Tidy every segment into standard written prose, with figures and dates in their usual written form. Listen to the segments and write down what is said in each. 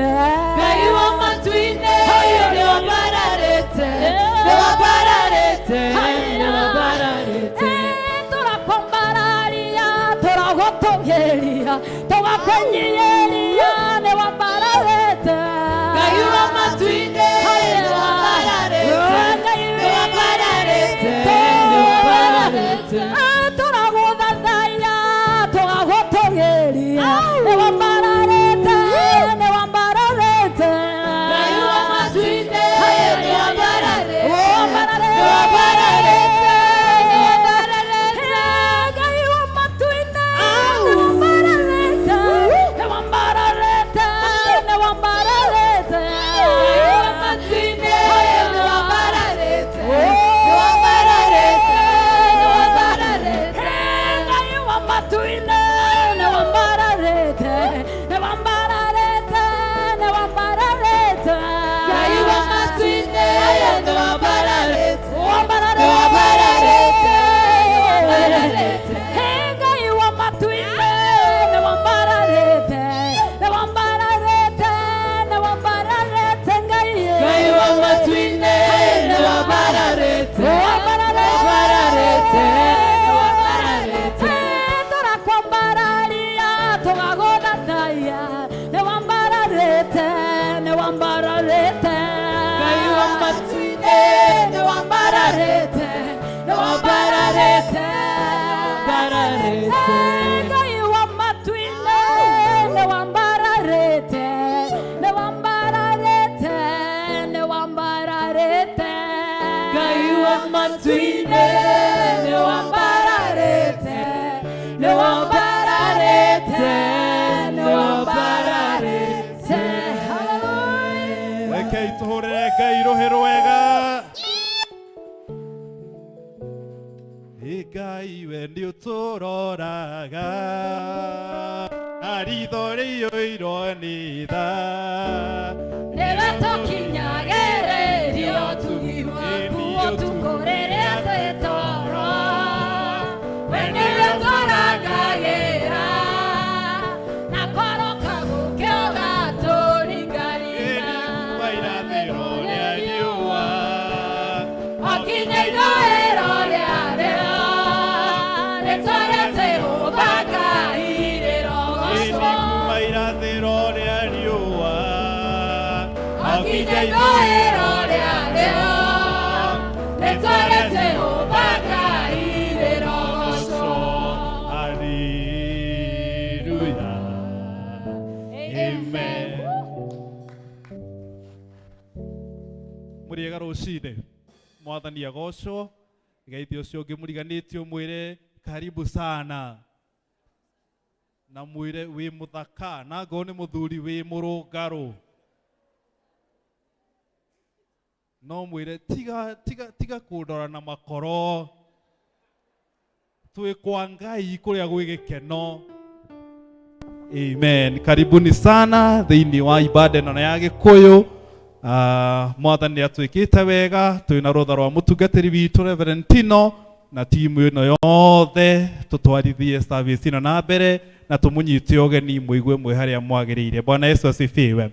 Ngai wa matu-inĩ nĩwambararĩte, nĩwambararĩte, nĩwambararĩte. Tũrakwambararia, tũragũtũgĩria, tũgakũnyinyĩria, nĩwambararĩte. Ngai wa matu-inĩ nĩwambararĩte, nĩwambararĩte, nĩwambararĩte. Tũragũthathaiya, tũgagũtũgĩria, nĩwambararĩte, nĩwambararĩte. Ngai wa matu-inĩ nĩwambararĩte, nĩwambararĩte, nĩwambararĩte. Ngai wa matu-inĩ nĩwambararĩte, nĩwambararĩte, nĩwambararĩte. Ngai wa matu-inĩ nĩwambararĩte, nĩwambararĩte, nĩwambararĩte. Ngai wa matu-inĩ nĩwambararĩte, nĩwambararĩte, nĩwambararĩte. Ngai wa matu-inĩ nĩwambararĩte, Wambararĩte. nĩwambararĩte, nĩwambararĩte. Ngai wa matu-inĩ nĩwambararĩte, nĩwambararĩte, nĩwambararĩte, Ngai. Ngai wa matu-inĩ nĩwambararĩte, nĩwambararĩte, nĩwambararĩte. Tũrakwambararia, tũgagũthathaiya, nĩwambararĩte, nĩwambararĩte. Ngai wa matu-inĩ nĩwambararĩte, nĩwambararĩte, nĩwambararĩte. Ngai wa matu-inĩ nĩwambararĩte, nĩwambararĩte, nĩwambararĩte. Ngai wa matu-inĩ nĩwambararĩte, nĩwambararĩte, nĩwambararĩte. Hallelujah. Rekei tũhũrĩre Ngai rũhĩ rwega. Ĩ Ngai we nĩ ũtũroraga na ritho rĩiyũirwo nĩ tha. Nĩwe tũkinyagĩrĩrio ũtugi waku ũtukũ rĩrĩa twĩ toro. We nĩwe ũtũrangagĩra na koroka gũkĩ ũgatũringaringa. Kuma irathĩro rĩa riũa. O nginya ithũĩro rĩarĩo, rĩĩtwa rĩa Jehova Ngai rĩrogocwo. Kuma irathĩro rĩa riũa. O nginya ithũĩro rĩarĩo, rĩĩtwa rĩa Jehova Ngai rĩrogocwo. Hallelujah. Amen. Mũrĩega rũcinĩ mwathani agocwo geithio ũcio ũngĩ mũriganĩtie ũmwĩre karibu sana na mwĩre wĩ mũthaka na ngorwo nĩ mũthuri wĩ mũrũngarũ no mwĩre tiga tiga tiga kũndora na makoro twĩ kwa Ngai kũrĩa gwĩ gĩkeno. Amen. Karibuni sana thĩinĩ wa ibada ĩno ya Gĩkũyũ. Mwathani nĩ atwĩkĩte wega twĩna rũtha rwa mũtungatĩri witũ Reverend Tino na timu ĩno yothe tũtwarithie service ĩno na mbere na tũmũnyite ũgeni mũigue mwĩ harĩa mwagĩrĩire. Bwana Yesu asifiwe.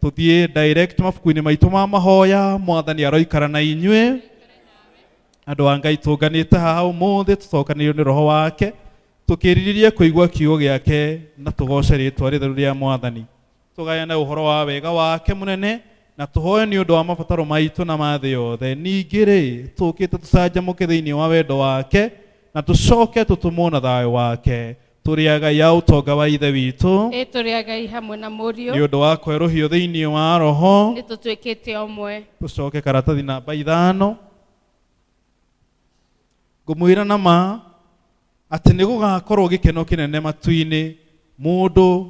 Tũthiĩ direct mabuku-inĩ maitũ ma mahoya. Mwathani aroikara na inyuĩ. Andũ a Ngai tũnganĩte haha ũmũthĩ tũcokanĩirio nĩ roho wake tũkĩrirĩria kũigua kiugo gĩake na tũgoce rĩtwa rĩtheru rĩa mwathani tũgayane ũhoro wa wega wake mũnene na tũhoe nĩ ũndũ wa mabataro maitũ na ma thĩ yothe. Ningĩ rĩ tũkĩte tũcanjamũke thĩinĩ wa wendo wake na tũcoke tũtũmwo na thayũ wake. Tũrĩ agai a ũtonga wa ithe witũ. Ĩ tũrĩ agai hamwe na mũriũ. Nĩ ũndũ wa kwerũhio thĩinĩ wa roho. Nĩ tũtuĩkĩte ũmwe. Tũcoke karatathi namba 5. Ngũmwĩra na ma atĩ nĩ gũgakorwo gĩkeno kĩnene matu-inĩ mũndũ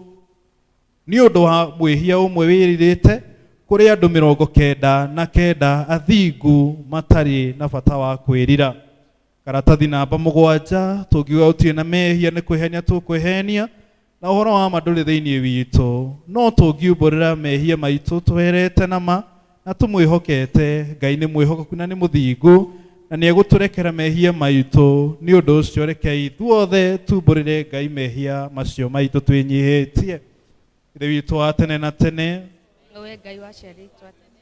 nĩ ũndũ wa mwĩhia ũmwe wĩrirĩte kũrĩ andũ 99 athingu matarĩ na bata wa kwĩrira. Karatathi namba 7 tũngiuga gũtirĩ na mehia nĩ kwĩhenia tũkwĩhenia na ũhoro wa ma ndũrĩ thĩinĩ witũ no tũngiumbũrĩra mehia maitũ tũherete na ma na tũmwĩhokete Ngai nĩ mwĩhokeku na nĩ mũthingu na nĩ egũtũrekera mehia maitũ. Nĩ ũndũ ũcio rekei ithuothe tumbũrĩre Ngai mehia macio maitũ twĩnyihĩtie. Ithe witũ wa tene na tene, We Ngai waciarĩtwo tene,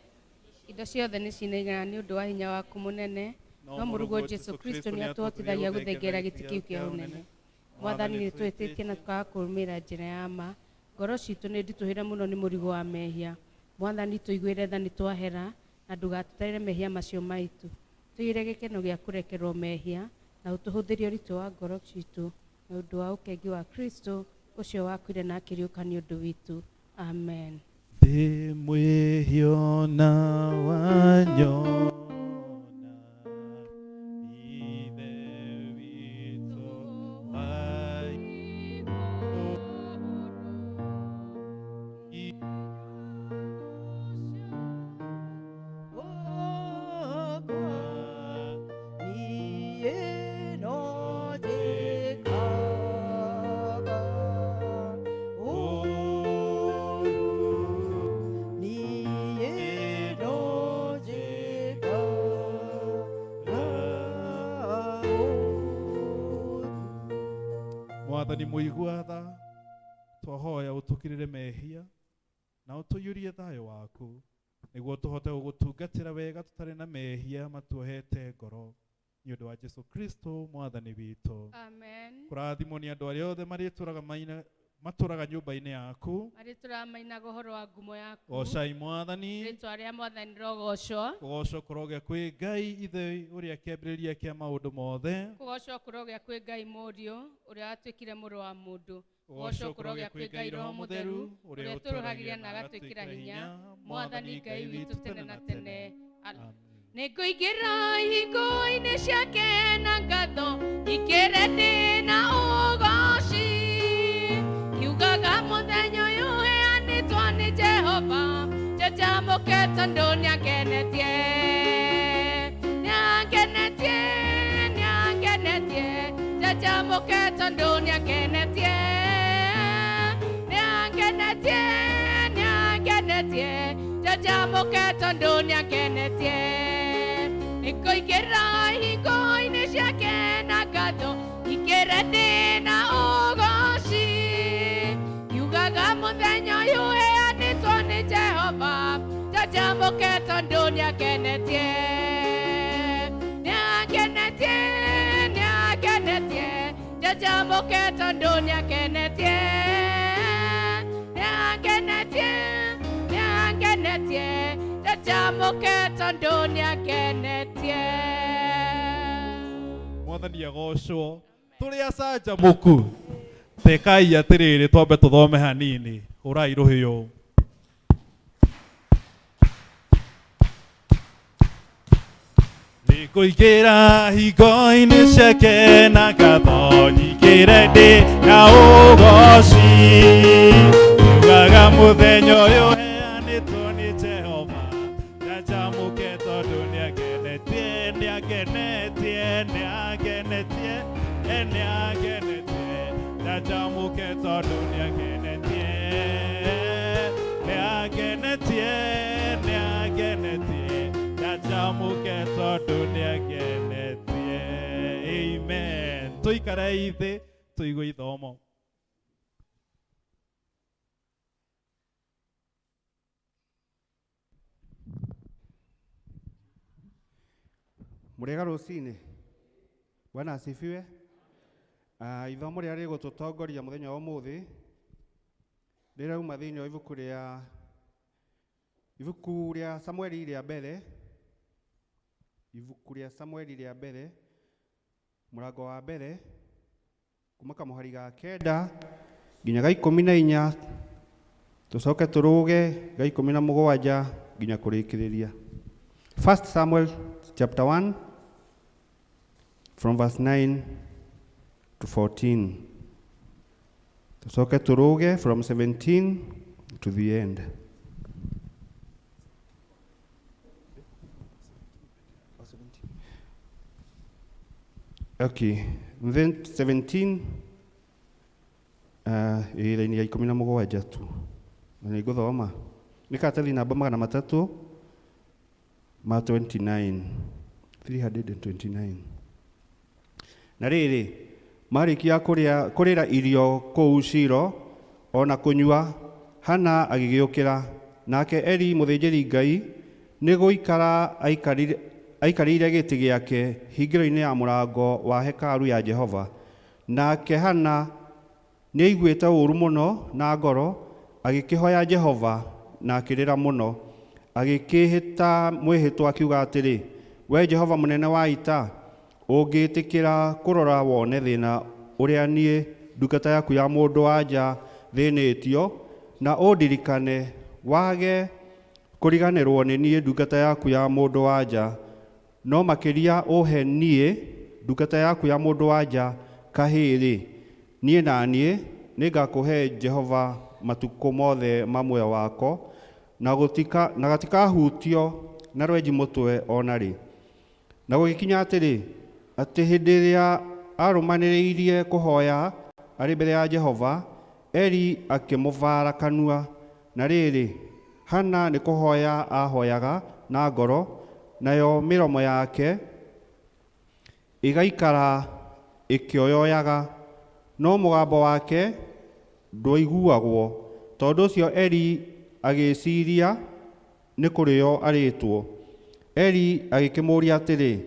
indo ciothe nĩ cinaigana nĩ ũndũ wa hinya waku mũnene, no mũrũguo Jesũ Kristo nĩ atũhotithagia gũthengera gĩtĩ kĩu kĩa ũnene. Mwathani, nĩ twĩtĩtie na tũkaga kũrũmĩrĩra njĩra ya ma. Ngoro citũ nĩ nditũhĩre mũno nĩ mũrigo wa mehia. Mwathani, tũiguĩre tha nĩ twahera, na ndũgatũtarĩre mehia macio maitũ. Tũiyũre gĩkeno gĩa kũrekerwo mehia, na ũtũhũthĩrie ũritũ wa ngoro citũ nĩ ũndũ wa ũkengi wa Kristo ũcio wakuire na akĩriũka nĩ ũndũ witũ. Amen. Ndĩ mwĩhio na wanyona, Ithe witũ wa igũrũ. Mwathani mũigua tha, twahoya ũtũkirĩre mehia na ũtũiyũrie thayũ waku nĩguo tũhote gũgũtungatĩra wega tũtarĩ na mehia matuohete ngoro nĩ ũndũ wa Jesu Kristo mwathani witũ. Amen. Kũrathimwo nĩ andũ arĩa othe marĩtũraga maina matũraga nyũmba-inĩ yaku. Marĩtũraga mainaga ũhoro wa ngumo yaku. Gocai mwathani. Rĩtwa rĩa mwathani rogocwo. Kũgocwo kũrogĩa kwĩ Ngai Ithe ũrĩa kĩambĩrĩria kĩa maũndũ mothe. Kũgocwo kũrogĩa kwĩ Ngai Mũriũ ũrĩa watuĩkire mũrũ wa mũndũ. Kũgocwo kũrogĩa kwĩ Ngai Roho Mũtheru ũrĩa ũrĩa ũtũrũhagĩria na agatwĩkĩra hinya, Mwathani Ngai witũ tene na tene. Amen. Nĩngũingĩra ihingo-inĩ ciake na ngatho, ingĩre ndĩ na ũgoci. Kiugaga mũthenya ũyũ ũheanĩtwo nĩ Jehova, njanjamũke tondũ nĩangenetie. Nĩangenetie, nĩangenetie, njanjamũke tondũ nĩangenetie. Nĩangenetie, nĩangenetie, njanjamũke tondũ nĩangenetie. Nĩngũingĩra ihingo-inĩ ciake na ngatho, ingĩre ndĩ na ũgoci. Kiugaga mũthenya ũyũ ũheanĩtwo nĩ Jehova, njanjamũke tondũ nĩangenetie. Nĩangenetie, nĩangenetie, njanjamũke tondũ nĩangenetie. Nĩangenetie, nĩangenetie, njanjamũke tondũ nĩangenetie. Mwathani agocwo. Tũrĩ acanjamũku. Tekai atĩrĩrĩ, twambe tũthome hanini. Hũrai rũhĩ. Nĩngũingĩra hingo-inĩ ciake na ngatho, nyingĩre ndĩ na ũgoci. Ugaga mũthenya ũyũ ũheanĩtwo nĩ Jehova, njanjamũke tondũ nĩangenetie, nĩangenetie, nĩangenetie, nĩangenetie, njanjamũke tondũ nĩangenetie, nĩangenetie, nĩangenetie, njanjamũke tondũ nĩangenetie. Amen. Tũikare thĩ tũigue ithomo. Mũrĩega rũcinĩ. Bwana asifiwe. Ithomo rĩrĩa rĩgũtũtongoria mũthenya wa ũmũthĩ rĩrauma thĩinĩ wa ibuku rĩa Samueli rĩa mbere, ibuku rĩa Samueli rĩa mbere, mũrango wa mbere kuma kamũhari ga 9 nginya ga 14, tũcoke tũrũge ga 17 nginya kũrĩkĩrĩria. 1 Samuel chapter 1 from verse 9 to 14. Tũcoke tũrũge from 17 to the end. Okay, and then 17, ĩraini ya 17 tu. Na nĩngũthoma. Nĩ karatathi namba 329, 329. Na rĩrĩ, marĩkia kũrĩra irio kũu Shilo, ona kũnyua, Hana agĩgĩũkĩra, nake Eli mũthĩnjĩri-Ngai nĩ gũikara aikarĩire gĩtĩ gĩake hingĩro-inĩ ya mũrango wa hekaru ya Jehova. Nake Hana nĩaiguĩte ũũru mũno na ngoro, agĩkĩhoya Jehova na akĩrĩra mũno. Agĩkĩĩhĩta mwĩhĩtwa akiuga atĩrĩ, Wee Jehova mũnene wa ita, ũngĩĩtĩkĩra kũrora wone thĩna ũrĩa niĩ ndungata yaku ya mũndũ-wa-nja thĩnĩtio, na ũndirikane, wage kũriganĩrwo nĩ niĩ ndungata yaku ya mũndũ-wa-nja, no makĩria ũhe niĩ ndungata yaku ya mũndũ-wa-nja kahĩĩ-rĩ, niĩ na niĩ nĩngakũhe Jehova matukũ mothe ma muoyo wako, na gatikahutio na rwenji mũtwe o na rĩ. Na gũgĩkinya atĩrĩ, atĩ hĩndĩ ĩrĩa aarũmanĩrĩirie kũhoya arĩ mbere ya Jehova, Eli akĩmũbaara kanua. Na rĩrĩ, Hana nĩ kũhoya aahoyaga na ngoro, nayo mĩromo yake ĩgaikara ĩkĩoyoyaga, no mũgambo wake ndwaiguagwo. Tondũ ũcio Eli agĩĩciria nĩ kũrĩo arĩĩtwo. Eli agĩkĩmũũria atĩrĩ,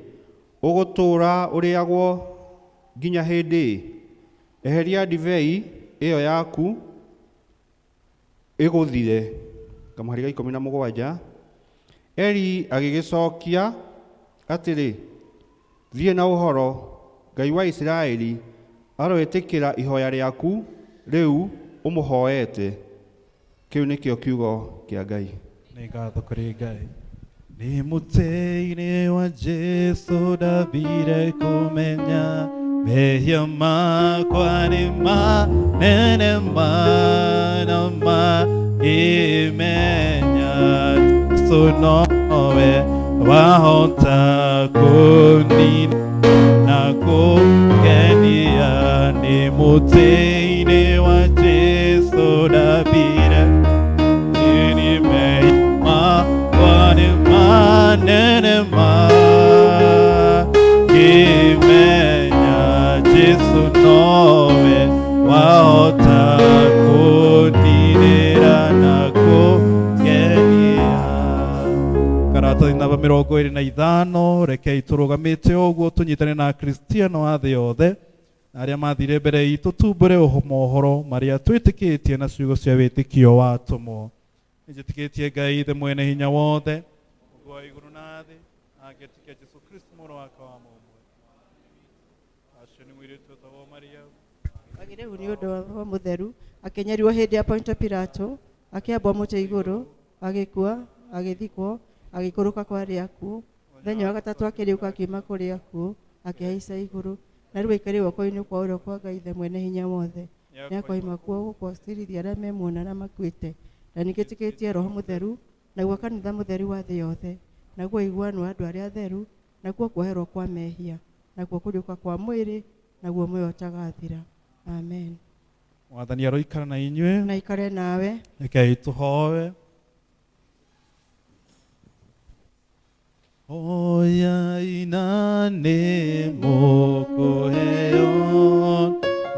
Ũgũtũũra ũrĩagwo nginya hĩndĩ ĩ? Eheria ndibei ĩyo yaku ĩgũthire. Kamũhari ga 17. Eli agĩgĩcokia atĩrĩ, Thiĩ na ũhoro, Ngai wa Isiraeli aroĩtĩkĩra ihoya rĩaku rĩu ũmũhoete. Kĩu nĩkĩo kiugo kĩa Ngai. Nĩ ngatho kũrĩ Ngai. Nĩ mũtĩ-inĩ wa Jesu ndambire kũmenya mehia makwa nĩ manene mana makĩmenya Jesu nowe wahota kũnina na kũngenia. Nĩ mũtĩ-inĩ wa Jesu ndambire nĩ mehia makwa nĩ manene makĩmenya Jesu nowe wahota kũndinĩra na kũngenia. Karatathi namba 25. Rekei tũrũgamĩte ũguo tũnyitane na Akristiano a thĩ yothe na arĩa mathire mbere itũ, tumbũre mohoro marĩa twĩtĩkĩtie na ciugo cia wĩtĩkio wa atũmwo. Nĩnjĩtĩkĩtie Ngai Ithe mwene hinya wothe, Mũmbi wa igũrũ na thĩ, na ngetĩkia Jesu Kristo mũrũ wake wa mũmwe, acio nĩ mũirĩtu wetagwo Mariamu. Agĩrĩu nĩ ũndũ wa Roho Mũtheru, akĩnyarirwo hĩndĩ ya Pontio Pilato, akĩambwo mũtĩ igũrũ, agĩkua, agĩthikwo, agĩikũrũka kwa arĩa akuũ. Mũthenya wa gatatũ akĩriũka akiuma kũrĩ akuũ, akĩhaica igũrũ, na rĩu aikarĩte guoko-inĩ kwa ũrĩo kwa Ngai Ithe mwene hinya wothe. Nĩakoima kuo gũkũcirithia arĩa me muoyo na arĩa makuĩte. Na ningĩ Roho Mũtheru, naguo kanitha mũtheru wa thĩ yothe, naguo ũiguano wa andũ arĩa atheru, nakuo kuoherwo kwa mehia, nakuo kũriũka kwa mwĩrĩ, naguo muoyo ũtagathira. Amen. Mwathani aroikara na inyuĩ. Na ikare nawe. Rekei tũhoe. Hoyai na nĩ mũkũheo,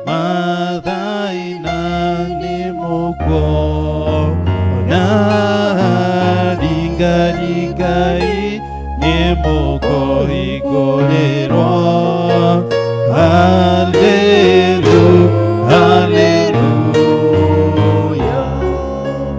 mathai na nĩ mũkuona, ringaringai nĩ mũkũhingũrĩrwo. Hallelu, haleluya.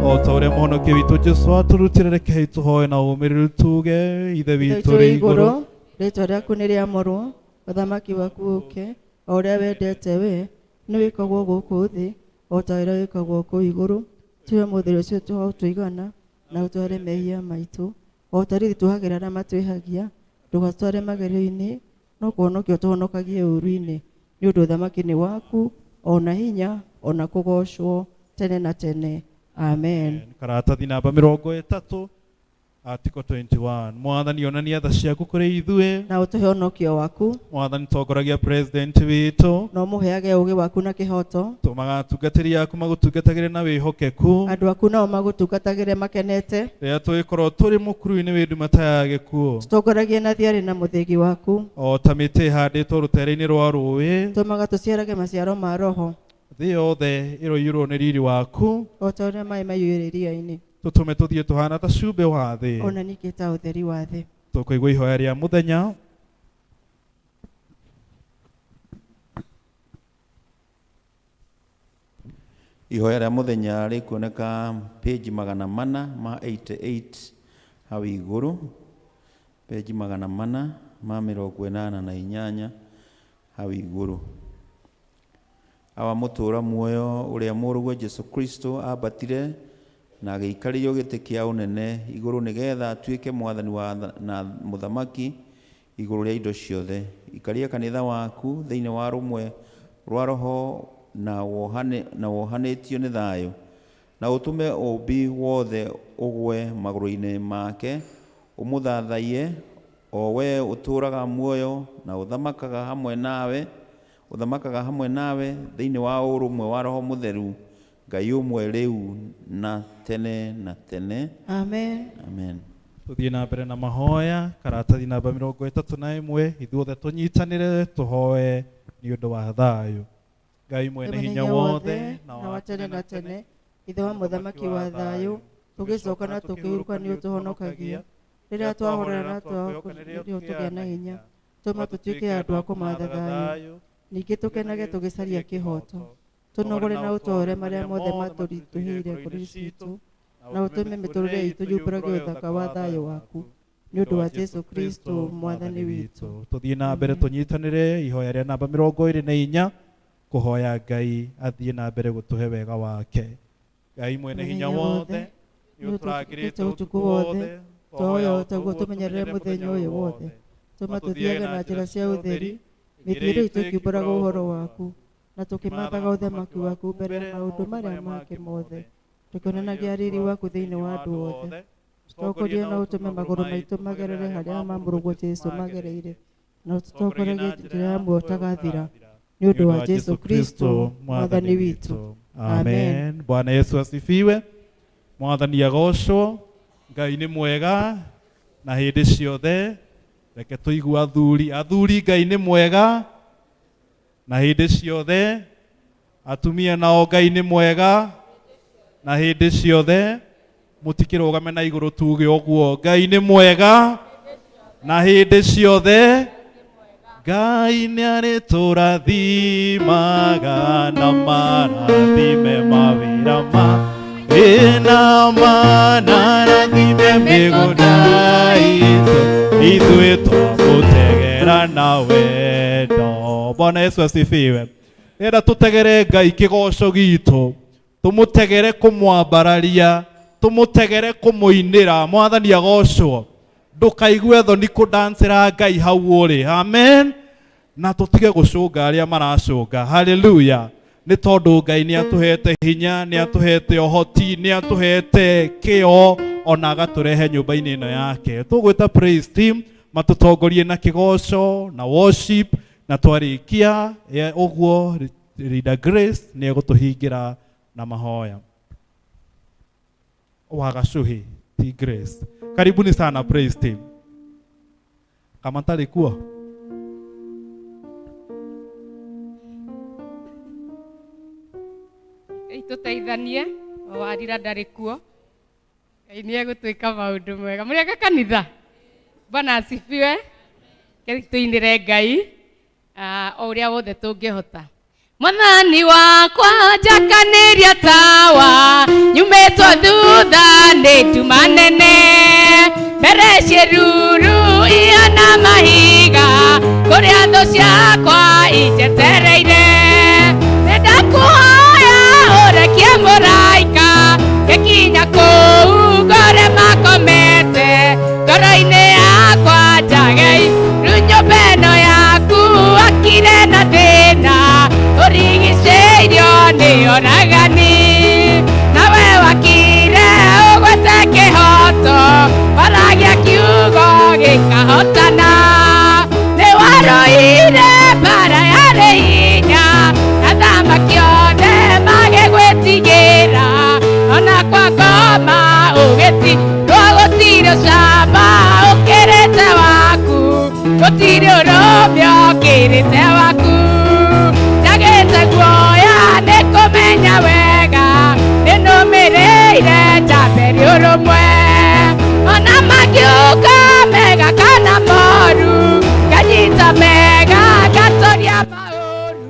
O ta ũrĩa mũhonokia witũ Jesu atũrutire, rekei tũhoe na ũmĩrĩru tuge: Ithe witũ ũrĩ igũrũ, rĩtwa rĩaku nĩ rĩamũrwo, ũthamaki waku ũke, o ũrĩa wendete we nĩ wĩkagwo gũkũ thĩ o ta ũrĩa wĩkagwo kũu igũrũ. Tũhe ũmũthĩ ũcio tũhao tũigana, na ũtware mehia maitũ o ta rĩrĩ tuohagĩra arĩa matwĩhagia, ndũgatware magerio-inĩ, no kũhonokia ũtũhonokagie ũũru-inĩ, nĩ ũndũ ũthamaki nĩ waku, o na hinya, o na kũgoocwo tene na tene. Amen. Karatathi namba 30, article 21. Mwathani, onania tha ciaku kũrĩ ithuĩ, na ũtũhe ũhonokio waku. Mwathani, tongoragia president witũ, na ũmũheage ũũgĩ waku na kĩhooto. Tũmaga atungatĩri aku magũtungatagĩre na wĩhokeku, andũ aku nao magũtungatagĩre makenete. Rĩrĩa tũgĩkorwo tũrĩ mũkuru-inĩ wĩ nduma ta ya gĩkuũ, tũtongoragie na thiarĩ na mũthĩgi waku, o ta mĩtĩ ĩhandĩtwo rũtere-inĩ rwa rũĩ, tũmaga tũciarage maciaro ma Roho. Thĩ yothe ĩroiyũrwo nĩ riri waku. O ta ũrĩa maĩ maiyũire iria-inĩ. Tũtũme tũthiĩ tũhana ta cumbĩ wa thĩ. Ona ningĩ ta ũtheri wa thĩ. Tũkũigua ihoya rĩa mũthenya. Ihoya rĩa mũthenya rĩkuoneka page 488 hau igũrũ, page 488 hau igũrũ. Awa mũtũũra muoyo ũrĩa mũrũguo Jesu Kristo ambatire na agĩikarĩrio gĩtĩ kĩa ũnene igũrũ nĩgetha atuĩke mwathani wa na mũthamaki igũrũ rĩa indo ciothe. Ikaria kanitha waku thĩinĩ wa rũmwe rwa roho na wohanĩtio nĩ thayũ, na ũtũme ũũmbi wothe ũgwe magũrũ-inĩ make, ũmũthathaiye o we ũtũũraga muoyo na ũthamakaga hamwe nawe, ũthamakaga hamwe nawe thĩinĩ wa ũrũmwe wa Roho Mũtheru, Ngai ũmwe rĩu na tene na tene. Amen. Amen. Tuthiĩ na mbere na mahoya karatathi namba 31 ithuothe tũnyitanĩre tũhoe nĩ ũndũ wa thayũ. Ngai mwene hinya wothe na wa tene na tene, Ithe wa mũthamaki wa thayũ, tũgĩcoka na tũkĩhurũka nĩ ũtũhonokagia. Rĩrĩa twahorera na twakũrĩrio tũgĩa na hinya, tũma tũtuĩke andũ a kũmatha thayũ. Ningĩ tũkenage tũgĩcaria kĩhooto, tũnogore na ũtore marĩa mothe matũritũhĩire ngoro ciitũ, na ũtũme mĩtũrĩre itũ yumbũrage ũthaka wa thayũ waku. Nĩ ũndũ wa Jesu Kristo mwathani witũ. Tũthiĩ na mbere tũnyitanĩre ihoya rĩa namba 24 kũhoya Ngai athiĩ na mbere gũtũhe wega wake. Ngai mwene hinya wothe, nĩ ũtũrangĩrĩte ũtukũ wothe, twahoya o taguo tũmenyerere mũthenya ũyũ wothe. Tũma tũthiage na njĩra cia ũtheri, mĩthiĩre itũ ĩkiumbũraga ũhoro waku, na tũkĩmathaga ũthamaki waku mbere ya maũndũ marĩa mangĩ mothe, tũkĩonanagia riri waku thĩinĩ wa andũ othe. Tũtongorie na ũtũme magũrũ maitũ magerere harĩa ma mũrũguo Jesu magereire, na ũtũtongoragie njĩra ya muoyo ũtagathira. Nĩ ũndũ wa Jesu Kristo mwathani witũ. Amen. Bwana Yesu asifiwe. Mwathani agocwo. Ngai nĩ mwega na hĩndĩ ciothe. Reke tũigue athuri. Athuri, Ngai nĩ mwega na hĩndĩ ciothe. Atumia nao Ngai nĩ mwega na hĩndĩ ciothe. Mũtikĩrũgame na igũrũ tuge ũguo. Ngai nĩ mwega na hĩndĩ ciothe. Ngai nĩ arĩtũrathimaga na marathime mawĩra ma ĩna manarathime mĩgũnda itũ ithuĩ twamũtegera na wendo. Bwana Yesu asifiwe. Enda tũtegere Ngai kĩgoco gitũ, tũmũtegere kũmwambararia, tũmũtegere kũmũinĩra. Mwathani agocwo. Ndũkaigue thoni kũdancĩra Ngai hau ũrĩ. Amen. Na tũtige gũcũnga arĩa maracũnga. Haleluya. Nĩ tondũ Ngai nĩ atũhete hinya, nĩ atũhete ũhoti, nĩ atũhete kĩo, ona agatũrehe nyũmba-inĩ ĩno yake. Tũgwĩta praise team matũtongorie na kĩgoco na worship, na twarĩkia ũguo Leader Grace nĩ egũtũhingĩra na mahoya. Wa Gacuhi ti Grace. Karibuni sana praise team. Kama ntarĩ kuo. Ngai tũteithanie, o warira ndarĩ kuo. Ngai nĩ egũtwĩka maũndũ mega. Mũrĩ ega kanitha? Bwana asifiwe. Ngai tũinĩre Ngai o ũrĩa wothe tũngĩhota. Mwathani wakwa njakanĩria tawa, nyumĩtwo thutha nĩ nduma nene, mbere ciĩruru ihana mahiga, kũrĩa thũ ciakwa injetereire. Nĩndakũhoya ũrekie mũraika, ngĩkinya kũu ngore makomete, ngoro-inĩ yakwa njagei rĩu nyũmba ĩno yaku akire na thĩna, ũrigicĩirio nĩ oragani. Nawe wakire ũgwete kĩhoto, waragia kiugo gĩkahotana. Nĩ waroire mbara yarĩ hinya, athamaki othe magĩgwĩtigĩra. Ona kwa ngoma ũgĩtirwo gũtirĩ ũcamba ũkĩrĩte waku, gũtirĩ ũrũme ũkĩrĩte waku. Njagĩte guoya nĩ Ũmwe ona mangiuka mega kana moru, nganyita mega ngatoria maũru,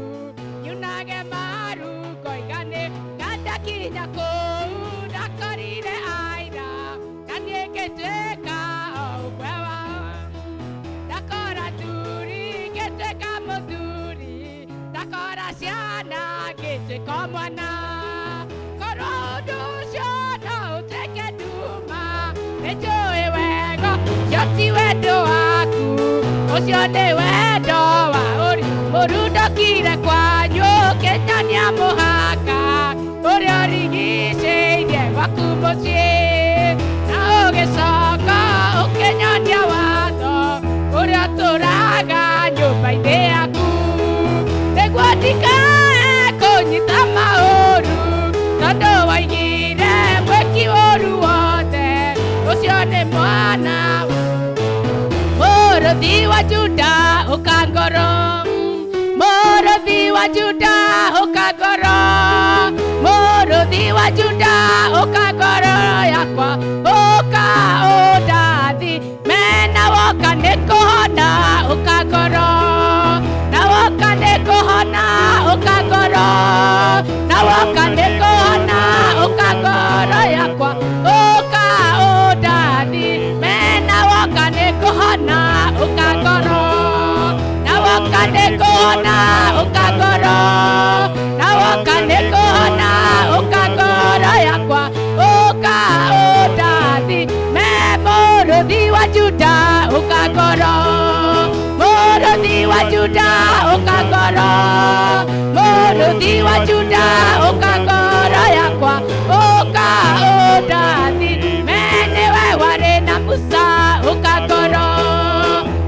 nyunage maru ngoiga nĩ ngandakinya kũu ndakorire aira, na niĩ ngĩtuĩka o ũmwe wao. Ndakora thuri ngĩtuĩka mũthuri, ndakora ciana ngĩtuĩka o mwana. Korwo ũndũ ũcio no ũtuĩke nduma, nĩnjũĩ wega ũcio ti wendo waku, ũcio nĩ wendo wa ũrĩa mũrundũkire kwanyu ũkĩnyonia mũhaka ũrĩa ũrigicĩirie gwaku mũciĩ, na ũgĩcoka ũkĩnyonia watho ũrĩa ũtũraga nyũmba-inĩ yaku, nĩguo ndikae kũnyita maũru, tondũ waigire mwĩki ũru wothe ũcio nĩ mwana. Mũrũthi wa Juda ũka ngoro, mũrũthi wa Juda ũka ngoro, mũrũthi wa Juda ũka ngoro yakwa, ũka ũndathi mena woka nĩ kũhona, ũka ngoro na woka nĩ kũhona, ũka ngoro na woka nĩ kũhona, ũka ngoro yakwa, ũka ũndathi mena woka nĩ kũhona, ũka ngoro na woka nĩ kũhona, ũka ngoro na woka nĩ kũhona, ũka ngoro yakwa, ũka ũndathi me mũrũthi wa Juda ũka ngoro, mũrũthi wa Juda ũka ngoro, mũrũthi wa Juda ũka ngoro yakwa, ũka ũndathi me nĩwe warĩ na Musa ũka ngoro,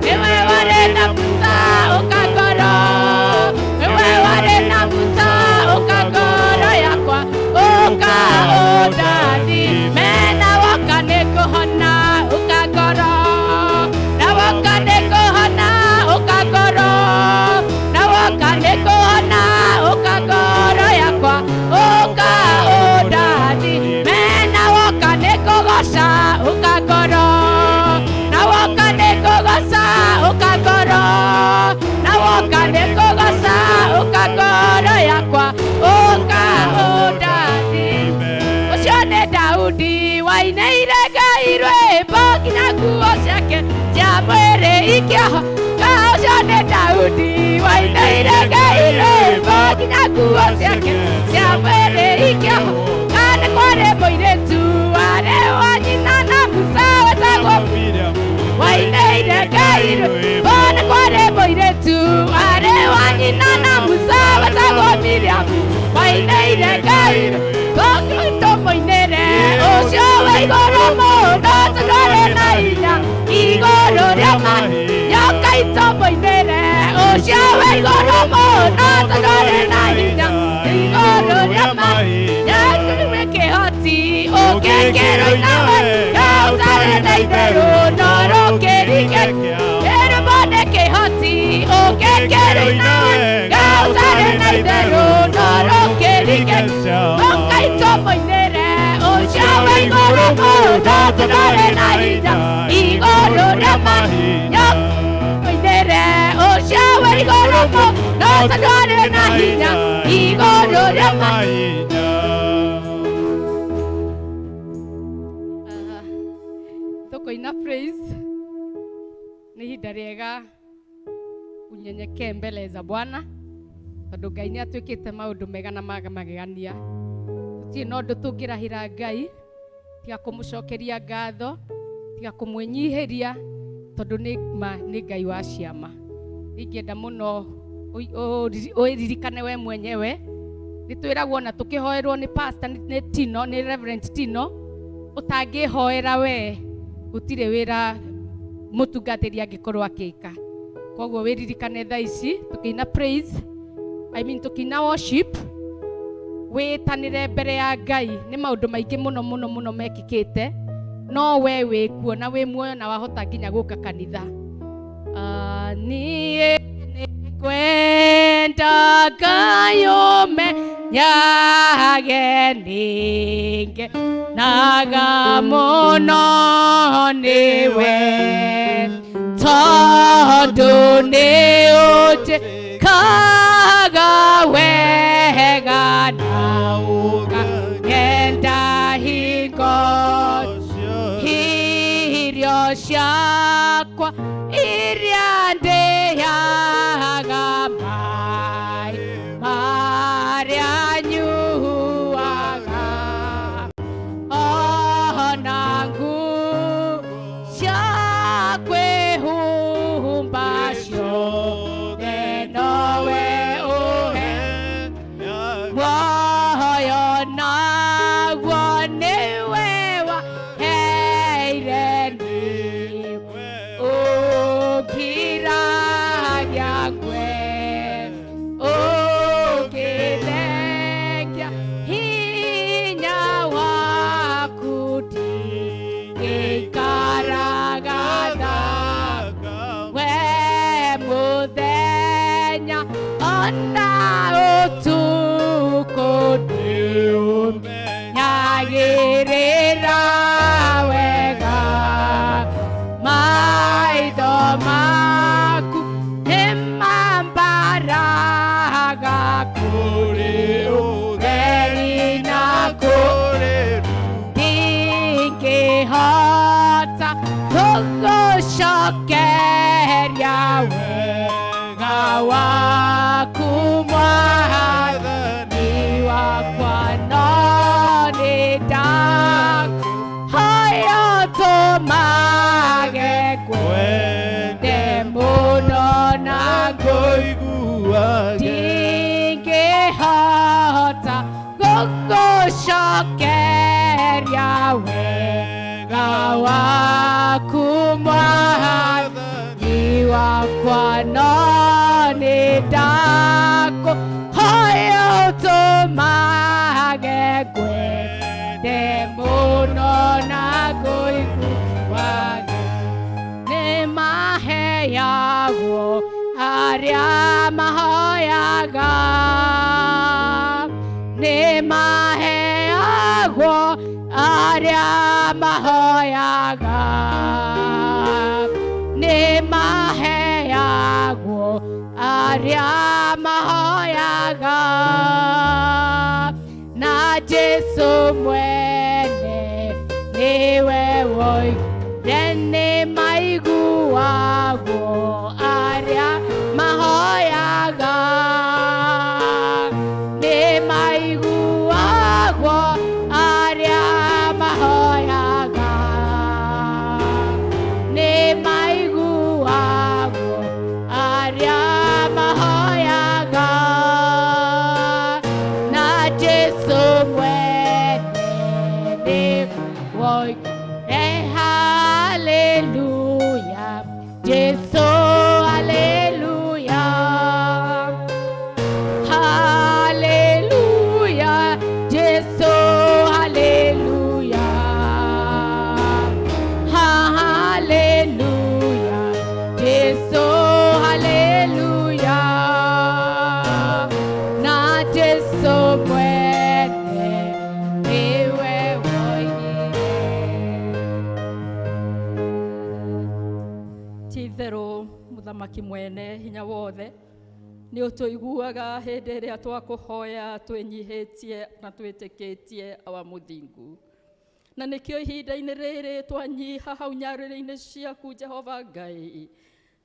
nĩwe warĩ na Musa ũka ngoro, nĩwe warĩ na Musa ũka ngoro yakwa, ũka ũndathi mena woka nĩ kũhona, ũka ngoro na woka nĩ kũhona, ũka ngoro na woka nĩ kũhona, ũka ngoro yakwa, ũka ũndathi mena woka nĩ kũgoca, ũka ngoro na woka nĩ kũgoca, ũka ngoro na woka nĩ kũgoca, ũka ngoro yakwa, ũka ũndathi. Ũcio nĩ Daudi wainĩire Ngai rwĩmbo nginya nguo ciake cia mwĩrĩ ikĩohoka. Ũcio nĩ Daudi wainĩire Ngai rwĩmbo nginya nguo ciake cia mwĩrĩ ikĩohoka. Nĩ kwarĩ mũirĩtu warĩ wa nyina na Musa wetagwo wainĩire Ngai rwĩmbo. Nĩ kwarĩ mũirĩtu warĩ wa nyina na Musa wetagwo Miriamu wainĩire Ngai rwĩmbo. Tũmũinĩre ũcio wĩ igũrũ mũno tondũ arĩ na hinya igũrũ rĩa nyoka itũmũinĩre ũcio wĩ igũrũ mũno tondũ arĩ na hinya igũrũ rĩa nyoka kĩhoti ũngĩkĩrwo nawe ũtarĩ na itherũ no rũkĩringe ĩrũmo nĩ kĩhoti ũngĩkĩrwo nawe ũtarĩ na itherũ no rũkĩringe nyoka itũmũinĩre ũcio wĩ igũrũ mũno tondũ arĩ na hinya igũrũ rĩa nyoka mũinĩre ũcio wĩ igũrũ mũno tondũ arĩ na hinya igũrũ rĩa Tukoina praise nĩ ihinda rĩega unyenyekee mbele za Bwana tondũ Ngai nĩ atuĩkĩte maũndũ mega na magegania. Tũtirĩ na ũndũ tũngĩrahĩra Ngai tiga kũmũcokeria ngatho, tiga kũmwĩnyihĩria tondũ nĩ ma nĩ Ngai wa ciama. Ingĩenda mũno ũririkane we mwenyewe. Nĩ twĩragwo na tũkĩhoerwo nĩ pastor nĩ Tino, nĩ Reverend Tino, ũtangĩhoera we gũtirĩ wĩra mũtungatĩri angĩkorwo akĩka. Koguo wĩririkane thaa ici tũkĩina praise, I mean tũkĩina worship, wĩtanĩre mbere ya Ngai. Nĩ maũndũ maingĩ mũno mũno mũno mekĩkĩte, no we wĩkuo na wĩ muoyo na wahota nginya gũka kanitha. Niĩ nĩ Kwenda Ngai ũmenyage ningĩ naga mũno nĩwe tondũ nĩ ũnjĩkaga wega na ũkangenda hingo irio ciakwa iria ndĩaga maĩ marĩa nyuaga ona nguo cia kwĩhumba ciothe nowe ũhe muoyo naguo nĩwe waheire nĩwe ũngiragia ngwe ũngĩthengia hinya waku ndingĩikaraga thaka we mũthenya ona ũtukũ ndĩũmenyagĩrĩra wega maitho maku nĩmambaraga kũrĩ ũtheri na kũrĩ ndingĩhota gũgũcokeria wega waku Mwathani wakwa no nĩ ndakũhoya ũtũmage ngwende mũno na ngũiguage ndingĩhota gũgũcokeria wega waku Mwathani wakwa no nĩ ndakũhoya ũtũmage ngwende mũno na ngũiguage nĩ maheagwo arĩa mahoyaga nĩ maheagwo arĩa mahoyaga nĩ maheagwo arĩa mahoyaga na Jesu mwene nĩwe woigire nĩ maiguagwo arĩa mahoyaga nĩ maiguagwo arĩa mahoyaga nĩ maiguagwo arĩa mahoyaga na Jesu mwene nĩ woigire haleluya Jesu haleluya haleluya Jesu haleluya haleluya Jesu haleluya na Jesu mwene niwe woigire. Ti itherũ mũthamaki mwene hinya wothe nĩ ũtũiguaga hĩndĩ ĩrĩa twakũhoya twĩnyihĩtie na twĩtĩkĩtie awa mũthingu na nĩkĩo ihinda-inĩ rĩrĩ twanyiha hau nyarĩrĩ-inĩ ciaku Jehova Ngai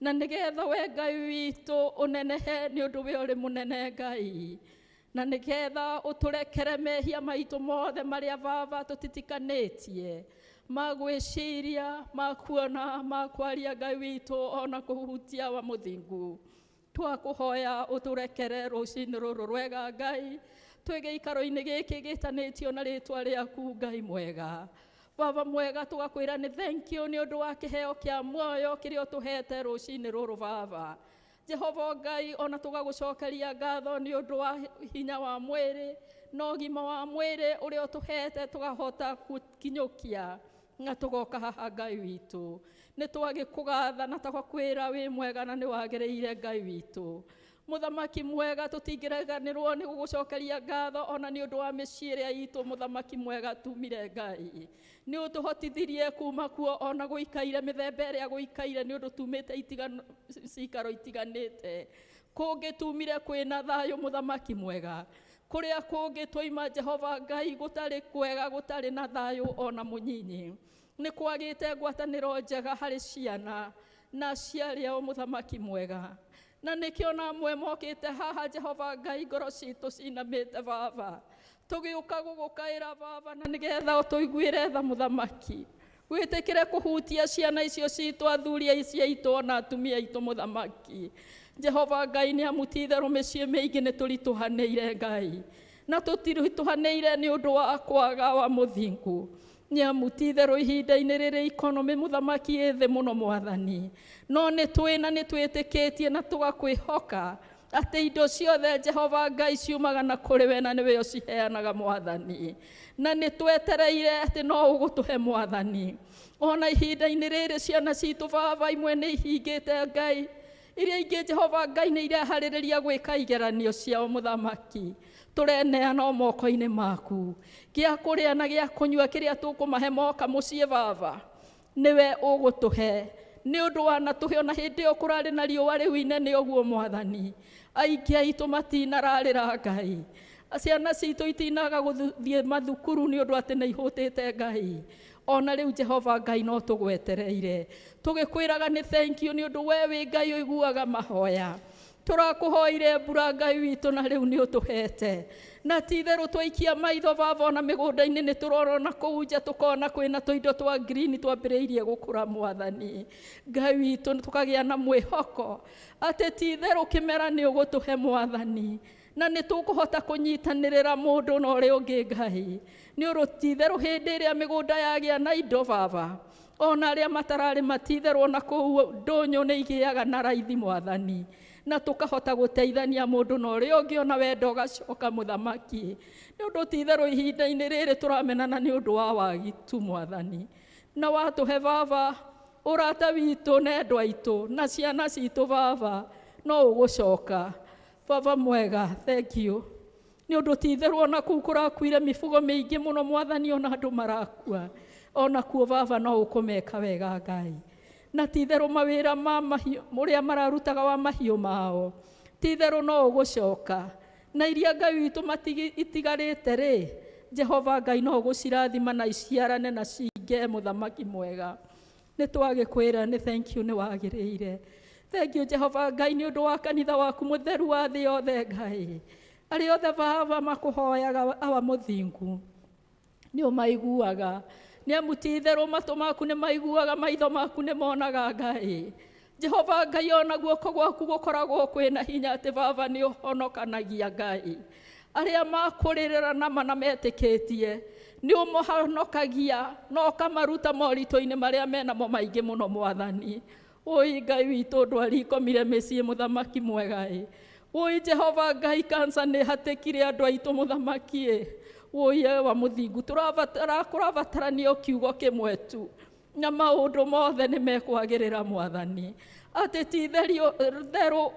na nĩgetha we Ngai witũ ũnenehe nĩ ũndũ we ũrĩ mũnene Ngai na nĩgetha ũtũrekere mehia maitũ mothe marĩa baba tũtitikanĩtie ma gwĩciria ma kuona ma kwaria Ngai witũ ona kũhutia wa mũthingu twakũhoya ũtũrekere rũcinĩ rũrũ rwega Ngai twĩ gĩikaro-inĩ gĩkĩ gĩtanĩtio na rĩtwa rĩaku Ngai mwega baba mwega tũgakwĩra nĩ thank you nĩ ũndũ wa kĩheo kĩa muoyo kĩrĩa ũtũhete rũcinĩ rũrũ baba Jehova Ngai ona tũgagũcokeria ngatho nĩ ũndũ wa hinya wa mwĩrĩ na ũgima wa mwĩrĩ ũrĩa ũtũhete tũkahota gũkinyũkia Na tũgoka haha Ngai witũ, nĩ twagĩkũgatha na tũgakwĩra wĩ mwega na nĩ wagĩrĩire Ngai witũ. Mũthamaki mwega, tũtingĩreganĩrwo nĩ gũgũcokeria ngatho ona nĩ ũndũ wa mĩciĩ ĩrĩa itũ. Mũthamaki mwega, tumire Ngai, nĩ ũtũhotithirie kuma kuo ona gũikaire mĩthemba ĩrĩa gũikaire, nĩ ũndũ tumĩte cikaro itiganĩte. Kũngĩ tumire kwĩna thayũ, mũthamaki mwega, kũrĩa kũngĩ twaima Jehova Ngai gũtarĩ kwega, gũtarĩ na thayũ ona mũnyinyi. Nĩ kwagĩte ngwatanĩro njega harĩ ciana na aciari ao, mũthamaki mwega, na nĩkĩo na amwe mokĩte haha Jehova Ngai ngoro citũ cinamĩte baba, tũgĩũka gũgũkaĩra baba, na nĩgetha ũtũiguĩre tha mũthamaki, wĩtĩkĩre kũhutia ciana icio citũ, athuri acio aitũ ona atumia aitũ mũthamaki Jehova Ngai. Nĩ amu ti itherũ mĩciĩ mĩingĩ nĩ tũritũhanĩire Ngai, na tũtiritũhanĩire nĩ ũndũ wa kwaga wa mũthingu, nĩ amu ti itherũ ihinda-inĩ rĩrĩ ikonomĩ mũthamaki ĩ thĩ mũno mwathani, no nĩ twĩ na nĩ twĩtĩkĩtie na tũgakwĩhoka atĩ indo ciothe Jehova Ngai ciumaga na kũrĩ we, na nĩwe ũciheanaga mwathani, na nĩ twetereire atĩ no ũgũtũhe mwathani. Ona ihinda-inĩ rĩrĩ ciana citũ baba imwe nĩ ihingĩte Ngai, iria ingĩ Jehova Ngai nĩ ireharĩrĩria gwĩka igeranio ciao mũthamaki, tũreneana o moko-inĩ maku. Gĩa kũrĩa na gĩa kũnyua kĩrĩa tũkũmahe moka mũciĩ baba, nĩwe ũgũtũhe, nĩ ũndũ wa na tũhe ona hĩndĩ ĩyo kũrarĩ na riũa rĩu inene ũguo mwathani. Aingĩ aitũ matinararĩra Ngai, ciana citũ itinaga gũthiĩ mathukuru nĩ ũndũ atĩ nĩ ihũtĩte Ngai. Ona rĩu Jehova Ngai no tũgwetereire tũgĩkwĩraga nĩ thank you, nĩ ũndũ we wĩ Ngai ũiguaga mahoya. Tũrakũhoire mbura Ngai witũ, na rĩu nĩ ũtũhete, na ti itherũ twaikia maitho baba ona mĩgũnda-inĩ nĩ tũrora ona kũu nja, tũkona kwĩna tũindo twa green twambĩrĩirie gũkũra mwathani Ngai witũ, tũkagĩa na mwĩhoko atĩ ti itherũ kĩmera nĩ ũgũtũhe mwathani, na nĩ tũkũhota kũnyitanĩrĩra mũndũ na ũrĩa ũngĩ Ngai, nĩ ũndũ ti itherũ hĩndĩ ĩrĩa mĩgũnda yagĩa na indo baba, ona arĩa matararĩma ti itherũ ona kũu ndũnyũ nĩ igĩaga na raithi mwathani, na tũkahota gũteithania mũndũ na ũrĩa ũngĩ, ona wendo ũgacoka mũthamaki, nĩ ũndũ ti itherũ ihinda-inĩ rĩrĩ tũramenana nĩ ũndũ wa wagi tu mwathani. Na watũhe baba ũrata witũ na endwa aitũ na ciana citũ baba no ũgũcoka. Baba mwega, thank you, nĩ ũndũ ti itherũ ona kũu kũrakuire mĩbugo mĩingĩ mũno mwathani, ona andũ marakua ona kuo baba no ũkũmeka wega Ngai, na ti itherũ mawĩra ma mahiũ ũrĩa mararutaga wa mahiũ mao ti itherũ no ũgũcoka, na iria Ngai witũ itigarĩte rĩ, Jehova Ngai no ũgũcirathima na iciarane na cinge mũthamaki mwega. Nĩ twagĩkwĩra nĩ thank you, nĩ wagĩrĩire. Thank you Jehova Ngai nĩ ũndũ wa kanitha waku mũtheru wa thĩ yothe Ngai, arĩa othe baba makũhoyaga awa mũthingu nĩ ũmaiguaga, nĩ amu ti itherũ matũ maku nĩ maiguaga, maitho maku nĩ monaga Ngai. Jehova Ngai, ona guoko gwaku gũkoragwo kwĩna hinya atĩ baba nĩ ũhonokanagia Ngai arĩa makũrĩrĩra nama na metĩkĩtie, nĩ ũmahonokagia na ũkamaruta moritũ-inĩ marĩa menamo maingĩ mũno mwathani. Ũi Ngai witũ, ndwari ikomire mĩciĩ mũthamaki mwega ĩ. Ũi Jehova Ngai, kansa nĩ hatĩkire andũ aitũ mũthamaki ĩ. Ũi ewa mũthingu, tũrabatara kũrabatarania o kiugo kĩmwe tu na maũndũ mothe nĩ mekwagĩrĩra mwathani, atĩ ti therũ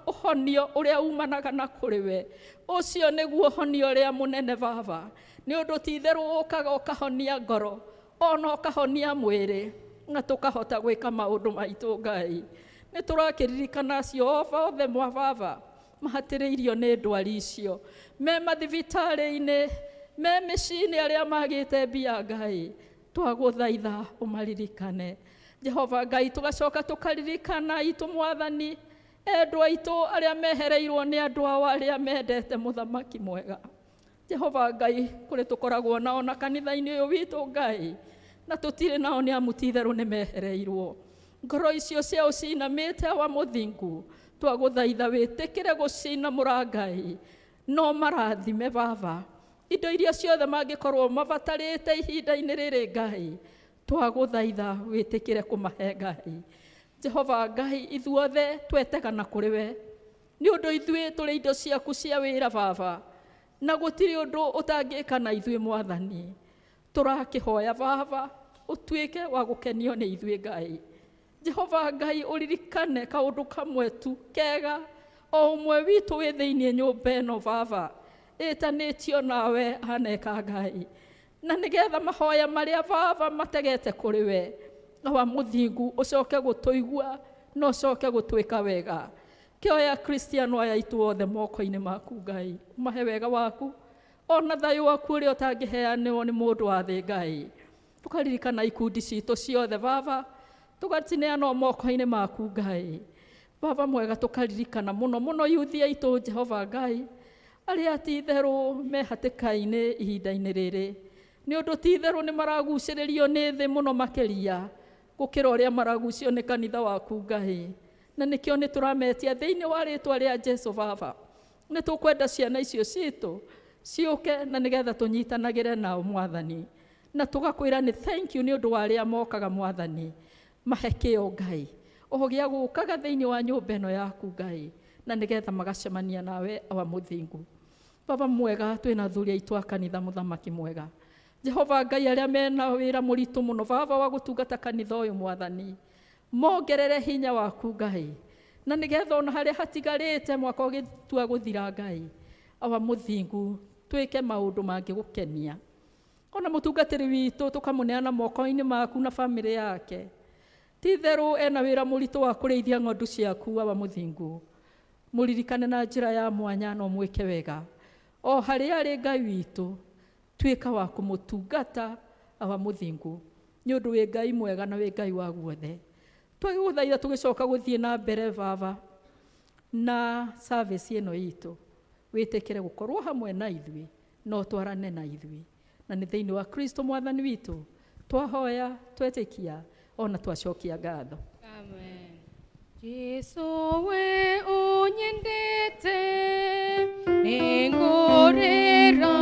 ũhonio ũrĩa umanaga na kũrĩ we, ũcio nĩguo ũhonio ũrĩa mũnene baba, nĩ ũndũ ti itherũ ũkaga ũkahonia ngoro ona ũkahonia mwĩrĩ, na tũkahota gwĩka maũndũ maitũ Ngai. Nĩ tũrakĩririkana acio othe mwa baba mahatĩrĩirio nĩ ndwari icio, me mathibitarĩ-inĩ, me mĩciĩ-inĩ, arĩa magĩte mbia Ngai, twagũthaitha ũmaririkane Jehova Ngai. Tũgacoka tũkaririkana itũ mwathani endwa aitũ arĩa mehereirwo nĩ andũ ao arĩa mendete mũthamaki mwega Jehova Ngai, kũrĩ tũkoragwo nao na kanitha-inĩ ũyũ witũ Ngai, na tũtirĩ nao nĩ amu ti itherũ nĩ mehereirwo. Ngoro icio ciao cinamĩte awa mũthingu, twagũthaitha wĩtĩkĩre gũcinamũra Ngai, no marathime baba indo iria ciothe mangĩkorwo mabatarĩte ihinda-inĩ rĩrĩ Ngai, twagũthaitha wĩtĩkĩre kũmahe Ngai. Jehova Ngai, ithuothe twetegana kũrĩ we, nĩ ũndũ ithuĩ tũrĩ indo ciaku cia wĩra baba, na gũtirĩ ũndũ ũtangĩka na ithuĩ mwathani. Tũrakĩhoya baba Ũtuĩke wa gũkenio nĩ ithuĩ Ngai. Jehova Ngai, ũririkane kaũndũ kamwe tu kega o ũmwe witũ wĩ thĩinĩ nyũmba ĩno baba ĩtanĩtio nawe aneka Ngai, na nĩgetha mahoya marĩa baba mategete kũrĩ we awa mũthingu ũcoke gũtũigua na ũcoke gũtwĩka wega. Kĩoya Kristiano aya aitũ othe moko-inĩ maku Ngai, ũmahe wega waku ona thayũ waku ũrĩa ũtangĩheanwo nĩ mũndũ wa thĩ Ngai. Tũkaririkana ikundi citũ ciothe baba, tũgacineana moko-inĩ maku Ngai. Baba mwega, tũkaririkana mũno mũno yuthi aitũ Jehova Ngai, arĩa ti itherũ me hatĩka-inĩ ihinda-inĩ rĩrĩ, nĩ ũndũ ti itherũ nĩ maragucĩrĩrio nĩ thĩ mũno makĩria gũkĩra ũrĩa maragucio nĩ kanitha waku Ngai. Na nĩkĩo nĩ tũrametia thĩinĩ wa rĩtwa rĩa Jesu baba, nĩ tũkwenda ciana icio citũ ciũke na nĩgetha tũnyitanagĩre nao Mwathani, na tũgakwĩra nĩ thank you nĩ ũndũ wa arĩa mokaga Mwathani. Mahe kĩo Ngai o gĩa gũkaga thĩinĩ wa nyũmba ĩno yaku Ngai, na nĩgetha magacemania nawe awa mũthingu. Baba mwega, twĩna athuri aitũ a kanitha mũthamaki mwega Jehova Ngai, arĩa mena wĩra mũritũ mũno baba wa gũtungata kanitha ũyũ Mwathani, mongerere hinya waku Ngai, na nĩgetha ona harĩa hatigarĩte mwaka ũgĩtua gũthira Ngai awa mũthingu, twĩke maũndũ mangĩgũkenia. Ona mũtungatĩri witũ tũkamũneana moko-inĩ maku na bamĩrĩ yake. Ti itherũ ena wĩra mũritũ wa kũrĩithia ng'ondu ciaku awa mũthingu, mũririkane na njĩra ya mwanya na ũmwĩke wega o harĩa arĩ Ngai witũ. Tuĩka wa kũmũtungata awa mũthingu, nĩ ũndũ wĩ Ngai mwega na wĩ Ngai wa guothe. Twagĩgũthaitha tũgĩcoka gũthiĩ na mbere baba na service ĩno itũ, wĩtĩkĩre gũkorwo hamwe na ithuĩ na ũtwarane na ithuĩ, na nĩ thĩinĩ wa Kristo Mwathani witũ twahoya, twetĩkia ona twacokia ngatho. Amen. Jesu we unyendete, nĩngũrĩra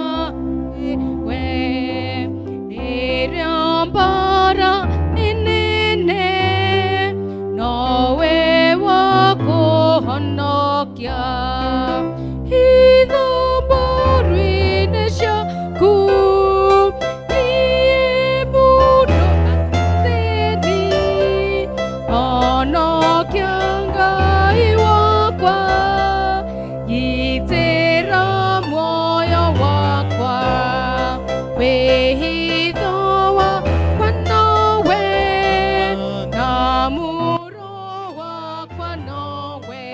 we rĩrĩa mbara ĩnene, nowe wa kũhonokia. Hitho mboru-inĩ ciaku, niĩ mũndũ athĩni, honokia Ngai wakwa, gitĩra muoyo wakwa, wĩhitho wakwa nowe, na muro wakwa nowe,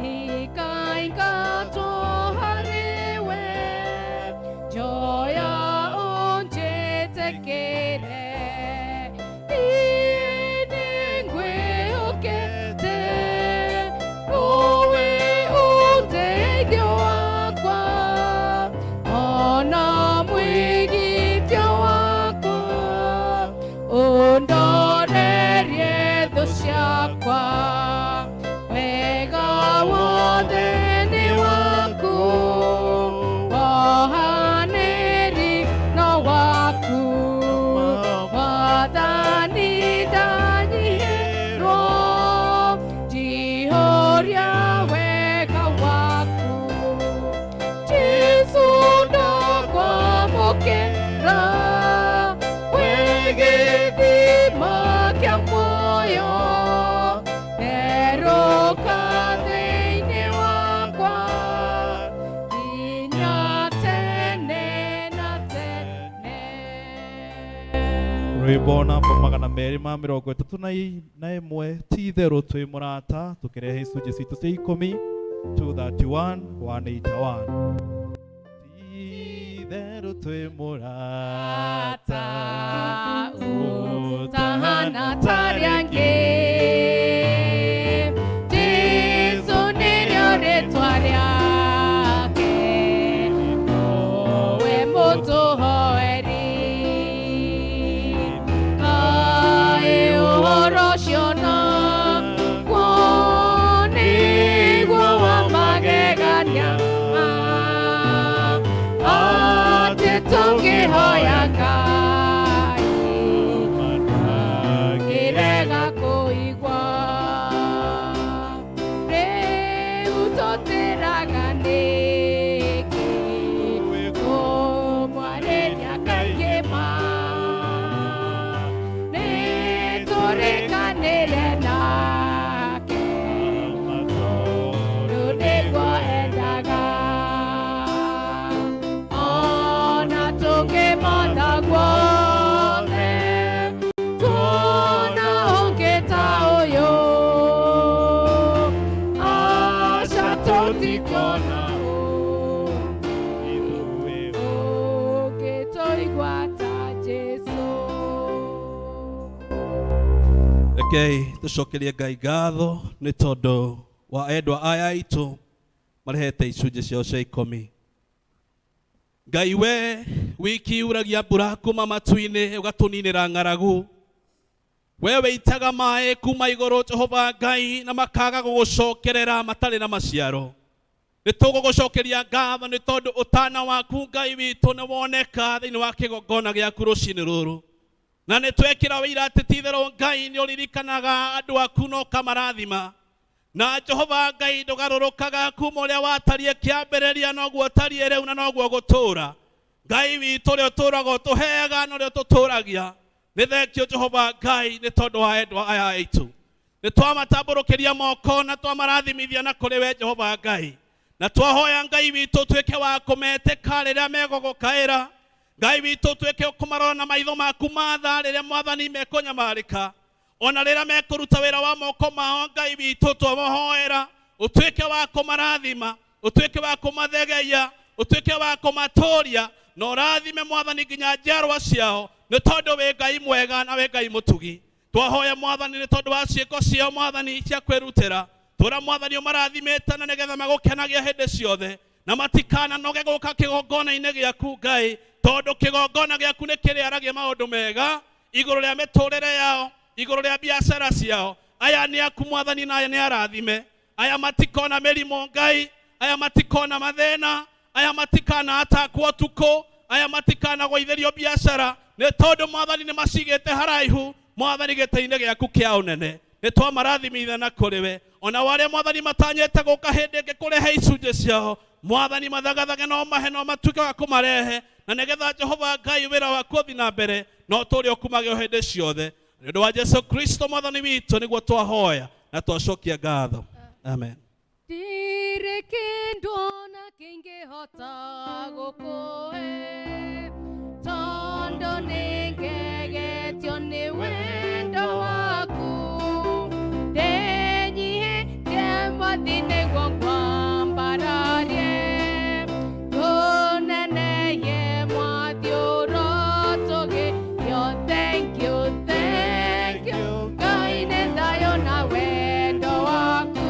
ikaingatwo harĩwe, njoya ũnjĩtĩkĩre, niĩ nĩngwĩhokete, nowe ũteithio wakwa, ona mwĩgitio wakwa, ũndorerie thũ ciakwa, wega wothe nĩ waku, wohanĩri no waku, Mwathani ndanyihĩrwo, njihũria wega waku. Jesu ndakwamũkĩra, wĩ gĩthima kĩa muoyo, therũka thĩinĩ wakwa, nginya tene na tene. Rwĩmbo namba 231, ti itherũ twĩ mũrata, tũkĩrehe icunjĩ citũ cia ikũmi, 231 181. Ti itherũ twĩ mũrata Ũtahana tarĩa angĩ, Jesu nĩrĩo rĩtwa rĩake, nowe mũtũhoeri. Kaĩ ũhoro ũcio naguo nĩguo wa magegania, atĩ tũngĩhoya Ngai. Rekei tũcokerie Ngai ngatho nĩ tondũ wa endwa aya aitũ marehete icunjĩ ciao cia ikũmi. Ngai we wiki uragia mbura kuma matu-inĩ ũgatũninĩra ng'aragu. We wĩitaga maĩ kuma igũrũ Jehova Ngai na makaga gũgũcokerera matarĩ na maciaro. Nĩ tũgũgũcokeria ngatho nĩ tondũ ũtana waku Ngai witũ nĩ woneka thĩinĩ wa kĩgongona gĩaku rũcinĩ rũrũ. Na nĩ twekĩra wĩira atĩ ti-itherũ Ngai nĩ ũririkanaga andũ aku na ũkamarathima. Na Jehova Ngai ndũgarũrũkaga kuma ũrĩa watariĩ kĩambĩrĩria noguo ũtariĩ rĩu na noguo ũgũtũũra. Ngai witũ ũrĩa ũtũũraga ũtũheaga na ũrĩa ũtũtũũragia. Nĩ thengio Jehova Ngai nĩ tondũ wa endwa aya aitũ. Nĩ twamatambũrũkĩria moko na twamarathimithia na kũrĩ we Jehova Ngai. Na twahoya Ngai witũ ũtuĩke wa kũmetĩka rĩrĩa megũgũkaĩra. Ngai witũ ũtuĩke kũmarora na maitho maku ma tha rĩrĩa Mwathani mekũnyamarĩka. Ona rĩrĩa mekũruta wĩra wa moko mao Ngai witũ twamahoera ũtuĩke wa kũmarathima, ũtuĩke wa kũmathegeia, ũtuĩke wa kũmatũria na ũrathime Mwathani nginya njiarwa ciao nĩ tondũ wĩ Ngai mwega na wĩ Ngai mũtugi. Twahoya Mwathani nĩ tondũ wa ciĩko ciao Mwathani cia kwĩrutĩra. Tũra Mwathani ũmarathimĩte na nĩgetha magũkenagia hĩndĩ ciothe na matikananoge gũka kĩgongona-inĩ gĩaku Ngai, tondũ kĩgongona gĩaku nĩ kĩrĩaragia maũndũ mega igũrũ rĩa mĩtũrĩre yao, igũrũ rĩa biacara ciao. Aya nĩ aku Mwathani na aya nĩ arathime. Aya matikona mĩrimũ Ngai, aya matikona mathĩna, aya matikana atakwo ũtukũ, aya matikana gũithĩrio biacara nĩ tondũ Mwathani nĩ macigĩte haraihu Mwathani gĩtĩ-inĩ gĩaku kĩa ũnene. Nĩ twamarathimithia na kũrĩ we. Ona warĩa Mwathani matanyĩte gũka hĩndĩ ĩngĩ kũrehe icunjĩ ciao, Mwathani mathagathage no mahe no matuĩke wa kũmarehe, na nĩgetha Jehova Ngai wĩra waku ũthiĩ na mbere na ũtũũre ũkumagio hĩndĩ ciothe. Nĩ ũndũ wa Jesu Kristo Mwathani witũ nĩguo twahoya na twacokia ngatho. Amen. Ndirĩ kĩndũ ona kĩngĩhota gũkũhe, tondũ nĩngegetio nĩ wendo waku. Ndĩnyihĩtie Mwathi nĩguo ngwambararie, ngũnenehie Mwathi ũrotũgĩrio. Thank you, thank you, Ngai nĩ thayũ na wendo waku.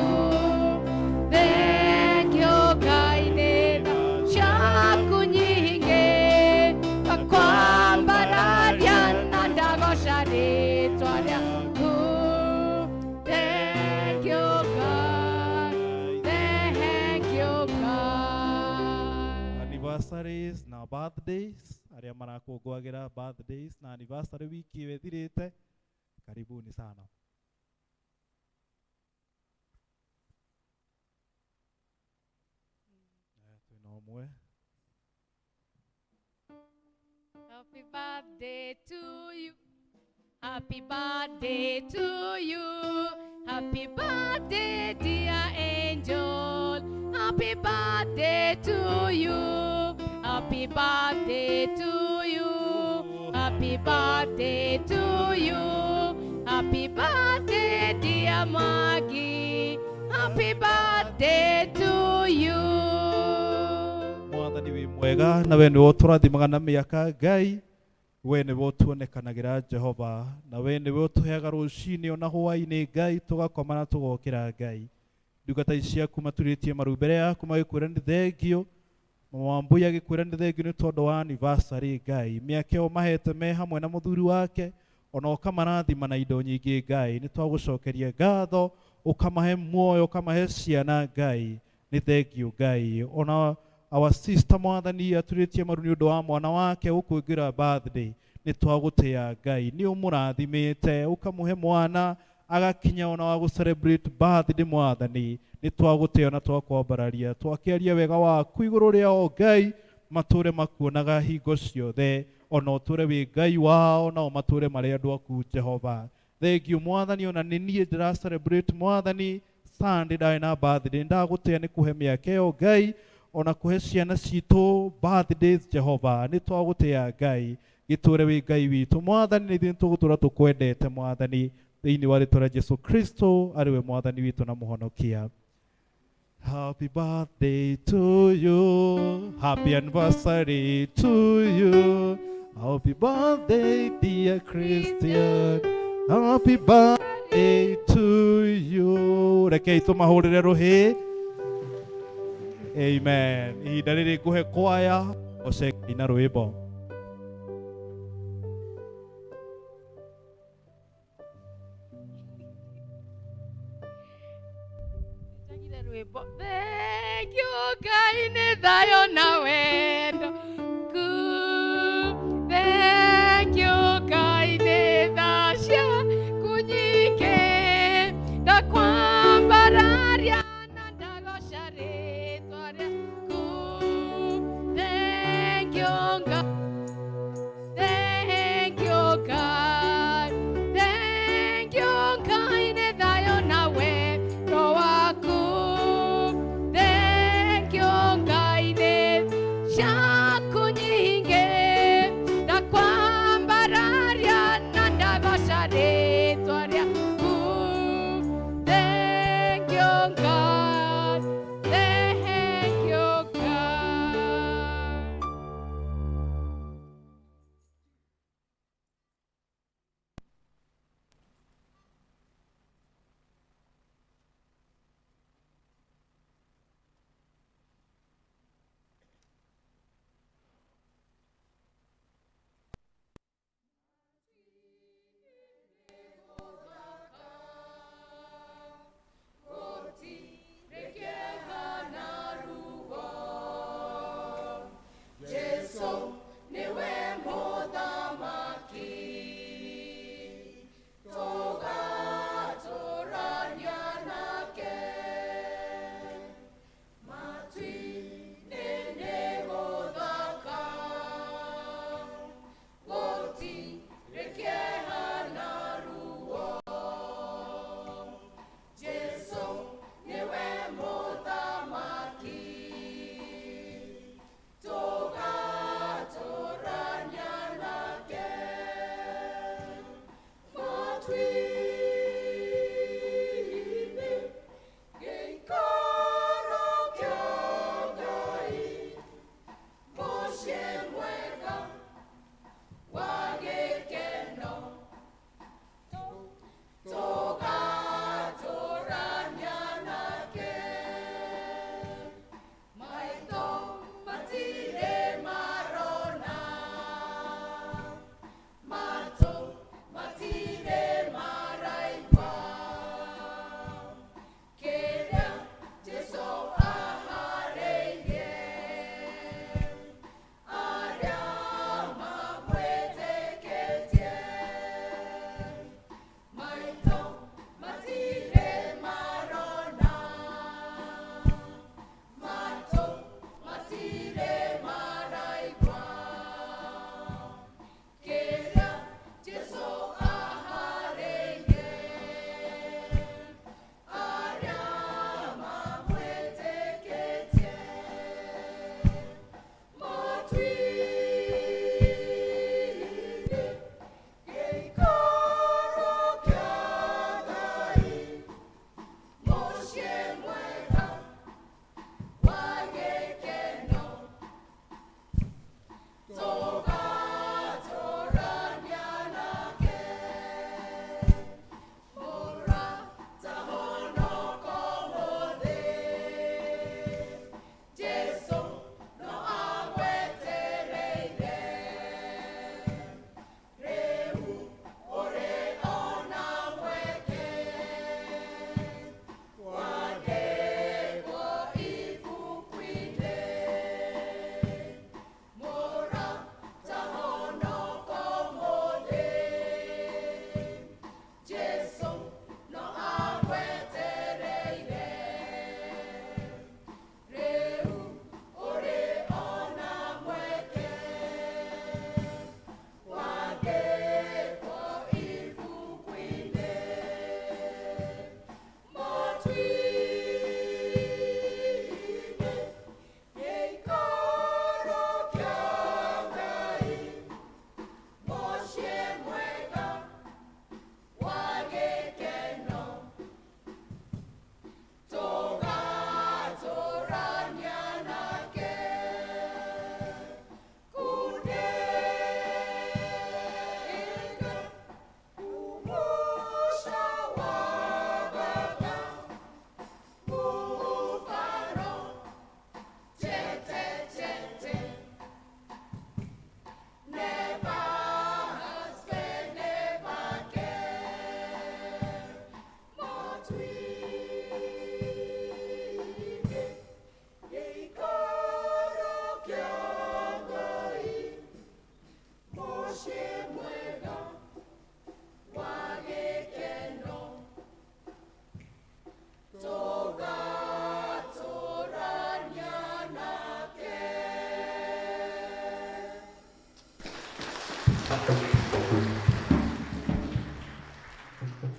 Thank you, Ngai nĩ tha ciaku nyingĩ, ngakwambararia na ndagoca rĩtwa rĩaku. Thank you, God. Thank you, God. Anniversaries na birthdays, arĩa marakũngũagĩra birthdays na anniversary wiki ĩyo ĩthirĩte, karibuni sana. Twĩna ũmwe. Happy birthday to you. Happy birthday to you. Happy birthday, dear angel. Happy birthday to you. Happy birthday to you. Happy birthday to you. Happy birthday, dear Maggie. Happy birthday to you. Mwathani wĩ mwega na we nĩwe ũtũrathimaga na mĩaka Ngai, we nĩwe ũtuonekanagĩra Jehova, na we nĩwe ũtũheaga rũcinĩ ona hwaĩ-inĩ Ngai, tũgakoma na tũgokĩra Ngai. Ndungata ici ciaku maturĩtie maru mbere yaku magĩkwĩra nĩ thengio, Mama Wambui agĩkwĩra nĩ thengio nĩ tondũ wa anniversary Ngai, mĩaka ĩyo mahete me hamwe na mũthuri wake, ona ũkamarathima na indo nyingĩ Ngai, nĩ twagũcokeria ngatho, ũkamahe muoyo, ũkamahe ciana Ngai, nĩ thengio Ngai. Ona our sister Mwathani aturĩtie maru nĩ ũndũ wa mwana wake gũkũngĩra birthday, nĩ twagũtĩa Ngai, nĩ ũmũrathimĩte, ũkamũhe mwana agakinya ona wa gũ celebrate birthday Mwathani, nĩ twagũtĩa na twakwambararia, twakĩaria wega waku igũrũ rĩao Ngai, matũre makuonaga hingo ciothe, ona ũtũre wĩ Ngai wao, nao matũre marĩ andũ aku Jehova. Thengio Mwathani, ona nĩ niĩ ndĩra celebrate Mwathani Sunday ndarĩ na birthday, ndagũtĩa nĩ kũhe mĩaka ĩyo Ngai, ona kũhe ciana citũ birthdays Jehova, nĩ twagũtĩa Ngai, gĩtũre wĩ Ngai witũ Mwathani, nĩ ithuĩ tũgũtũra tũkwendete Mwathani, thĩinĩ wa rĩtwa rĩa Jesu Kristo arĩ we Mwathani witũ na Mũhonokia. Happy birthday to you. Happy anniversary to you. Happy birthday, dear Christian. Happy birthday. birthday to you. Rekei tũmahũrĩre rũhĩ. Amen. Ihinda rĩrĩ ngũhe kwaya ũceke na rwĩmbo. Njagire rwĩmbo. Thank you Ngai nĩ thayũ na wendo ku. Thank you Ngai nĩ tha ciaku nyingĩ. Ndakwambararia na ndagoca rĩtwa rĩaku. Thank you Ngai. Thank you God. Thank you Ngai nĩ thayũ na wendo waku. Thank you Ngai nĩ ciaku nyingĩ. Ndakwambararia na ndagoca rĩtwa rĩaku. Thank you God. Thank you God.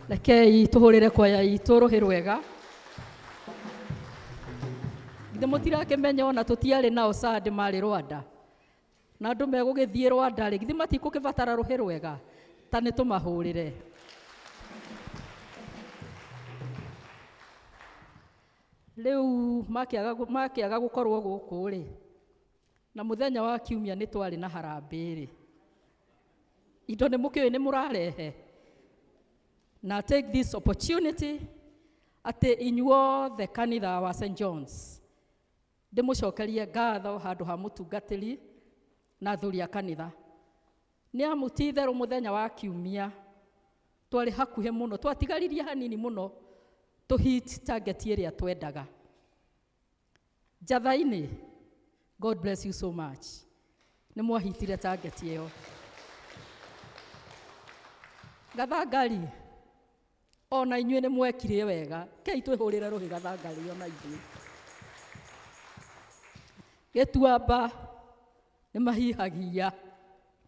Rekei tũhũrĩre kwaya itũ rũhĩ rwega. Githĩ mũtirakĩmenya ona tũtiarĩ nao Sunday marĩ Rwanda. Na andũ megũgĩthiĩ Rwanda rĩ, githĩ matikũkĩbatara rũhĩ rwega? Ta nĩ tũmahũrĩre. Rĩu makĩaga gũkorwo gũkũ rĩ, na mũthenya wa kiumia nĩ twarĩ na harambee rĩ, indo nĩ mũkĩũĩ nĩ mũrarehe. Na take this opportunity atĩ inyuothe kanitha wa St John's ndĩmũcokerie ngatho handũ ha mũtungatĩri na athuri a kanitha. Nĩ amu ti itherũ mũthenya wa kiumia twarĩ hakuhĩ mũno, twatigaririe hanini mũno tũ hit target ĩrĩa twendaga. Njatha-inĩ, God bless you so much. Nĩ mwahitire target ĩyo. Gathangari, ona inyuĩ nĩ mwekire wega. Kei twĩhũrĩre rũhĩ Gathangari ona ithuĩ. Gĩtuamba nĩ mahihagia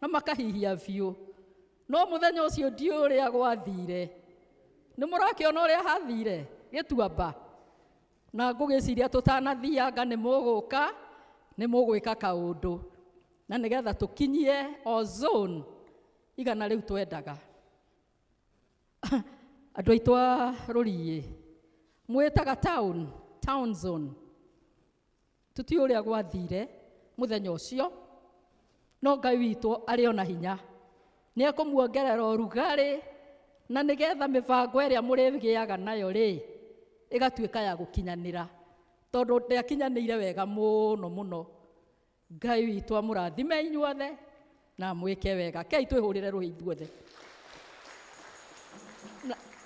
na makahihia biũ. No mũthenya ũcio ndiũĩ ũrĩa gwathire. Nĩ mũrakĩona ũrĩa hathire Gĩtuamba? Na ngũgĩciria tũtanathianga nĩ mũgũka, nĩ mũgwĩka kaũndũ. Na nĩgetha tũkinyie o zone igana rĩu twendaga. Andũ aitũ a Rũriĩ, mwĩtaga town, town zone. Tũtiũĩ ũrĩa gwathire mũthenya ũcio, no Ngai witũ arĩ ona hinya. Nĩ ekũmuongerera ũrugarĩ, na nĩgetha mĩbango ĩrĩa mũrĩgĩaga nayo rĩ, ĩgatuĩka ya gũkinyanĩra. Tondũ ndĩakinyanĩire wega mũno mũno. Ngai witũ amũrathime inyuothe na amwĩke wega. Kei twĩhũrĩre rũhĩ ithuothe.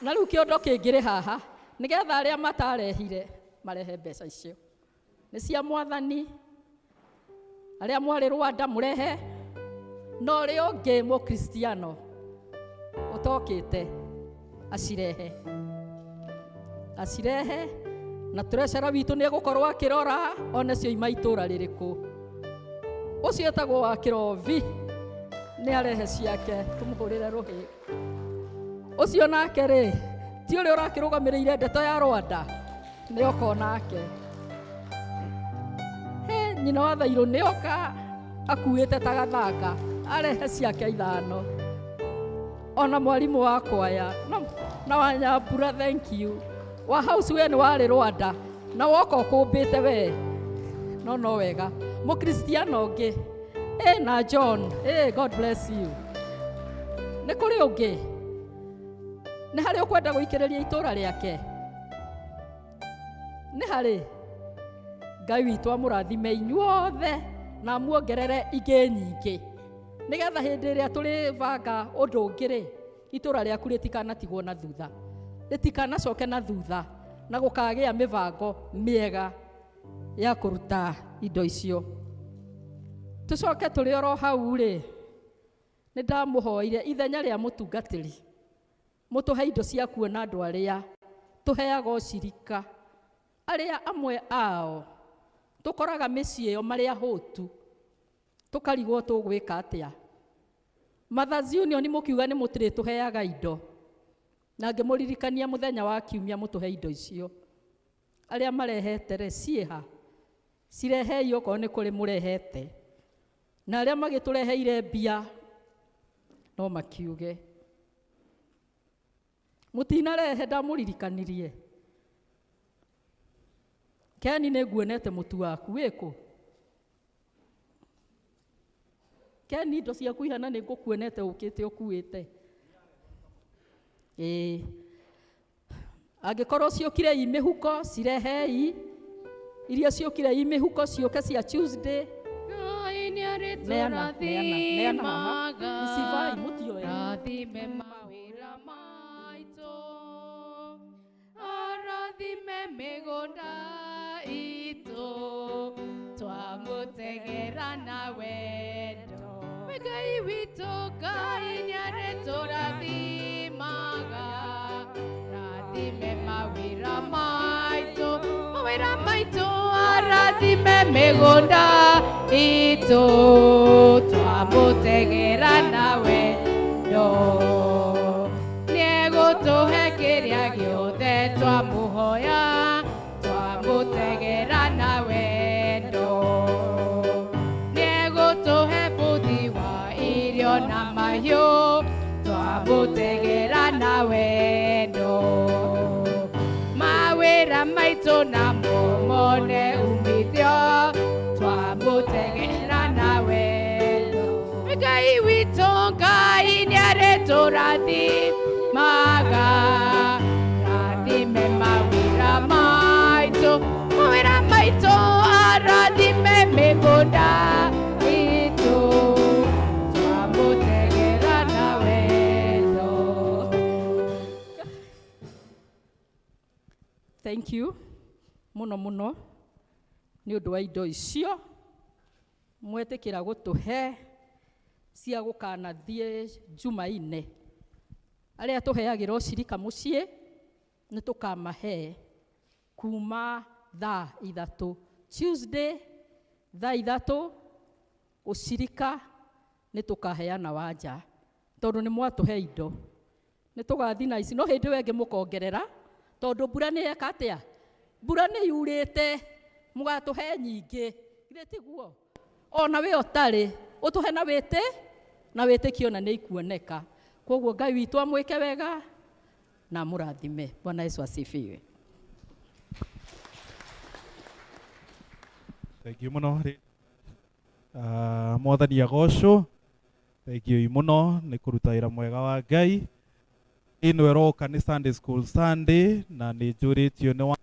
Na rĩu kĩondo kĩngĩrĩ haha, nĩgetha arĩa matarehire marehe mbeca icio. Nĩ cia mwathani. Arĩa mwarĩ Rwanda mũrehe, na ũrĩa ũngĩ mũkristiano ũtokĩte acirehe. Acirehe na treasurer witũ nĩ egũkorwo akĩrora one cioima itũra rĩrĩkũ. Ũcio etagwo wa Kĩrobi nĩ arehe ciake tũmũhũrĩre rũhĩ. Ũcio nake rĩ, ti ũrĩa ũrakĩrũgamĩrĩire ndeto ya Rwanda, nĩ oka onake. He, nyina wa Thairũ nĩ oka akuĩte ta gathanga, arehe ciake ithano. Ona mwarimũ wa kwaya na wa Nyambura, thank you. Wa house we nĩ warĩ Rwanda na woka ũkũmbĩte we, no no wega. Mũkristiano ũngĩ na John, God bless you. Nĩ kũrĩ ũngĩ? Nĩ harĩ ũkwenda gũikĩrĩria itũra rĩake? Nĩ harĩ? Ngai witũ amũrathime inyuothe na amuongerere ingĩ nyingĩ, nĩgetha hĩndĩ ĩrĩa tũrĩbanga ũndũ ũngĩ rĩ, itũra rĩaku rĩtikanatigwo na thutha, rĩtikanacoke na thutha, na gũkagĩa mĩbango mĩega ya kũruta indo icio. Tũcoke tũrĩ oro hau rĩ, nĩ ndamũhoire ithenya rĩa mũtungatĩri mũtũhe indo cia kuona andũ arĩa tũheaga ũcirika, arĩa amwe ao tũkoraga mĩciĩ ĩyo marĩ ahũtu, tũkarigwo tũgwĩka atĩa. Mothers Union mũkiuga nĩ mũtirĩtũheaga indo, na ngĩmũririkania mũthenya wa kiumia mũtũhe indo icio. Arĩa marehete rĩ, ciĩha? Cirehei okorwo nĩ kũrĩ mũrehete. Na arĩa magĩtũreheire mbia no makiuge. Mũtinarehe, ndamũririkanirie. Keni nĩ nguonete mũtu waku wĩkũ? Keni indo ciaku ihana nĩ ngũkuonete ũkĩte ũkuĩte. Ĩĩ. Angĩkorwo ciũkire i mĩhuko, cirehei. Iria ciũkire i mĩhuko ciũke cia Tuesday. Ngai nĩ Neana, neana, neana haha. arĩtũrathimaga. Icivai, mũtioe. Rathime mawĩra maitũ, arathime mĩgũnda itũ, twamũtegera na wendo. We Ngai witũ, Ngai nĩarĩtũrathimaga. Rathime mawĩra maitũ, mawĩra maitũ, arathime mĩgũnda itũ, twamũtegera na wendo. Nĩegũtũhe Twamũtegera na wendo. Mawĩra maitũ namo mone umithio. Twamũtegera na wendo. Ngai witũ Ngai nĩarĩtũrathimaga. Rathime mawĩra maitũ. Mawĩra maitũ arathime mĩgũnda itũ. Twamũtegera na wendo. Thank you muno muno nĩ ũndũ wa indo icio mwetĩkĩra gũtũhe cia gũkanathiĩ Jumaine. Arĩa tũheagĩra ũcirika mũciĩ nĩ tũkamahe kuma thaa 3 Tuesday thaa 3 ũcirika nĩ tũkaheana wanja tondũ nĩ mwatũhe indo nĩ tũgathiĩ na ici no hĩndĩ ĩyo ĩngĩ mũkongerera tondũ mbura nĩ yeka atĩa mbura nĩ yurĩte mũgatũhe nyingĩ githĩ tiguo ona we ũtarĩ ũtũhe na wĩtĩ na wĩtĩkio na nĩ ikuoneka koguo Ngai witũ amwĩke wega na amũrathime. Bwana Yesu asifiwe. Thank you muno. Mwathani agocwo. Thank you muno nĩ kũruta wĩra mwega wa Ngai. Ĩno ĩroka nĩ Sunday School Sunday na nĩ njũrĩtio nĩ wa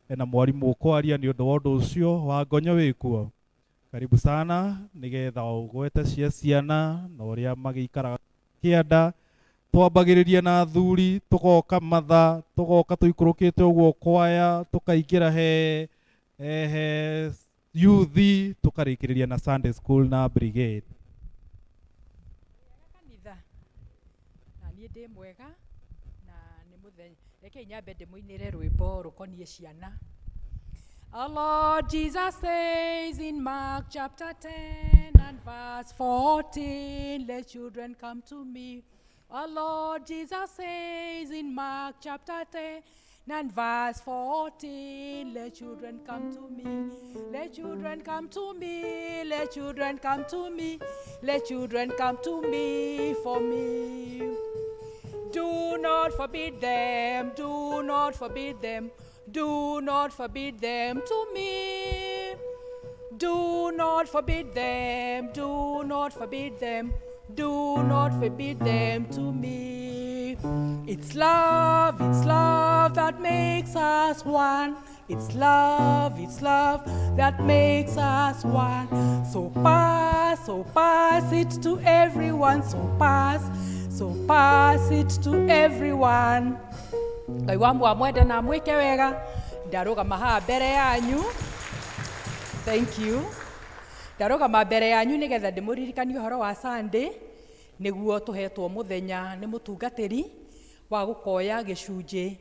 ena mwarimũ ũkwaria nĩ ũndũ wa ũndũ ũcio wa ngonyo wĩkuo. Karibu sana nĩgetha ũgwete cia ciana na ũrĩa magĩikaraga kĩanda. Twambagĩrĩria na athuri tũgoka matha tũgoka tũikũrũkĩte ũguo kwaya tũkaingĩra he he youth tũkarĩkĩrĩria na Sunday School na brigade. Kanitha na niĩ ndĩ mwega na nĩ mũthenya rekei nyambe ndĩmũinĩre rwĩmbo rũkoniĩ ciana. Our Lord Jesus says in Mark chapter 10 and verse 14, let children come to me. Our Lord Jesus says in Mark chapter 10 and verse 14, let children come to me. Let children come to me. Let children come to me. Let children come to me for me. Do not forbid them, do not forbid them, do not forbid them to me. Do not forbid them, do not forbid them, do not forbid them to me. It's love that makes us one. It's love that makes us one. So pass it to everyone. So pass it to everyone. Ngai wa mwende na mwĩke wega. Ndarũgama haha mbere yanyu. Thank you. Ndarũgama mbere yanyu nĩgetha ndĩmũririkanie ũhoro wa Sunday nĩguo tũhetwo mũthenya nĩ mũtungatĩri wa gũkoya gĩcunjĩ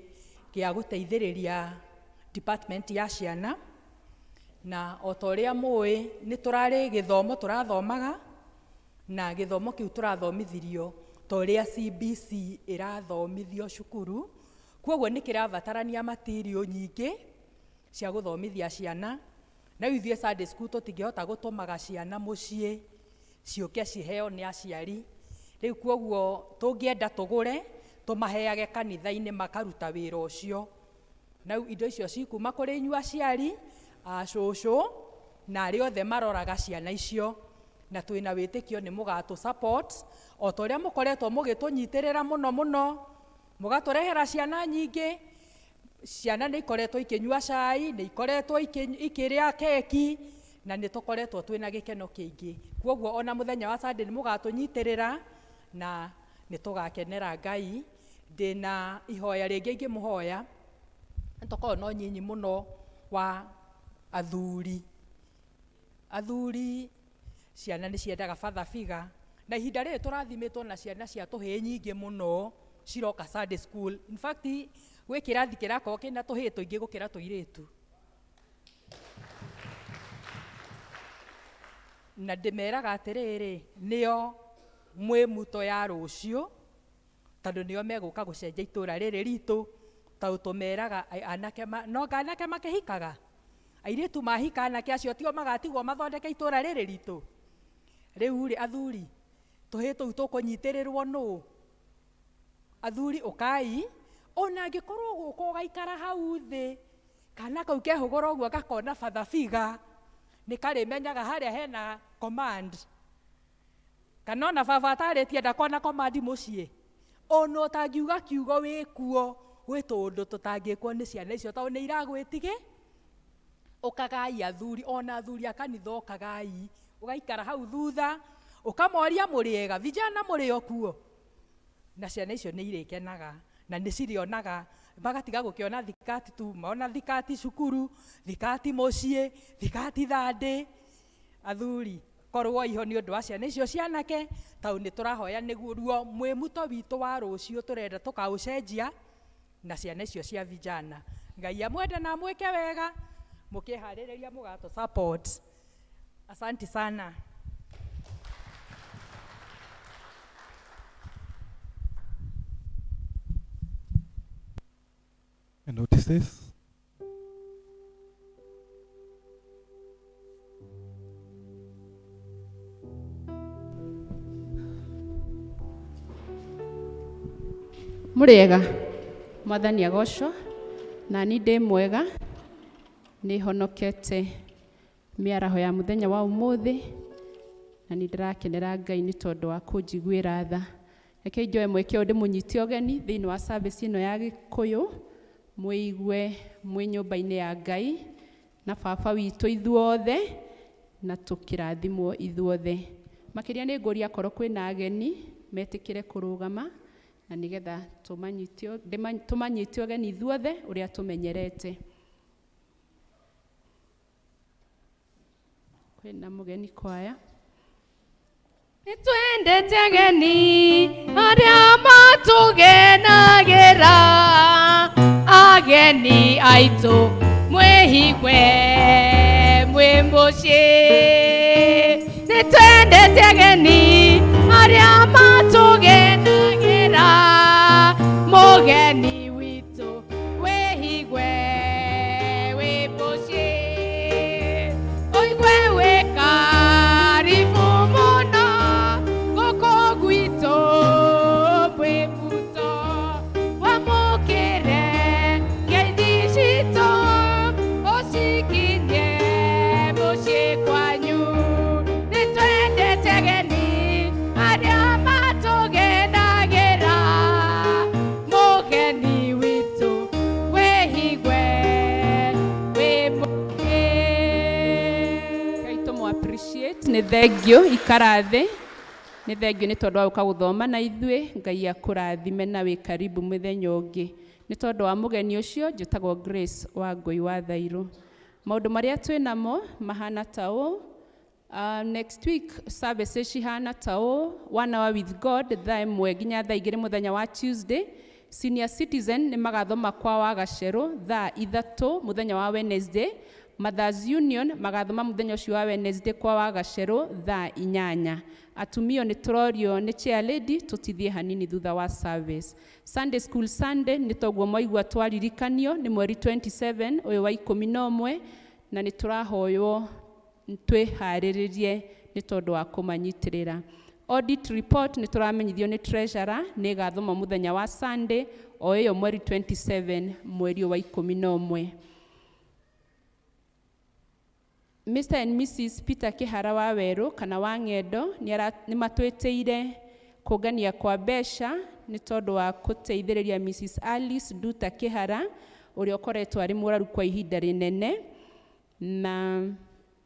gĩa gũteithĩrĩria department ya ciana. Na o ta ũrĩa mũĩ nĩ tũrarĩ gĩthomo tũrathomaga na gĩthomo kĩu tũrathomithirio ta ũrĩa CBC ĩrathomithio cukuru. Kwoguo nĩ kĩrabatarania material nyingĩ cia gũthomithia ciana. Na rĩu ithuĩ Sunday school tũtingĩhota gũtũmaga ciana mũciĩ ciũke ciheo nĩ aciari. Rĩu kwoguo tũngĩenda tũgũre tũmaheage kanitha-inĩ makaruta wĩra ũcio. Na rĩu indo icio cikuma kũrĩ inyuĩ aciari, acũcũ na arĩa othe maroraga ciana icio. Na twĩna wĩtĩkio nĩ mũgatũ support o ta ũrĩa mũkoretwo mũgĩtũnyitĩrĩra mũno mũno, mũgatũrehera ciana nyingĩ. Ciana nĩ ikoretwo ikĩnyua cai, nĩ ikoretwo ikĩrĩa keki, na nĩ tũkoretwo twĩna gĩkeno kĩingĩ. Kwoguo ona mũthenya wa Sunday nĩ mũgatũnyitĩrĩra na nĩ tũgakenera Ngai. Ndĩna ihoya rĩngĩ ingĩmũhoya, nĩ tũkoragwo na ũnyinyi mũno wa athuri. Athuri ciana nĩ ciendaga father figure, na ihinda rĩrĩ tũrathimĩtwo na ciana cia tũhĩĩ nyingĩ mũno ciroka Sunday school. In fact, gwĩ kĩrathi kĩrakorwo kĩna tũhĩĩ tũingĩ gũkĩra tũirĩtu. Na ndĩmeraga atĩrĩrĩ, nĩo mwĩ muto ya rũciũ, tondũ nĩo megũka gũcenjia itũra rĩrĩ ritũ, tondũ tũmeraga anake no anga anake makĩhikaga. Airĩtu mahika anake acio tio magatigwo mathondeke itũra rĩrĩ ritũ. Rĩu rĩ athuri, tũhĩĩ tũu tũkũnyitĩrĩrwo nũ? Athuri ũkai, ona angĩkorwo gũka ũgaikara hau thĩ, kana kau kehũgũra ũguo gakona father figure, nĩ karĩmenyaga harĩa hena command. Kana ona baba atarĩtie ndakona command mũciĩ. Ona ũtangiuga kiugo wĩkuo, gwĩ tũũndũ tũtangĩkwo nĩ ciana icio tondũ nĩ iragwĩtigĩ. Ũkagai athuri, ona athuri a kanitha ũkagai, ũgaikara hau thutha, ũkamoria mũrĩega, vijana mũrĩ o kuo. Na ciana icio nĩ irĩkenaga na nĩ cirĩonaga, magatiga gũkĩona thikati tu, mona thikati cukuru, thikati mũciĩ, thikati thandĩ. Athuri, korwo iho nĩ ũndũ wa ciana icio cianake, tondũ nĩ tũrahoya nĩguo ruo mwĩmuto witũ wa rũciũ tũrenda tũkaũcenjia na ciana icio cia vijana. Ngai amwende na amwĩke wega, mũkĩharĩrĩria mũgatũ support. Asante sana. And notices. Mũrĩega, mwathani agocwo, na ni ndĩ mwega, nĩ honokete mĩaraho ya mũthenya wa ũmũthĩ, na nĩ ndĩrakenera Ngai nĩ tondũ wa kũnjiguĩra tha. Reke njoe mweke ũyũ ndĩmũnyite ũgeni thĩinĩ wa service ĩno ya Gĩkũyũ, mwĩigue mwĩ nyũmba-inĩ ya Ngai na baba witũ ithuothe, na tũkĩrathimwo ithuothe. Makĩria nĩ ngũria korwo kwĩna ageni metĩkĩre kũrũgama, na nĩgetha tũmanyite ũgeni ithuothe ũrĩa tũmenyerete. Kwĩna mũgeni kwaya. Nĩtwendete ageni arĩa matũgenagĩra, ageni aitũ mwĩhigwe mwĩ mũciĩ. Nĩtwendete ageni arĩa matũgenagĩra, mũgeni witũ wĩhigwe wĩ mũciĩ. Ũigue wĩ karibu mũno gũkũ gwitũ mwĩ muto, wamũkĩre ngeithi citũ ũcikinyie mũciĩ kwanyu. Nĩtwendete ageni arĩa matũgenagĩra, mũgeni witũ wĩhigwe wĩ mũciĩ. Ngai tũmũ appreciate, nĩ thengio ikara thĩ, nĩ thengio nĩ tondũ wa gũka gũthoma na ithuĩ. Ngai akũrathime na wĩ karibu mũthenya ũngĩ. Nĩ tondũ wa mũgeni ũcio njĩtagwo Grace wa Ngũi wa Thairũ. Maũndũ marĩa twĩ namo mahana ta ũũ. Next week services cihana ta ũũ: One Hour with God thaa 1 nginya thaa 2 mũthenya wa Tuesday. Senior Citizen nĩ magathoma kwa Wagacerũ thaa 3 mũthenya wa Wednesday. Mothers Union magathoma mũthenya ũcio wa Wednesday kwa Wagacerũ thaa 8. Atumia nĩ tũrorio nĩ chair lady tũtithie hanini thutha wa service. Sunday School Sunday nĩ toguo mwaigua twaririkanio nĩ mweri 27 ũyũ wa 11, na nĩ tũrahoywo twĩharĩrĩrie nĩ tondũ wa kũmanyitĩrĩra. Audit report nĩ tũramenyithio nĩ treasurer nĩ ĩgathomwo mũthenya wa Sunday o ĩyo mweri 27 mweri wa 11. Mr and Mrs Peter Kihara wa Werũ kana wa Ng'endo nĩ matwĩtĩire kũngania kwa mbeca nĩ tondũ wa gũteithĩrĩria Mrs Alice Nduta Kihara ũrĩa ũkoretwo arĩ mũrwaru kwa ihinda rĩnene, na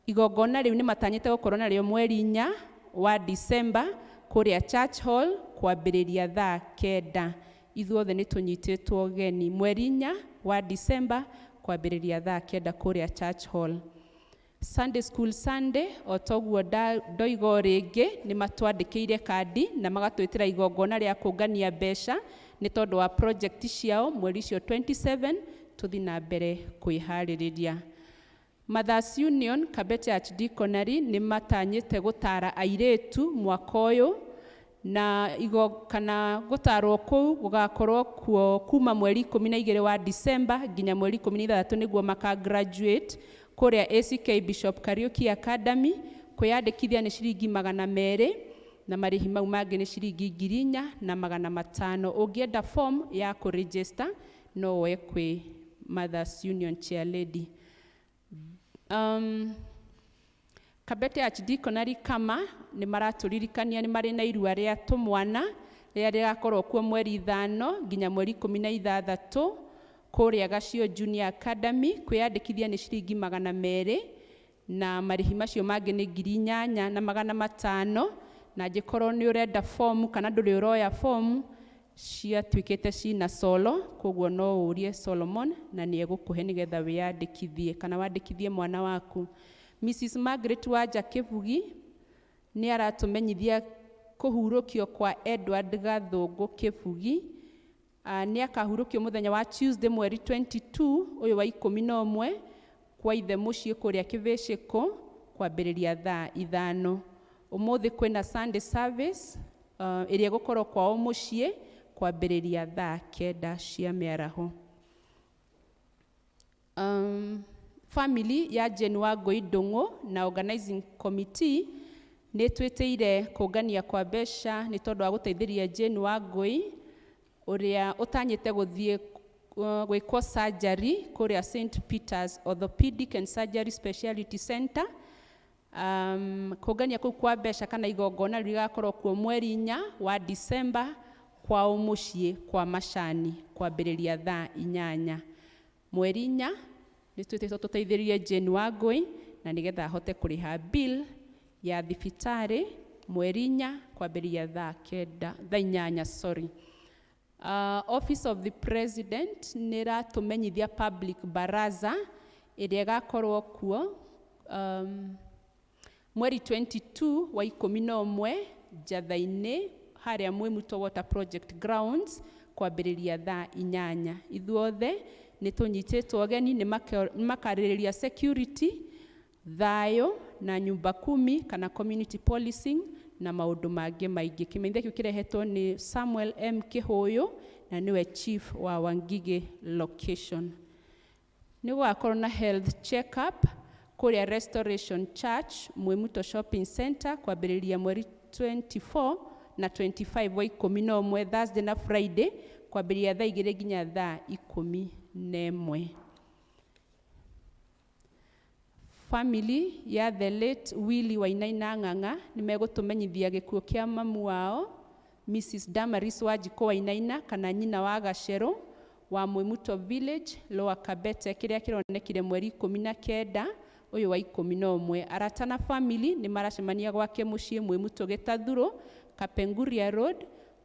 igongona rĩu nĩ matanyĩte gũkorwo narĩo mweri 4 wa December kũrĩa Church Hall kwambĩrĩria thaa 9. Ithuothe nĩ tũnyitĩtwo ũgeni mweri 4 wa December kwambĩrĩria thaa 9 kũrĩa Church Hall. Sunday School Sunday o toguo ndoiga o rĩngĩ nĩ matwandĩkĩire kandi na magatwĩtĩra igongona rĩa kũngania mbeca nĩ tondũ wa project ciao mweri ũcio 27 tũthiĩ na mbere kwĩharĩrĩria. Mothers Union Kabete Archdeaconry nĩ matanyĩte gũtara airĩtu mwaka ũyũ, na igo kana gũtarwo kũu gũgakorwo kuo kuma mweri 12 wa December nginya mweri 16 nĩguo maka graduate kũrĩa ACK Bishop Kariuki Academy. Kwĩyandĩkithia nĩ ciringi 200. na marĩhi mau mangĩ nĩ ciringi 4,500. Ũngĩenda form ya kũ register no woe kwĩ Mothers Union Chair Lady. Kabete Archdeaconry Kama nĩ maratũririkania nĩ marĩ na irua rĩa tũmwana rĩrĩa rĩgakorwo kuo mweri 5 nginya mweri 16 kũrĩa Gacio Junior Academy. Kwĩyandĩkithia nĩ ciringi 200 na marĩhi macio mangĩ nĩ 8,500. Na angĩkorwo nĩ ũrenda fomu kana ndũrĩ ũroya fomu ciatuĩkĩte cina solo, koguo no ũrie Solomon na nĩ egũkũhe nĩgetha wĩyandĩkithie kana wandĩkithie mwana waku. Mrs Margaret Wanja Kĩbugi nĩ aratũmenyithia kũhurũkio kwa Edward Gathũngũ Kĩbugi. Nĩ akahurũkio mũthenya wa Tuesday mweri 22 ũyũ wa 11 kwa ithe mũciĩ kũrĩa Kĩvĩcĩkũ kwambĩrĩria thaa 5. Ũmũthĩ kwĩna Sunday service ĩrĩa ĩgũkorwo kwao mũciĩ kwambĩrĩria thaa 9 cia mĩaraho. Family ya Jane Wangũi Ndũng'ũ na organizing committee nĩ twĩtĩire kũngania kwa mbeca nĩ tondũ wa gũteithĩrĩria Jane Wangũi ũrĩa ũtanyĩte gũthiĩ gwĩkwo surgery kũrĩa St Peter's Orthopedic and Surgery Speciality Center. Kũngania kũu kwa mbeca kana igongona rĩgakorwo kuo mweri 4 wa December kwao mũciĩ kwa Macani kwambĩrĩria thaa 8. Mweri 4 nĩ twĩtĩtwo tũteithĩrĩrie Jane Wangũi na nĩgetha ahote kũrĩha bill ya thibitarĩ mweri 4 kwambĩrĩria thaa 9, thaa 8 sorry. Office of the President nĩ ĩratũmenyithia public baraza ĩrĩa ĩgakorwo kuo mweri 22 wa 11 Njatha-inĩ harĩa Mwĩmuto Water Project Grounds kwambĩrĩria thaa 8. Ithuothe nĩ tũnyitĩtwo ũgeni, nĩ makarĩrĩria security, thayũ na nyumba kumi kana community policing na maũndũ mangĩ maingĩ. Kĩmenyithia kĩu kĩrehetwo nĩ Samuel M Kĩhũyũ na nĩwe chief wa Wangige location. Nĩ gũgakorwo na health check up kũrĩa Restoration Church Mwĩmuto Shopping Center kwambĩrĩria mweri 24 na 25 wa 11 Thursday na Friday kwambĩrĩria thaa 2 nginya thaa 11. Family ya the late Willie Wainaina Ng'ang'a nĩ megũtũmenyithia gĩkuũ kĩa mamu wao Mrs Damaris Wanjikũ Wainaina kana nyina wa Gacerũ wa Mwĩmuto Village Lower Kabete kĩrĩa kĩronekire mweri 19 ũyũ wa 11. Arata na family nĩ maracemania gwake mũciĩ Mwĩmuto Gĩtathurũ Kapenguria Road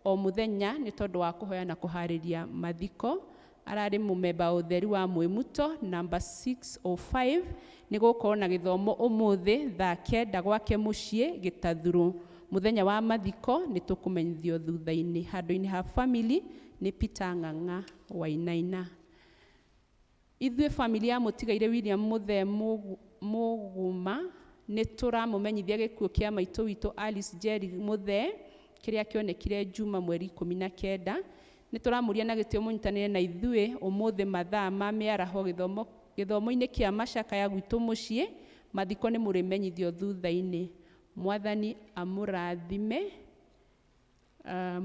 o mũthenya nĩ tondũ wa kũhoya na kũharĩria mathiko. Ararĩ mũmemba ũtheri wa Mwĩmuto number 605. Nĩ gũkorwo na gĩthomo ũmũthĩ thaa 9 gwake mũciĩ Gĩtathurũ. Mũthenya wa mathiko nĩ tũkũmenyithio thutha-inĩ. Handũ-inĩ ha family nĩ Peter Ng'ang'a Wainaina. Ithuĩ family ya mũtigaire William Mũthee Mũguma nĩ tũramũmenyithia gĩkuũ kĩa maitũ witũ Alice Jerry Mũthee kĩrĩa kĩonekire Juma mweri 19. Nĩ tũramũria na gĩtĩo mũnyitanĩre na ithuĩ ũmũthĩ mathaa ma mĩaraho gĩthomo-inĩ kĩa macakaya gwitũ mũciĩ. Mathiko nĩ mũrĩmenyithio thutha-inĩ. Mwathani amũrathime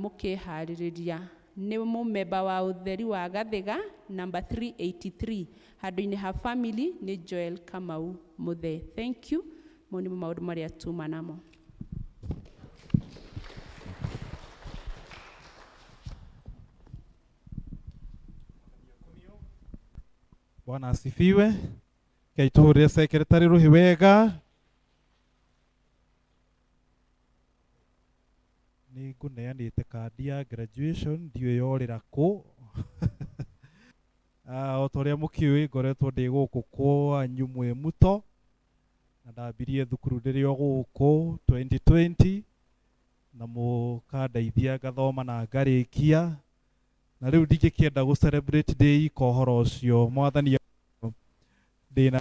mũkĩharĩrĩria. Nĩ mũmemba wa ũtheri wa Gathĩga number 383. Handũ-inĩ ha family nĩ Joel Kamau Mũthee. Thank you. Mau nĩmo maũndũ marĩa tuma namo. Bwana asifiwe. Kaituhurie secretary ruhi wega. Nĩ ngũneanĩte kandi ya graduation ndiũĩ yorĩra kũ. O ta ũrĩa mũkĩũĩ ngoretwo ndĩ gũkũ kwanyu Mwĩmuto na ndambirie thukuru ndĩrĩ o gũkũ 2020 na mũkandeithia ngathoma na ngarĩkia na rĩu ndingĩkĩenda gũ celebrate ndĩ ika ũhoro ũcio. Mwathani ndĩna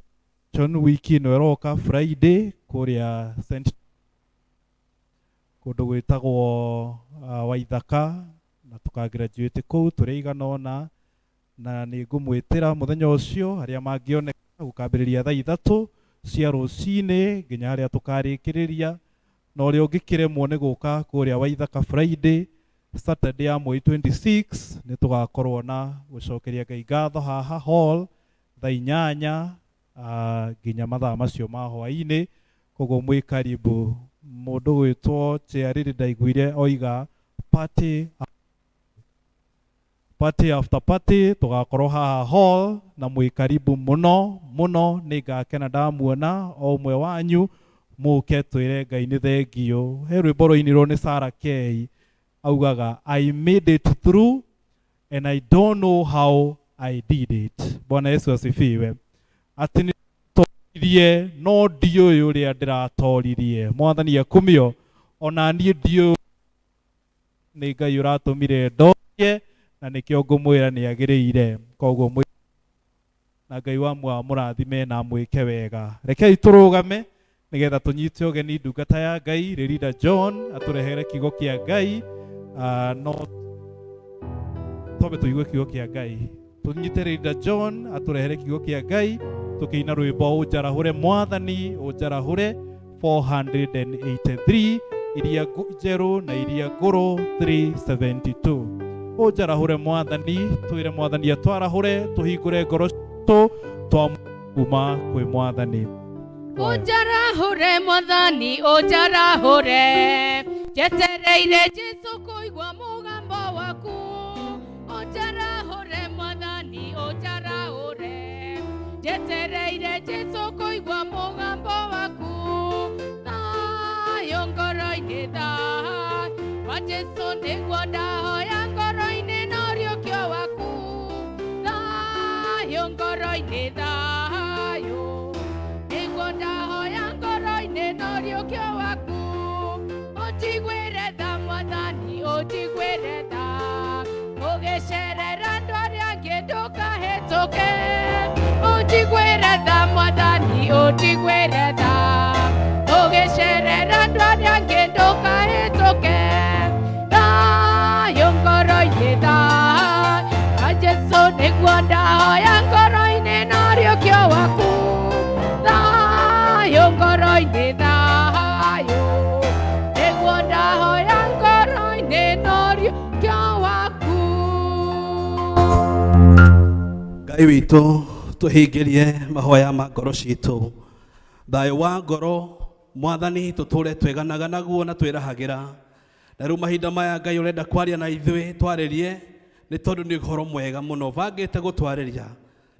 wiki ĩno ĩroka Friday kũrĩa St kũndũ gwĩtagwo Waithaka na tũka graduate kũu tũrĩ aigana ũna na nĩ ngũmwĩtĩra mũthenya ũcio arĩa mangĩoneka gũkambĩrĩria thaa 3 cia rũcinĩ nginya harĩa tũkarĩkĩrĩria. Na ũrĩa ũngĩkĩremwo nĩ gũka kũrĩa Waithaka Friday, Saturday ya mweri 26 nĩ tũgakorwo na gũcokeria Ngai ngatho haha hall thaa 8 nginya mathaa macio ma hwaĩ-inĩ. Koguo mwĩ karibu. Mũndũ gwĩtwo Cheariri ndaiguire oiga party party after party tũgakorwo haha hall na mwĩ karibu mũno mũno. Nĩ ngakena ndamuona o ũmwe wanyu mũke twĩre Ngai nĩ thengiũ. He rwĩmbo rwainirwo nĩ Sarah K augaga, "I made it through and I don't know how I did it." Bwana Yesu asifiwe. Atĩ nĩ toririe no ndiũĩ ũrĩa ndĩratoririe. Mwathani akumio. Ona niĩ ndiũĩ, nĩ Ngai ũratũmire ndorie na nĩkĩo ngũmwĩra nĩ agĩrĩire. Koguo mwĩ na Ngai wa mũrathime na mwĩke wega. Rekei tũrũgame nĩgetha tũnyite ũgeni ndungata ya Ngai Ririda John atũrehere kiugo kĩa Ngai. No twambe tũigue kiugo kĩa Ngai. Tũnyite Ririda John atũrehere kiugo kĩa Ngai tũkĩina rwĩmbo Ũnjarahũre Mwathani Ũnjarahũre 483, iria njerũ na iria ngũrũ 372. Ũnjarahũre Mwathani, twĩre Mwathani atwarahũre, tũhingũre ngoro citũ twamuma kwĩ Mwathani. Ũnjarahũre Mwathani, ũnjarahũre, njetereire Jesu kũigua mũgambo waku. Ũnjarahũre Mwathani, ũnjarahũre, njetereire Jesu kũigua mũgambo waku. Thayũ ngoro-inĩ, thayũ wa Jesu nĩguo ndahoya ngoro-inĩ na ũriũkio waku. Thayũ ngoro-inĩ, thayũ nĩguo ndahoya ngoro-inĩ na ũriũkio waku. Ũnjiguĩre tha Mwathani, ũnjiguĩre tha, ũgĩcerera andũ arĩa angĩ ndũkahĩtũke. Ũnjiguĩre tha Mwathani, ũnjiguĩre tha, ũgĩcerera andũ arĩa angĩ ndũkahĩtũke. Thayũ ngoro-inĩ, thayũ wa Jesu nĩguo ndahoya ngoro-inĩ na ũriũkio waku. Thayũ ngoro-inĩ, thayũ nĩguo ndahoya ngoro-inĩ na ũriũkio waku. Ngai witũ, tũhingĩrie mahoya ma ngoro citũ, thayũ wa ngoro Mwathani, tũtũre twĩganaga naguo na twĩrahagĩra. Na rĩu mahinda maya Ngai ũrenda kwaria na ithuĩ, twarĩrie, nĩ tondũ nĩ ũhoro mwega mũno bangĩte gũtwarĩria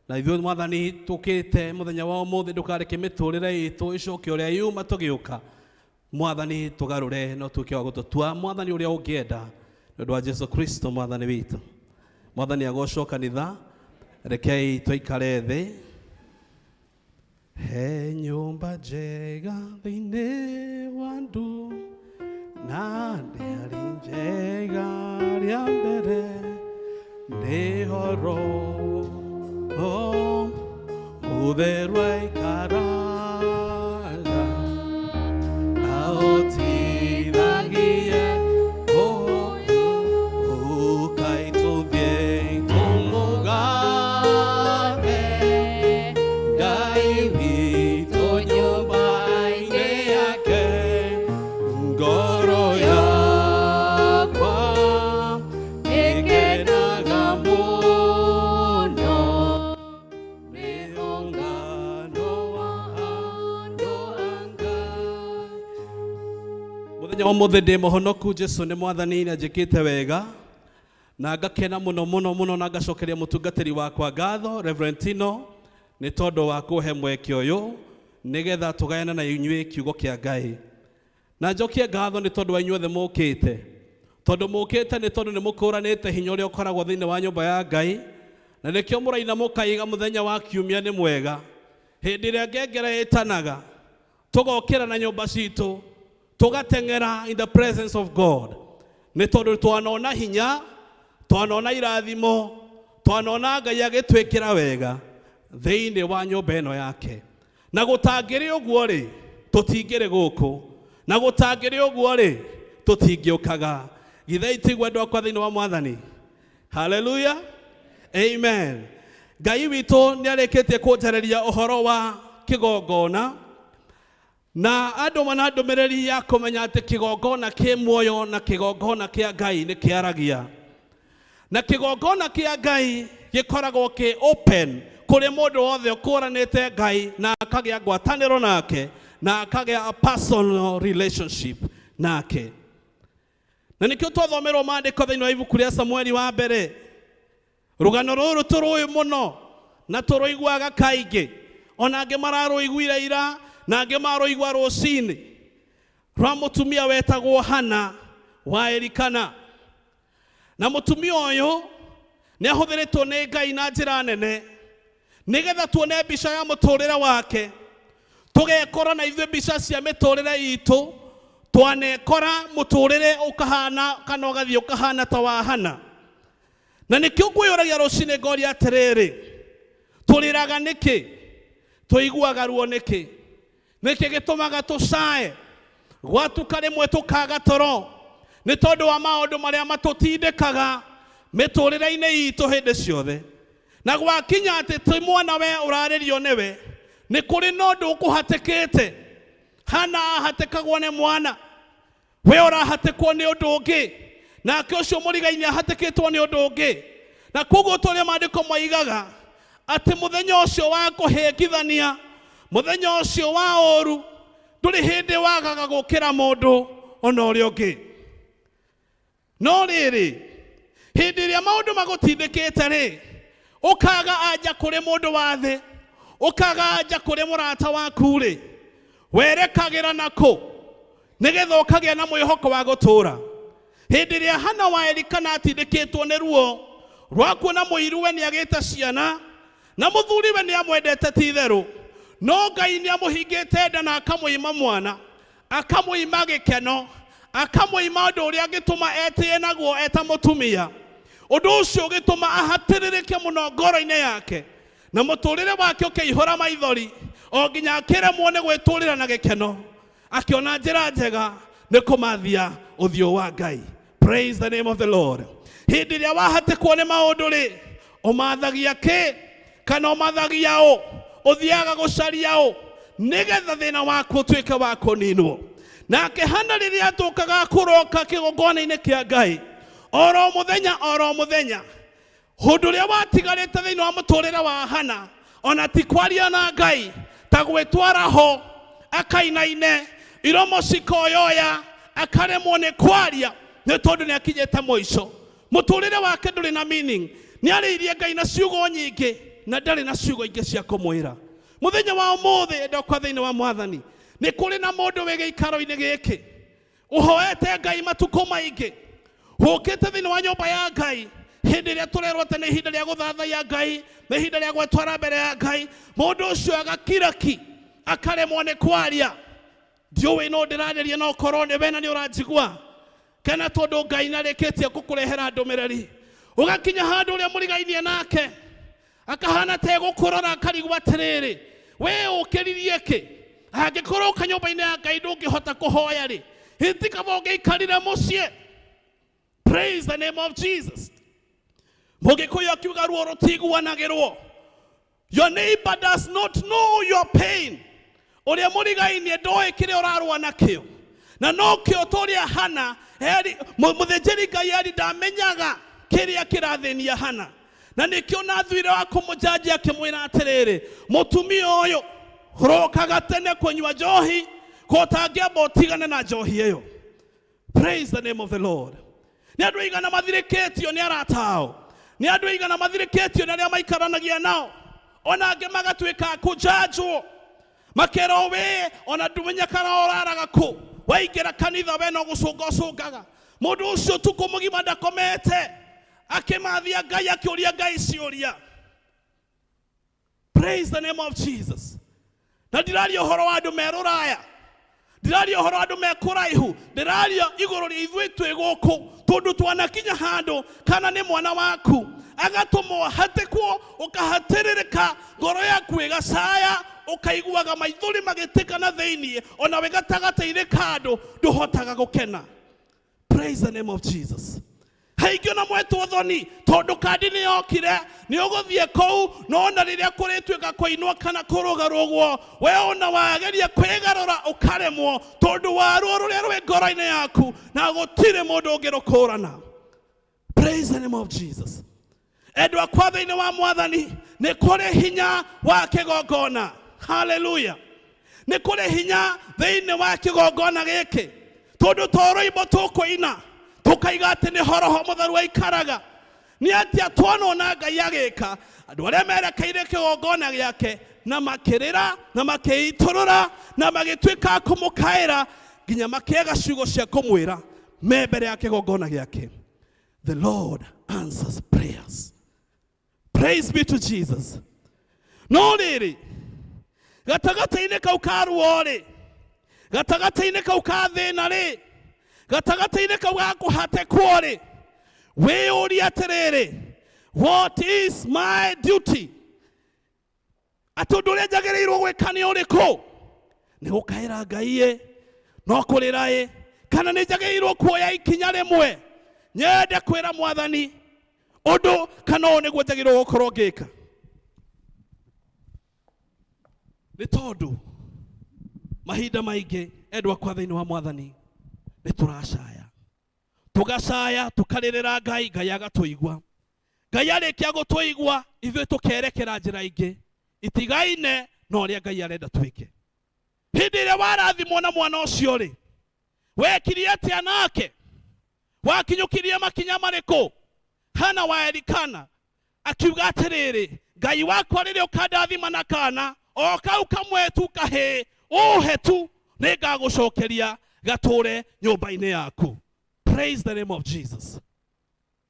na ithuĩ. Mwathani, tũkĩte mũthenya wa ũmũthĩ, ndũkareke mĩtũrĩre itũ ĩcoke ũrĩa yuma tũgĩũka. Mwathani, tũgarũre na ũtuĩke wa gũtũtua Mwathani ũrĩa ũngĩenda, nĩ ũndũ wa Jesu Kristo Mwathani witũ. Mwathani agocwo. Kanitha, rekei tũikare thĩ. He nyũmba njega thĩinĩ wa ndu na ndĩarĩ njega rĩa mbere, nĩ horo mũtheru aikaraga ahotithagie ũkaitũthie tũmũgathe Ngai witũ nyũmba-inĩ yake. Ngoro yakwa ĩkenaga mũno nĩ ũngano wa andũ a Ngai. Mũthenya wa ũmũthĩ ndĩ mũhonoku. Jesu nĩ Mwathani, nĩ anjĩkĩte wega na ngakena mũno mũno mũno, na ngacokeria mũtungatĩri wakwa ngatho, Reverend Tino, nĩ tondũ wa kũhe mweke ũyũ nĩgetha tũgayane na inyuĩ kiugo kĩa Ngai. Na njokie ngatho nĩ tondũ wa inyuothe mũkĩte, tondũ mũkĩte nĩ tondũ nĩ mũkũranĩte hinya ũrĩa ũkoragwo thĩinĩ wa nyũmba ya Ngai, na nĩkĩo mũraina mũkaiga mũthenya wa kiumia nĩ mwega. Hĩndĩ ĩrĩa ngengere ĩtanaga, tũgokĩra na nyũmba citũ, tũgateng'era in the presence of God, nĩ tondũ twanona hinya, twanona irathimo, twanona Ngai agĩtwĩkĩra wega thĩinĩ wa nyũmba ĩno yake. Na gũtangĩrĩ ũguo rĩ, tũtingĩrĩ gũkũ, na gũtangĩrĩ ũguo rĩ, tũtingĩũkaga. Githĩ itigwo andũ akwa thĩinĩ wa Mwathani? Haleluya, amen. Ngai witũ nĩ arĩkĩtie kũnjarĩria ũhoro wa kĩgongona. Na andũ mana ndũmĩrĩri ya kũmenya atĩ kĩgongona kĩ muoyo na kĩgongona kĩa Ngai nĩ kĩaragia. Na kĩgongona kĩa Ngai gĩkoragwo kĩ open kũrĩ mũndũ wothe ũkũranĩte Ngai na akagĩa ngwatanĩro nake na akagĩa a personal relationship nake. Na nĩkĩo twathomerwo maandĩko thĩinĩ wa ibuku rĩa Samueli wa mbere. Rũgano rũrũ tũrũĩ mũno na tũrũiguaga kaingĩ, ona angĩ mararũiguire ira na angĩ marũigua rũcinĩ, rwa mũtumia wetagwo Hana wa Elikana. Na mũtumia ũyũ nĩ ahũthĩrĩtwo nĩ Ngai na njĩra nene nĩgetha tuone mbica ya mũtũrĩre wake, tũgekora na ithuĩ mbica cia mĩtũrĩre itũ twanekora mũtũrĩre ũkahana kana ũgathiĩ ũkahana ta wa Hana. Na nĩkĩo ngwĩyũragia rũcinĩ ngoria atĩrĩrĩ, tũrĩraga nĩkĩ? Tũiguaga ruo nĩkĩ? Nĩkĩ gĩtũmaga tũcae? Gwatuka rĩmwe tũkaga toro nĩ tondũ wa maũndũ marĩa matũtindĩkaga mĩtũrĩre-inĩ itũ hĩndĩ ciothe. Na gwakinya atĩ ti mwana we ũrarĩrio nĩwe, nĩ kũrĩ na ũndũ ũkũhatĩkĩte. Hana ahatĩkagwo nĩ mwana, we ũrahatĩkwo nĩ ũndũ ũngĩ, nake ũcio mũrigaini ahatĩkĩtwo nĩ ũndũ ũngĩ. Na koguo tũrĩa maandĩko moigaga atĩ mũthenya ũcio wa kũhĩngithania, mũthenya ũcio wa ũru, ndũrĩ hĩndĩ wagaga gũkĩra mũndũ ona ũrĩa ũngĩ. No rĩrĩ, hĩndĩ ĩrĩa maũndũ magũtindĩkĩte rĩ, ũkaga anja kũrĩ mũndũ wa thĩ, ũkaga anja kũrĩ mũrata waku rĩ, werekagĩra nakũ nĩgetha ũkagĩa na mwĩhoko wa gũtũũra? Hĩndĩ ĩrĩa Hana wa Elikana atindĩkĩtwo nĩ ruo rwa kuona mũiruwe nĩ agĩte ciana na mũthuriwe nĩ amwendete ti itherũ, no Ngai nĩ amũhingĩte nda na akamũima mwana, akamũima gĩkeno, akamũima ũndũ ũrĩa angĩtũma etĩe naguo eta mũtumia. Ũndũ ũcio ũgĩtũma ahatĩrĩrĩke mũno ngoro-inĩ yake, na mũtũrĩre wake ũkĩihũra maithori, o nginya akĩremwo nĩ gwĩtũrĩra na gĩkeno. Akĩona njĩra njega nĩ kũmathia ũthiũ wa Ngai. Praise the name of the Lord. Hĩndĩ ĩrĩa wahatĩkwo nĩ maũndũ rĩ, ũmathagia kĩ kana ũmathagia ũ? Ũthiaga gũcaria ũ nĩgetha thĩna waku ũtuĩke wa kũninwo? Nake Hana rĩrĩa atũkaga kũroka kĩgongona-inĩ kĩa Ngai oro mũthenya oro mũthenya, ũndũ ũrĩa watigarĩte thĩinĩ wa mũtũrĩre wa Hana ona ti kwaria na Ngai, ta gwĩtwara ho akainaine, iromo cikoyoya, akaremwo nĩ kwaria nĩ tondũ nĩ akinyĩte mũico. Mũtũrĩre wake ndũrĩ na meaning. Nĩ arĩirie Ngai na ciugo nyingĩ na ndarĩ na ciugo ingĩ cia kũmwĩra. Mũthenya wa ũmũthĩ ndokwa thĩinĩ wa Mwathani, nĩ kũrĩ na mũndũ wĩ gĩikaro-inĩ gĩkĩ ũhoete Ngai matukũ maingĩ, ũkĩte thĩinĩ wa nyũmba ya Ngai hĩndĩ ĩrĩa tũrerwo atĩ nĩ ihinda rĩa gũthathaiya Ngai, nĩ ihinda rĩa gwĩtwara mbere ya Ngai, mũndũ ũcio agakira ki, akaremwo nĩ kwaria. Ndiũĩ no ndĩrarĩria no korwo nĩ we na nĩ ũranjigua, kana tondũ Ngai nĩ arĩkĩtie gũkũrehera ndũmĩrĩri, ũgakinya handũ ũrĩa mũrigainie nake akahana ta egũkũrora akarigwo atĩrĩrĩ, we ũkĩririe kĩ? Angĩkorwo ũka nyũmba-inĩ ya Ngai ndũngĩhota kũhoya rĩ, hĩndĩ kaba ũngĩikarire mũciĩ. Praise the name of Jesus. Mũgĩkũyũ akiuga ruo rũtiguanagĩrwo. Your neighbor does not know your pain. Ũrĩa mũrigainie ndoĩ kĩrĩa ũrarũa nakĩo. Na nokĩo tũrĩa Hana, Eli, mũthĩnjĩri Ngai Eli ndamenyaga kĩrĩa kĩrathĩnia Hana. Na nĩkĩo na thuire wa kũmũjanjia akĩmwĩra atĩrĩrĩ, mũtumia ũyũ rokaga tene kũnyua njohi, ko ũtangĩamba ũtigane na njohi ĩyo. Praise the name of the Lord. Nĩ andũ aigana mathirĩkĩtio nĩ arata ao, nĩ andũ aigana mathirĩkĩtio nĩ arĩa maikaranagia nao, ona angĩ magatuĩka a kũjanjwo, makerwo we ona ndũmenya kana ũraraga kũ, waingĩra kanitha we no gũcũnga ũcũngaga. Mũndũ ũcio ũtukũ mũgima ndakomete, akĩmathia Ngai, akĩũria Ngai ciũria. Praise the name of Jesus. Na ndiraria ũhoro wa andũ me rũraya, ndiraria ũhoro wa andũ me kũraihu, ndĩraria igũrũ rĩa ithuĩ twĩ gũkũ, tondũ twanakinya handũ kana nĩ mwana waku agatũmwo hatĩkwo, ũkahatĩrĩrĩka, ngoro yaku ĩgacaya, ũkaiguaga maithori magĩtĩka na thĩiniĩ, ona wĩ gatagatĩ-inĩ ka andũ ndũhotaga gũkena. Praise the name of Jesus. He Aingĩ ona mwetwo thoni tondũ kandi nĩ yokire nĩ ũgũthiĩ kũu no na rĩrĩa kũrĩtuĩka kũinwo kana kũrũgarũgwo we ona wageria kwĩgarũra ũkaremwo tondũ wa ruo rũrĩa rwĩ ngoro-inĩ yaku na gũtirĩ mũndũ ũngĩrũkũrana. Praise the name of Jesus. Endwa akwa thĩinĩ wa mwathani, nĩ kũrĩ hinya wa kĩgongona. Haleluya. Nĩ kũrĩ hinya thĩinĩ wa kĩgongona gĩkĩ, tondũ to rũimbo tũkũina tũkaiga atĩ nĩ ho Roho Mũtheru aikaraga. Nĩ atĩa tuonwo na Ngai agĩka andũ arĩa merekeire kĩgongona gĩake na makĩrĩra na makĩitũrũra na magĩtuĩka a kũmũkaĩra nginya makĩaga ciugo cia kũmwĩra me mbere ya kĩgongona gĩake. The Lord answers prayers. Praise be to Jesus. No rĩrĩ, gatagatĩ-inĩ kau ka ruo-rĩ, gatagatĩ-inĩ kau ka thĩna-rĩ, gatagatĩ-inĩ kau ga kũhatĩkwo-rĩ, wĩyũrie atĩrĩrĩ, what is my duty? Atĩ ũndũ ũrĩa njagĩrĩirwo gwĩka nĩ ũrĩkũ? Nĩ gũkaĩra Ngai ĩ, no kũrĩra ĩ, kana nĩ njagĩrĩirwo kuoya ikinya rĩmwe nyende kwĩra mwathani ũndũ, kana ũũ nĩguo njagĩrĩirwo gũkorwo ngĩka? Nĩ tondũ mahinda maingĩ endwa kwa thĩinĩ wa mwathani nĩ tũracaya, tũgacaya, tũkarĩrĩra Ngai, Ngai agatũigua. Ngai arĩkia gũtũigua ithuĩ tũkerekera njĩra ingĩ itigaine na ũrĩa Ngai arenda twĩke. Hĩndĩ ĩrĩa warathimwo na mwana ũcio rĩ, wekirie atĩa nake? Wakinyũkirie makinya marĩkũ? Hana wa Elikana akiuga atĩrĩrĩ, Ngai wakwa rĩrĩa ũkandathima na kana o kau kamwe tu kahĩĩ ũhe tu, nĩngagũcokeria gatũre nyũmba-inĩ yaku. Praise the name of Jesus.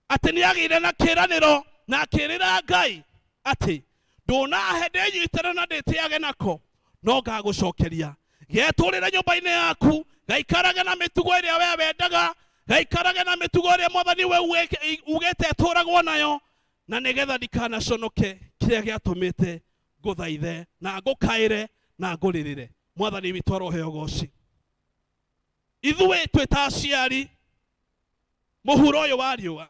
Atĩ nĩ agĩire na kĩĩranĩro na akĩĩrĩra Ngai atĩ ndũnahe ndĩnyitĩre na ndĩtĩage nako, no ngagũcokeria getũrĩre nyũmba-inĩ yaku, gaikarage na mĩtugo ĩrĩa we wendaga, gaikarage na mĩtugo ĩrĩa mwathani we ugĩte ĩtũragwo nayo, na nĩgetha ndikanaconoke kĩrĩa gĩatũmĩte ngũthaithe na ngũkaĩre na ngũrĩrĩre. Mwathani witũ aroheo ũgoci. Ithuĩ twĩ ta aciari mũhuro ũyũ wa riũa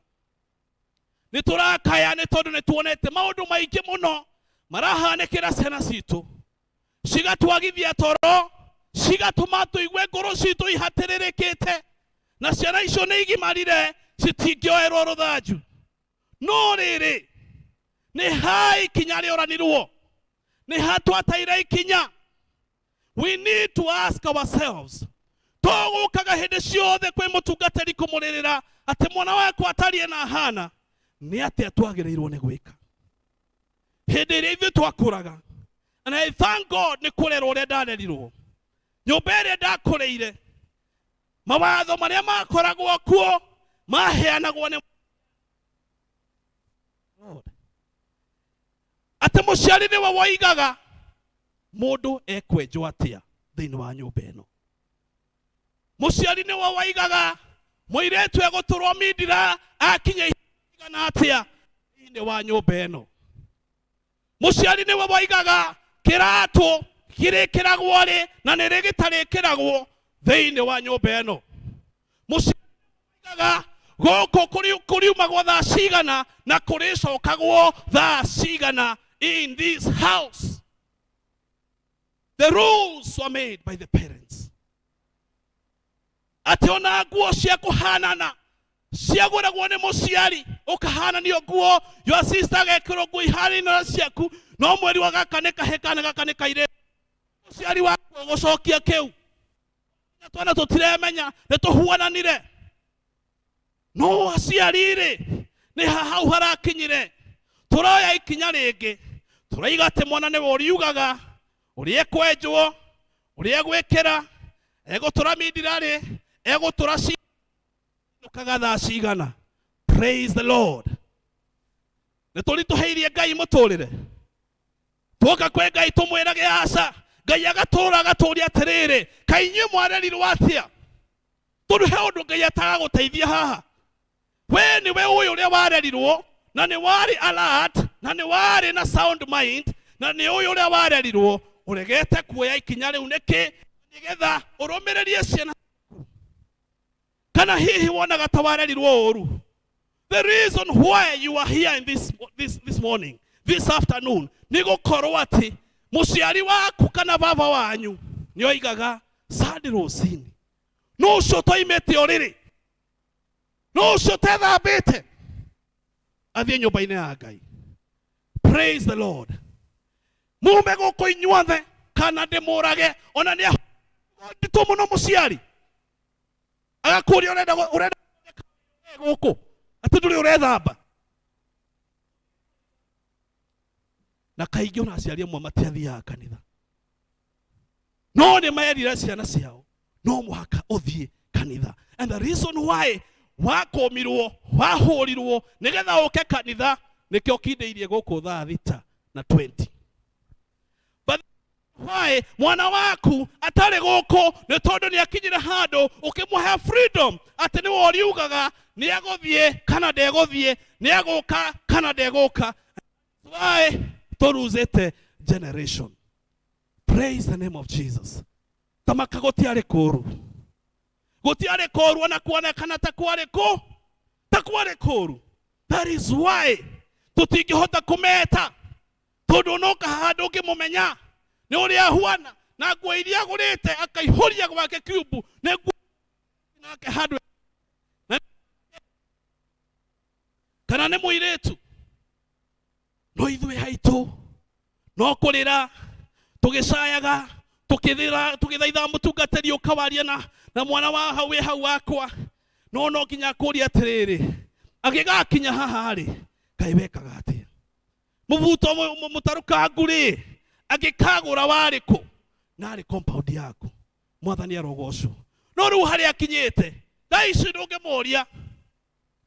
nĩ tũrakaya nĩ tondũ nĩ tuonete maũndũ maingĩ mũno marahanĩkĩra ciana citũ, cigatwagithia toro, cigatũma tũigue ngoro citũ ihatĩrĩrĩkĩte, na ciana icio nĩ igimarire, citingĩoerwo rũthanju. No rĩrĩ, nĩ ha ikinya rĩoranirwo? Nĩ ha twataire ikinya? We need to ask ourselves. Tũgũkaga hĩndĩ ciothe kwĩ mũtungatĩri kũmũrĩrĩra atĩ mwana wakwa atariĩ na ahana, nĩ atĩa twagĩrĩirwo nĩ gwĩka? Hĩndĩ ĩrĩa ithuĩ twakũraga, and I thank God nĩ kũrerwo ũrĩa ndarerirwo, nyũmba ĩrĩa ndakũrĩire, mawatho marĩa makoragwo kuo maheanagwo nĩ Lord. Atĩ mũciari nĩwe woigaga mũndũ ekwenjwo atĩa thĩinĩ wa nyũmba ĩno. Mũciari nĩwe woigaga mũirĩtu egũtũrwo mindira akinye igana atĩa thĩinĩ wa nyũmba ĩno. Mũciari nĩwe woigaga kĩratũ kĩrĩkĩragwo rĩ na nĩ rĩ gĩtarĩkĩragwo thĩinĩ wa nyũmba ĩno. Mũciari woigaga gũkũ kũriumagwo thaa cigana na kũrĩcokagwo thaa cigana in this house. The rules were made by the parents. Atĩ ona nguo cia kũhanana ciagũragwo nĩ mũciari, ũkahananio nguo, your sister agekĩrwo nguo ihanaine na ciaku, no mweri wa gaka nĩ kahĩ kana gaka nĩ kairĩtu, mũciari waku ũgũcokia kĩu. Na twana tũtiremenya nĩ tũhuananire, no aciari rĩ, nĩ ha hau harakinyire tũroya ikinya rĩngĩ, tũraiga atĩ mwana nĩwe ũriugaga ũrĩa ekwenjwo, ũrĩa egwĩkĩra, egũtũra mindira rĩ, egũtũra cinũkaga thaa cigana. Praise the Lord. Nĩ tũritũhĩirie Ngai mũtũrĩre, twoka kwĩ Ngai tũmwĩrage aca, Ngai agatũrora agatũria atĩrĩrĩ, kaĩ inyuĩ mwarerirwo atĩa? Tondũ he ũndũ Ngai atagagũteithia haha. We nĩwe ũĩ ũrĩa warerirwo, na nĩ warĩ alert, na nĩ warĩ na sound mind, na nĩ ũĩ ũrĩa warerirwo. Ũregete kuoya ikinya rĩu nĩkĩ? Nĩgetha ũrũmĩrĩrie ciana ciaku. Kana hihi wonaga ta warerirwo ũru? The reason why you are here in this morning, this afternoon, nĩ gũkorwo atĩ mũciari waku kana baba wanyu nĩ oigaga Sunday rũcinĩ no ũcio twaimĩte ũrĩrĩ, no ũcio tethambĩte athiĩ nyũmba-inĩ ya Ngai. Praise the Lord. Mume gũkũ inyuothe kana ndĩmũrage. Ona nĩ nditũ mũno mũciari agakũria ũrenda ũrenda gũkũ atĩ ndũrĩ ũrethamba. Na kaingĩ ona aciari amwe matiathiaga kanitha, no nĩ merire ciana ciao no mũhaka ũthiĩ kanitha. And the reason why wakũmirwo, wahũrirwo nĩgetha ũke kanitha, nĩkĩo kindĩirie gũkũ thaa 6:20. But why mwana waku atarĩ gũkũ nĩ tondũ nĩ akinyire handũ ũkĩmũhe freedom atĩ nĩwe ũriugaga nĩ egũthiĩ kana ndegũthiĩ, nĩ egũka kana ndegũka. Why tũruzĩte generation. Praise the name of Jesus. Tamaka gũtiarĩ kũũru, gũtiarĩ kũũru ona kuonekana ta kwarĩ kũ ta kwarĩ kũũru. That is why tũtingĩhota kũmeta, tondũ onoka haha ndũngĩmũmenya nĩ ũrĩa ahuana na nguo iria agũrĩte akaihũria gwake kiumbu nĩ nguo nake handũ kana nĩ mũirĩtu. No ithuĩ haitũ no kũrĩra tũgĩcayaga, tũkĩthira, tũgĩthaithaga mũtungatĩri ũkawaria na mwana wa hau wĩ hau wakwa. No nginya kũria atĩrĩrĩ, agĩgakinya haha rĩ, kaĩ wekaga atĩa? Mũbuto mũtarũkangu rĩ, angĩkagũra warĩ kũ? Narĩ compound yaku. Mwathani arogocwo. No rĩu harĩa akinyĩte thaa ici ndũngĩmũria,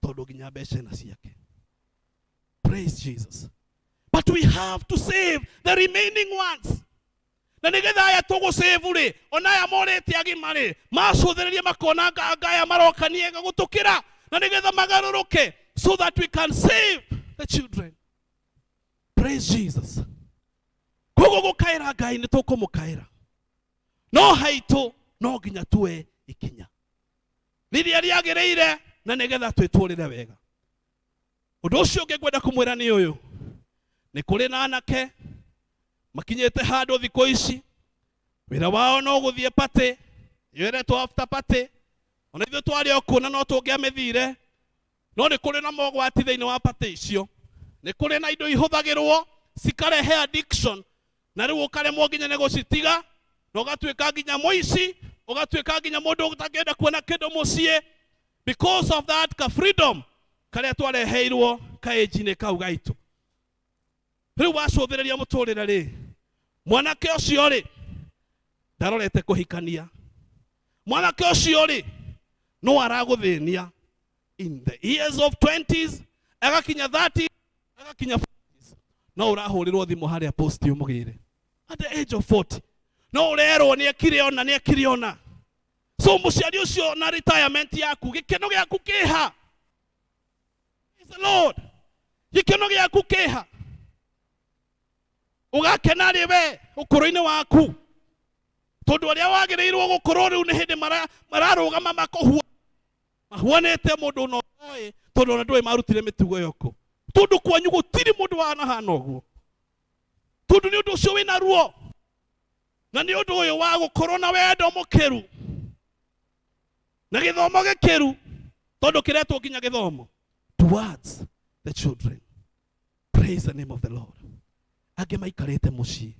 tondũ nginya mbeca ena ciake. Praise Jesus. But we have to save the remaining ones, na nĩgetha aya tũgũsave rĩ, ona aya morĩte agima rĩ, macũthĩrĩrie makona anga aya maroka nĩ ega gũtũkĩra, na nĩgetha magarũrũke, so that we can save the children. Praise Jesus. Koguo gũkaĩra Ngai nĩ tũkũmũkaĩra, no haitũ no nginya tuoe ikinya rĩrĩa rĩagĩrĩire na nĩgetha twĩtũrĩre wega. Ũndũ ũcio ũngĩ ngwenda kũmwĩra nĩ ũyũ: nĩ kũrĩ na anake makinyĩte handũ thikũ ici wĩra wao no gũthiĩ party ĩyo ĩretwo after party. Ona ithuĩ twarĩ o kuo na no tũngĩamĩthire, no nĩ kũrĩ na mogwati thĩinĩ wa party icio. Nĩ kũrĩ na indo ihũthagĩrwo cikarehe addiction, na rĩu ũkaremwo nginya nĩ gũcitiga, na ũgatuĩka nginya mũici, ũgatuĩka nginya mũndũ ũtangĩenda kuona kĩndũ mũciĩ because of that ka freedom karĩa twareheirwo kaĩnji-inĩ kau gaitũ. Rĩu wacũthĩrĩria mũtũrĩre rĩ, mwanake ũcio rĩ, ndarorete kũhikania. Mwanake ũcio rĩ, no aragũthĩnia in the years of 20s, agakinya 30, agakinya 40s, no ũrahũrĩrwo thimũ harĩa post ũmũgĩre at the age of 40, no ũrerwo nĩ ekire ona nĩ ekire ona. So mũciari ũcio na retirement yaku, gĩkeno gĩaku kĩha? Praise the Lord. Gĩkeno gĩaku kĩha? Ũgakena rĩ we ũkũrũ-inĩ waku, tondũ arĩa wagĩrĩirwo gũkorwo rĩu nĩ hĩndĩ mararũgama makũhua mahuanĩte mũndũ no oĩ, tondũ ona ndũĩ marutire mĩtugo ĩyo kũ, tondũ kwanyu gũtirĩ mũndũ wanahana ũguo, tondũ nĩ ũndũ ũcio wĩna ruo na nĩ ũndũ ũyũ wa gũkorwo na wendo mũkĩru na gĩthomo gĩkĩru, tondũ kĩretwo nginya gĩthomo towards the children. Praise the name of the Lord. Angĩ maikarĩte mũciĩ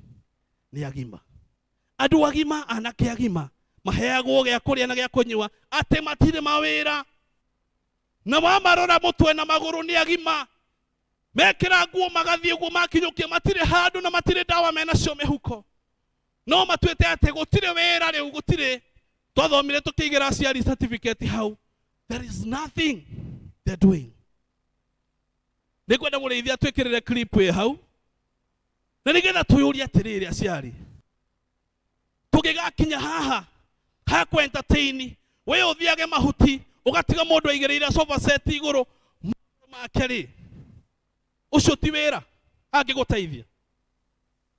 nĩ agima, andũ agima, anake agima, maheagwo gĩa kũrĩa na gĩa kũnyua, atĩ matirĩ mawĩra, na wamarora mũtwe na magũrũ nĩ agima, mekĩra nguo magathiĩ ũguo makinyũkia, matirĩ handũ na matirĩ ndawa menacio mĩhuko, no matuĩte atĩ gũtirĩ wĩra rĩu, gũtirĩ twathomire tũkĩigĩra aciari certificate hau. There is nothing they're doing. Nĩ ngwenda mũrĩithia twĩkĩrĩre clip ĩ hau, na nĩgetha twĩyũrie atĩrĩrĩ, aciari, tũngĩgakinya haha ha entertain we ũthiage mahuti, ũgatiga mũndũ aigĩrĩire sofa set igũrũ magũrũ make rĩ, ũcio ti wĩra angĩgũteithia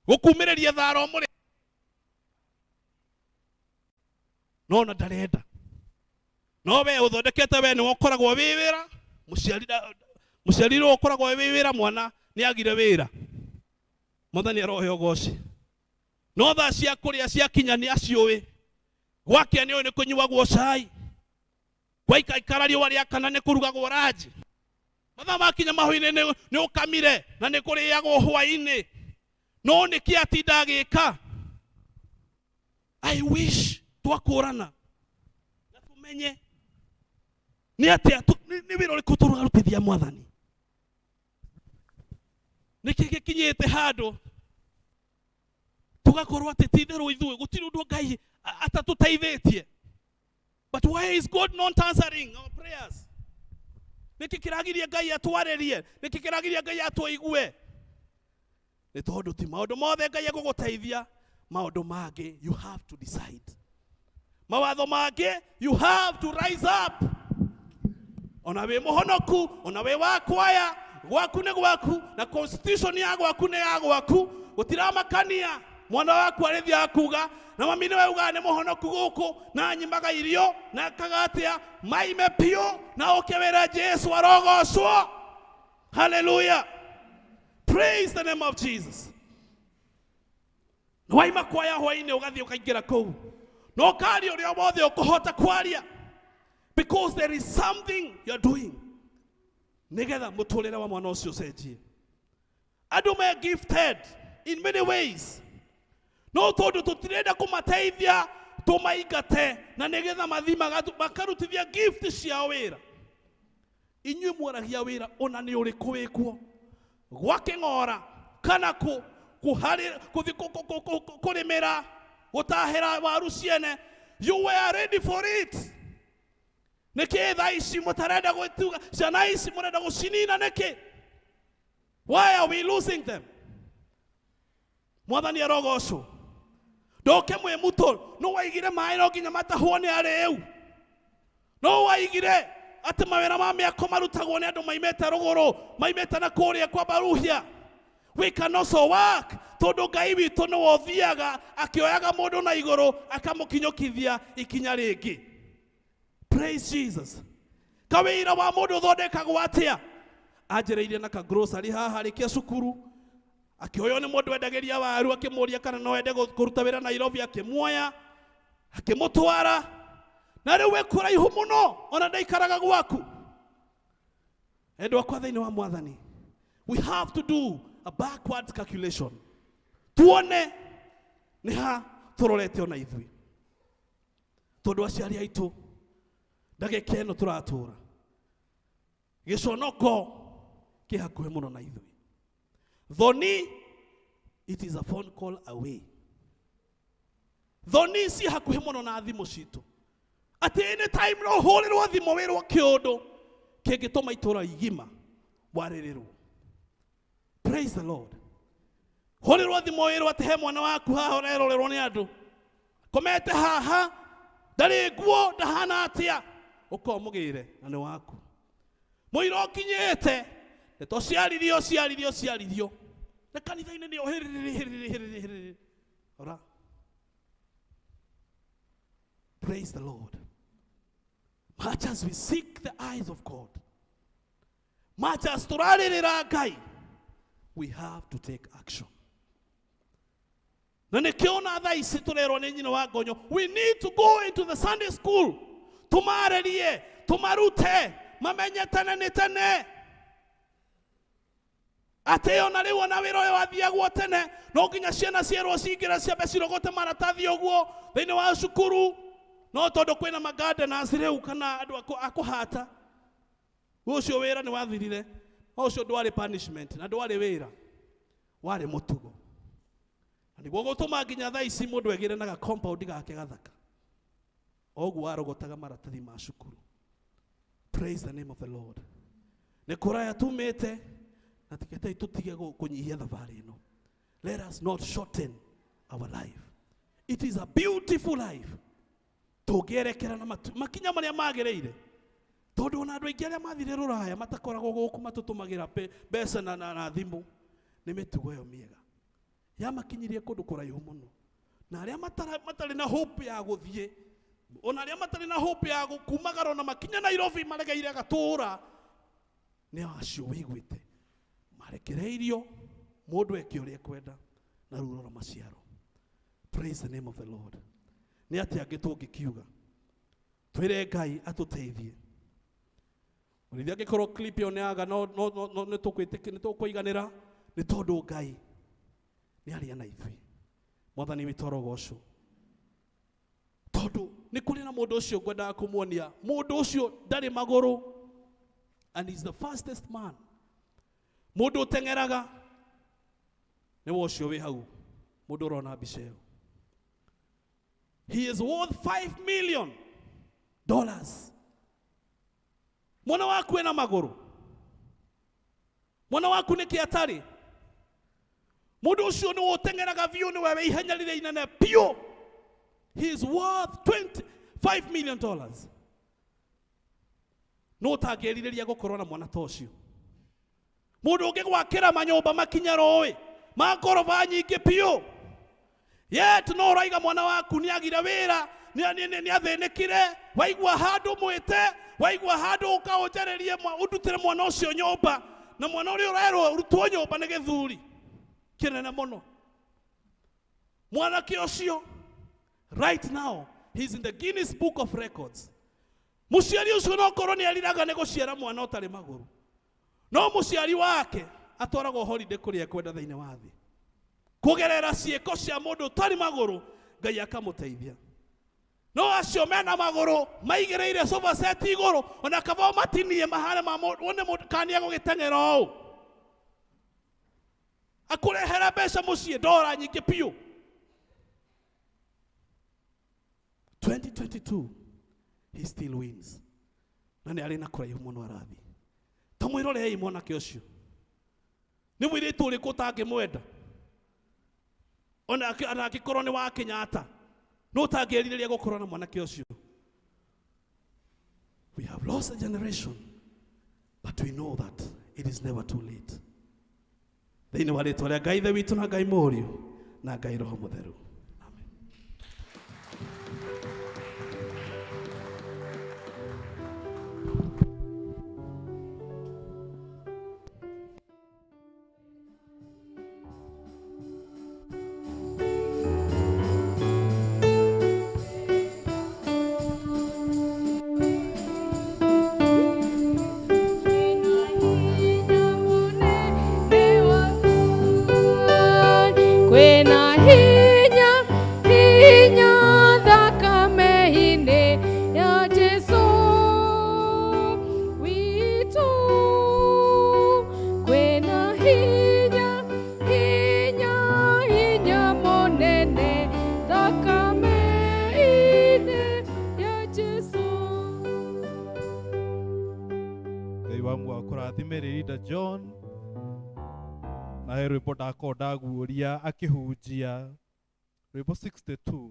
gũkumĩrĩria thara ũmũrĩ no na ndarenda, no we ũthondekete, we nĩwe ũkoragwo wĩ wĩra Mũciari mũciari ũrĩa ũkoragwo wĩ wĩra mwana nĩ agire wĩra. Mwathani arohe ũgoci. No thaa cia kũrĩa ciakinya nĩ aciũĩ. Gwakĩa nĩ ũĩ nĩ kũnyuagwo cai. Gwaikaikara riũa rĩakana nĩ kũrugagwo ranji. Mathaa makinya mahũinĩ nĩ ũkamire na nĩ kũrĩagwo hwainĩ. No nĩkĩ atinda agĩka? I wish twakũrana na tũmenye nĩ atĩa nĩ wĩra ũrĩkũ tũrarutithia Mwathani. Nĩkĩ gĩkinyĩte handũ tũgakorwo atĩ ti itherũ ithuĩ gũtirĩ ũndũ Ngai atatũteithĩtie. But why is God not answering our prayers? Nĩkĩ kĩragiria Ngai atwarĩrie? Nĩkĩ kĩragiria Ngai atũigue? Nĩ tondũ ti maũndũ mothe Ngai egũgũteithia, maũndũ mangĩ you have to decide. Mawatho mangĩ you have to rise up. Ona wĩ mũhonoku, ona wĩ wa kwaya, gwaku nĩ gwaku, na constitution ya gwaku nĩ ya gwaku, gũtiramakania mwana waku arĩthiaga kuga na mami nĩwe ugaga nĩ mũhonoku gũkũ na anyimaga irio na akaga atĩa maime biũ na ũke wĩra Jesu arogocwo. Hallelujah. Praise the name of Jesus. Na waima kwaya hwainĩ ũgathiĩ ũkaingĩra kũu na ũkaria ũrĩa wothe ũkũhota kwaria, because there is something you're doing nĩgetha mũtũrĩre wa mwana ũcio ũcenjie. Andũ me gifted in many ways, no tondũ tũtirenda kũmateithia tũmaingate na nĩgetha mathiĩ makarutithia gift ciao wĩra. Inyuĩ mwaragia wĩra ona nĩ ũrĩkũ wĩkuo gwa kĩng'ora kana kũthi kũrĩmĩra gũtahĩra waru ciene, you were ready for it. Nĩkĩ thaa ici mũtarenda gwĩtuga ciana ici mũrenda gũcinina nĩkĩ? Why are we losing them? Mwathani arogocwo. Ndoke mwĩ mũtũ no waigire maĩ no nginya matahwo nĩ arĩu, no waigire atĩ mawĩra ma mĩako marutagwo nĩ andũ maimĩte rũgũrũ, maimĩte na kũrĩa kwa Baruhia. We can also work, tondũ Ngai witũ nĩwe ũthiaga akĩoyaga mũndũ na igũrũ akamũkinyũkithia ikinya rĩngĩ. Praise Jesus. Kawĩra wa mũndũ ũthondekagwo atĩa? Anjĩrĩirie na ka grocery haha arĩkia cukuru, akĩoywo nĩ mũndũ wendagĩria waru, akĩmũria kana no ende kũruta wĩra Nairobi, akĩmuoya akĩmũtwara, na rĩu wĩ kũraihu mũno ona ndaikaraga gwaku. Endwa akwa thĩinĩ wa Mwathani, we have to do a backwards calculation, tuone nĩ ha tũrorete ona ithuĩ, tondũ aciari aitũ ndagĩka ĩno tũratũra gĩconoko kĩ hakuhĩ mũno na ithuĩ. Thoni, it is a phone call away. Thoni ci hakuhĩ mũno na thimũ citũ, atĩ any time no ũhũrĩrwo thimũ wĩrwo kĩũndũ kĩngĩtũma itũra igima warĩrĩrwo. Praise the Lord. Hũrĩrwo thimũ wĩrwo atĩ he mwana waku haha ũrerorerwo nĩ andũ komete haha, ndarĩ nguo, ndahana atĩa, ũkorwo mũgĩre na nĩ waku mũira ũkinyĩte nĩto ciaririo ciaririo ciaririo na kanitha-inĩ nĩ hĩrĩrĩ hĩrĩrĩ hĩrĩrĩ hĩrĩrĩ ora. Praise the Lord. Much as we seek the eyes of God, much as tũrarĩrĩra Ngai, we have to take action. Na nĩkĩo ona thaa ici tũrerwo nĩ nyina wa ngonyo, we need to go into the Sunday school, tũmarĩrie, tũmarute, mamenye tene nĩ tene atĩ ona rĩu ona wĩra ũyũ wathiagwo tene no nginya ciana cierwo cingĩre ciambe cirogote maratathi ũguo thĩinĩ wa cukuru, no tondũ kwĩna magardeners rĩu kana andũ a kũhata, ũcio wĩra nĩ wathirire. Ũcio ndwarĩ punishment na ndwarĩ wĩra, warĩ mũtugo, na nĩguo gũtũma nginya thaa ici mũndũ egĩre na ga compound gake gathaka oguo arogotaga maratathi ma cukuru. Praise the name of the Lord. Nĩ kũraya tumĩte na tiketei tũtige kũnyihia thabarĩ ĩno. Let us not shorten our life. It is a beautiful life tũngĩerekera na makinya marĩa magĩrĩire, tondũ ona andũ aingĩ arĩa mathire rũraya matakoragwo gũkũ matũtũmagĩra mbeca na thimũ, nĩ mĩtugo ĩyo mĩega yamakinyirie kũndũ kũraihu mũno, na arĩa matarĩ na hope ya gũthiĩ, ona arĩa matarĩ na hope ya kumagara ona makinya Nairobi maregeire gatũra. Nĩ acio wĩiguĩte marekereirio mũndũ eke ũrĩa ekwenda na rĩu rora maciaro. Praise the name of the Lord. Nĩ atĩa angĩ tũngĩkiuga? Twĩre Ngai atũteithie. Mũrĩithi angĩkorwo clip ĩyo nĩ yaga no no no no nĩ tũkwĩtĩkĩ nĩ tũkũiganĩra nĩ tondũ Ngai nĩ aria na ithuĩ. Mwathani witũ arogocwo. Tondũ nĩ kũrĩ na mũndũ ũcio ngwendaga kũmuonia. Mũndũ ũcio ndarĩ magũrũ and he's the fastest man. Mũndũ ũteng'eraga nĩ we ũcio wĩ hau. Mũndũ ũrona mbica ĩyo. He is worth $5 million. Mwana waku ena magũrũ. Mwana waku nĩkĩ atarĩ? Mũndũ ũcio nĩwe ũteng'eraga biũ, nĩwe wĩ ihenya rĩrĩa inene biũ. He is worth $25 million. No ũtangĩrirĩria gũkorwo na mwana ta ũcio. Mũndũ ũngĩgwakĩra manyũmba makinya rũĩ, ma ngoroba nyingĩ biũ. Yet no ũraiga mwana waku nĩagire wĩra, nĩathĩnĩkire, waigua handũ mwĩte, waigua handũ ũkaũnjarĩrie ũndutĩre mwana ũcio nyũmba, na mwana ũrĩa ũrerwo ũrutwo nyũmba nĩ gĩthuri kĩnene mũno. Mwanake ũcio right now he's in the Guinness Book of Records. Mũciari ũcio no korwo nĩ ariraga nĩ gũciara mwana ũtarĩ magũrũ, no mũciari wake atwaragwo holiday kũrĩa ekwenda thĩinĩ wa thĩ. Kũgerera ciĩko cia mũndũ ũtarĩ magũrũ, Ngai akamũteithia. No acio mena magũrũ maigĩrĩire sofa set igũrũ, ona kaba matinie mahane ma mũndũ, wone mũndũ kana nĩegũgĩteng'era ũũ. Akũrehera mbeca mũciĩ ndora nyingĩ biũ. 2022 he still wins. Na nĩ arĩ na kũraihu mũno arathiĩ. Ta mwĩrorei mwanake ũcio. Nĩ mũirĩtu ũrĩkũ ũtangĩmwenda? Ona angĩkorwo nĩ wa Kenyatta, no ũtangĩrirĩria gũkorwo na mwanake ũcio. We have lost a generation, but we know that it is never too late. Thĩinĩ wa rĩtwa rĩa Ngai Ithe witũ na Ngai Mũriũ na Ngai Roho Mũtheru. Kwĩna hinya, hinya thakame-inĩ ya Jesũ witũ. Kwĩna hinya, hinya, hinya mũnene thakame-inĩ ya Jesũ. Ngai wa muoyo akũrathime Leader John. Na he rwĩmbo ndakorwo ndaguũria akĩhunjia rwĩmbo 62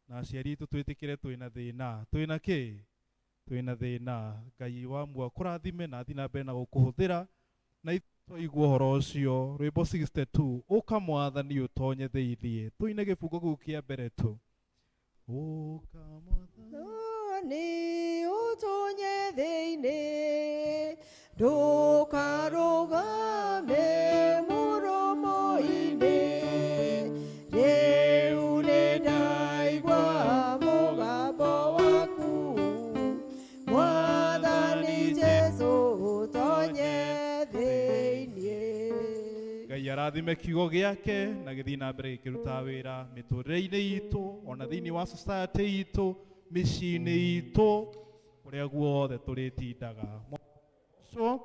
na aciari aitũ twĩtĩkĩre twĩna thĩna, twĩna kĩ? Twĩna thĩna. Ngai wa muoyo akũrathime na athiĩ na mbere na gũkũhũthĩra na ithuĩ twaigua ũhoro ũcio rwĩmbo 62 ũka mwathani ũtonye thĩiniĩ tũine gĩbungo kĩu kĩa mbere tu. Ũka mwathani ũtonye thĩiniĩ, ndũkarũgame mũromo-inĩ, rĩu nĩndaigua mũgambo waku, Mwathani Jesũ ũtonye thĩiniĩ. Ngai arathime kiugo gĩake na gĩthiĩ na mbere gĩkĩrutaga wĩra mĩtũrĩre-inĩ itũ ona thĩinĩ wa society itũ mĩciĩ-inĩ itũ kũrĩa guothe tũrĩtindaga. So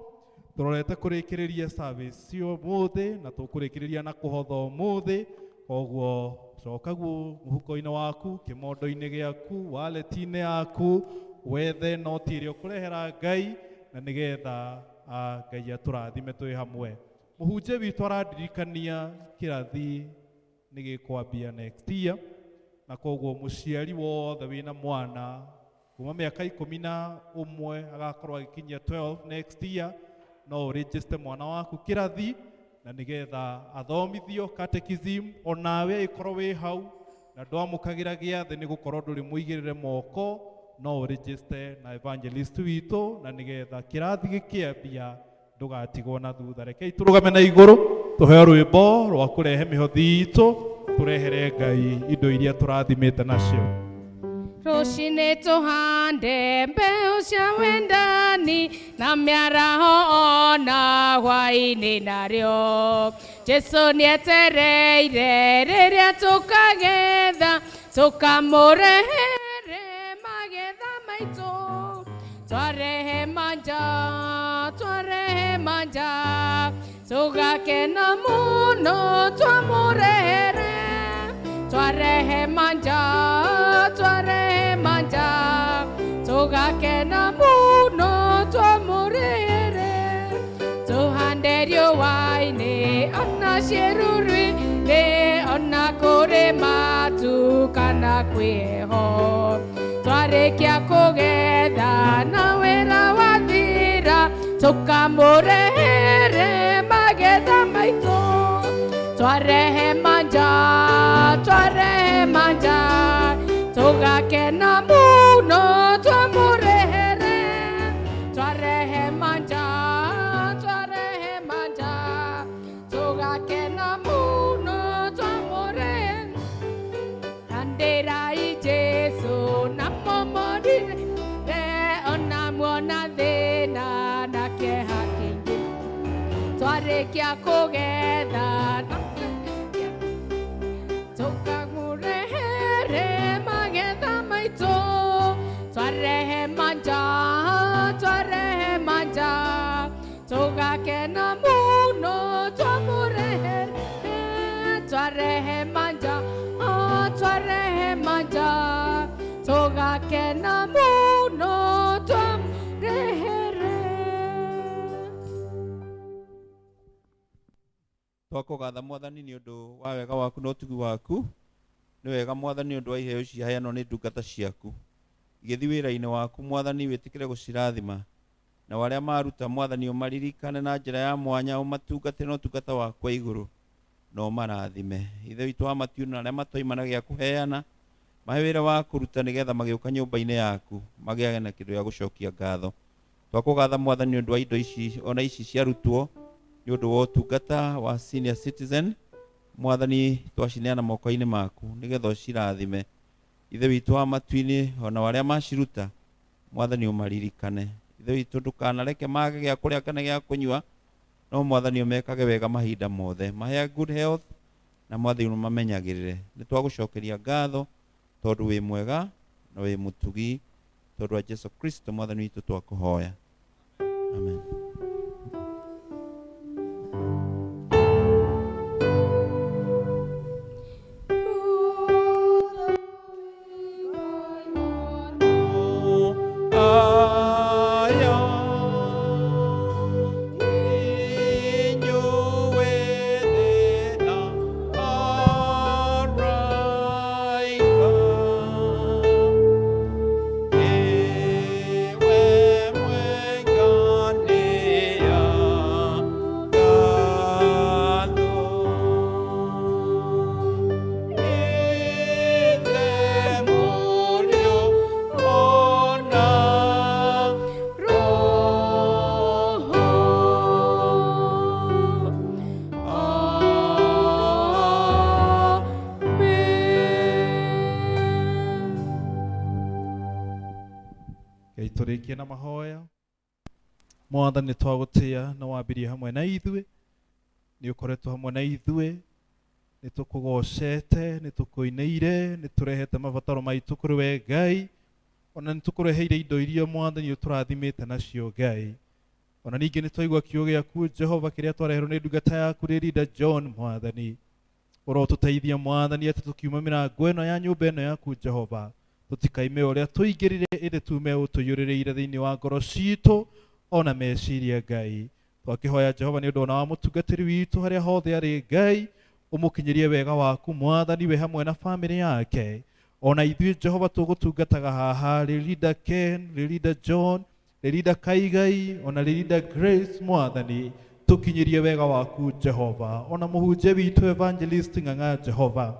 tũrorete kũrĩkĩrĩria service ũmũthĩ na tũkũrĩkĩrĩria na kũhotha ũmũthĩ, koguo coka guo mũhuko-inĩ waku, kĩmondo-inĩ gĩaku, wallet-inĩ yaku, wethe noti ĩrĩa ũkũrehera Ngai na nĩgetha Ngai atũrathime twĩ hamwe. Mũhunjia witũ arandirikania kĩrathi nĩ gĩkwambia next year, na koguo mũciari wothe wĩna mwana kuma mĩaka 11 agakorwo agĩkinyia 12 next year, no ũregister mwana waku kĩrathi na nĩgetha athomithio catechism, onawe ĩkorwo wĩ hau na ndwamũkagĩra gĩathĩ nĩ gũkorwo ndũrĩ mũigĩrĩre moko, No ũregister na evangelist witũ, na nĩgetha kĩrathi gĩkĩambia ndũgatigwo na thutha. Rekei tũrũgame na igũrũ tũheo rwĩmbo rwa kũrehe mĩhothi itũ, tũrehere Ngai indo iria tũrathimĩte nacio. Rũcinĩ tũhande mbeũ cia wendani na mĩaraho ona hwaĩ-inĩ narĩo. Jesu nĩetereire rĩrĩa tũkagetha, tũkamũrehere magetha maitũ. Twarehe manja, twarehe manja, tũgakena mũno twamũrehere. Twarehe manja, twarehe manja, tũgakena mũno twamũrehere. Tũhande riũa-inĩ ona ciĩruru-inĩ, ona kũrĩ matu kana kwĩ heho. Twarĩkia kũgetha na wĩra wathira, tũkamũrehere magetha maitũ. Twarehe manja, twarehe manja, tũgakena mũno twamũrehere. Twarehe manja, twarehe manja, tũgakena mũno twamũrehere. Handirai Jesu na momorire, ona muona thĩna na kĩeha kĩingĩ. Twarĩkia kũgetha na tũkamũrehere magetha maitũ. Twarehe manja, twarehe manja, tũgakena mũno twamũrehere. Twarehe manja, twarehe manja, tũgakena mũno twamũrehere. Twakũgatha Mwathani nĩ ũndũ wa wega waku na ũtugi waku. Nĩ wega Mwathani nĩ ũndũ wa iheo ciaheanwo nĩ ndungata ciaku igĩthiĩ wĩra-inĩ waku. Mwathani, wĩtĩkĩre gũcirathima, na arĩa maruta, Mwathani, ũmaririkane na njĩra ya mwanya, ũmatungatĩre na ũtungata waku wa igũrũ na ũmarathime. Ithe witũ wa matu, na arĩa matoima na gĩa kũheana, mahe wĩra wa kũruta nĩgetha magĩũka nyũmba-inĩ yaku magĩage na kĩndũ gĩa gũcokia ngatho. Twakũgatha Mwathani nĩ ũndũ wa indo ici ona ici ciarutwo nĩ ũndũ wa ũtungata wa senior citizen. Mwathani, twacineana moko-inĩ maku nĩgetha ũcirathime. Ithe witũ wa matu-inĩ, ona arĩa maciruta, Mwathani, ũmaririkane. Ithe witũ, ndũkanareke mage gĩa kũrĩa kana gĩa kũnyua, no Mwathani, ũmekage wega mahinda mothe, mahe good health, na Mwathani, ũmamenyagĩrĩre. Nĩ twagũcokeria ngatho tondũ wĩ mwega na wĩ mũtugi. Tondũ wa Jesu Kristo Mwathani witũ twakũhoya, amen. Ngai, tũrĩkie na mahoya. Mwathani, twagũtĩa na wambirie hamwe na ithuĩ, nĩ ũkoretwo hamwe na ithuĩ, nĩ tũkũgocete, nĩ tũkũinĩire, nĩ tũrehete mabataro maitũ kũrĩ we Ngai, ona nĩ tũkũreheire indo iria Mwathani ũtũrathimĩte nacio Ngai. Ona ningĩ nĩ twaigua kiugo gĩaku Jehova kĩrĩa twareherwo nĩ ndungata yaku Rĩrinda John. Mwathani, ũrotũteithia Mwathani atĩ tũkiuma mĩrango ĩno ya nyũmba ĩno yaku Jehova, tũtikaime ũrĩa tũingĩrire, ĩndĩ tume ũtũiyũrĩrĩire thĩinĩ wa ngoro citũ ona meciria Ngai. Twakĩhoya Jehova nĩ ũndũ ona wa mũtungatĩri witũ harĩa hothe arĩ Ngai, ũmũkinyĩrie wega waku Mwathani, we hamwe na bamĩrĩ yake. Ona ithuĩ Jehova tũgũtungataga haha, Rĩrinda Ken, Rĩrinda John, Rĩrinda Kaigai, ona Rĩrinda Grace, Mwathani, tũkinyĩrie wega waku Jehova. Ona mũhunjia witũ evangelist Ng'ang'a Jehova,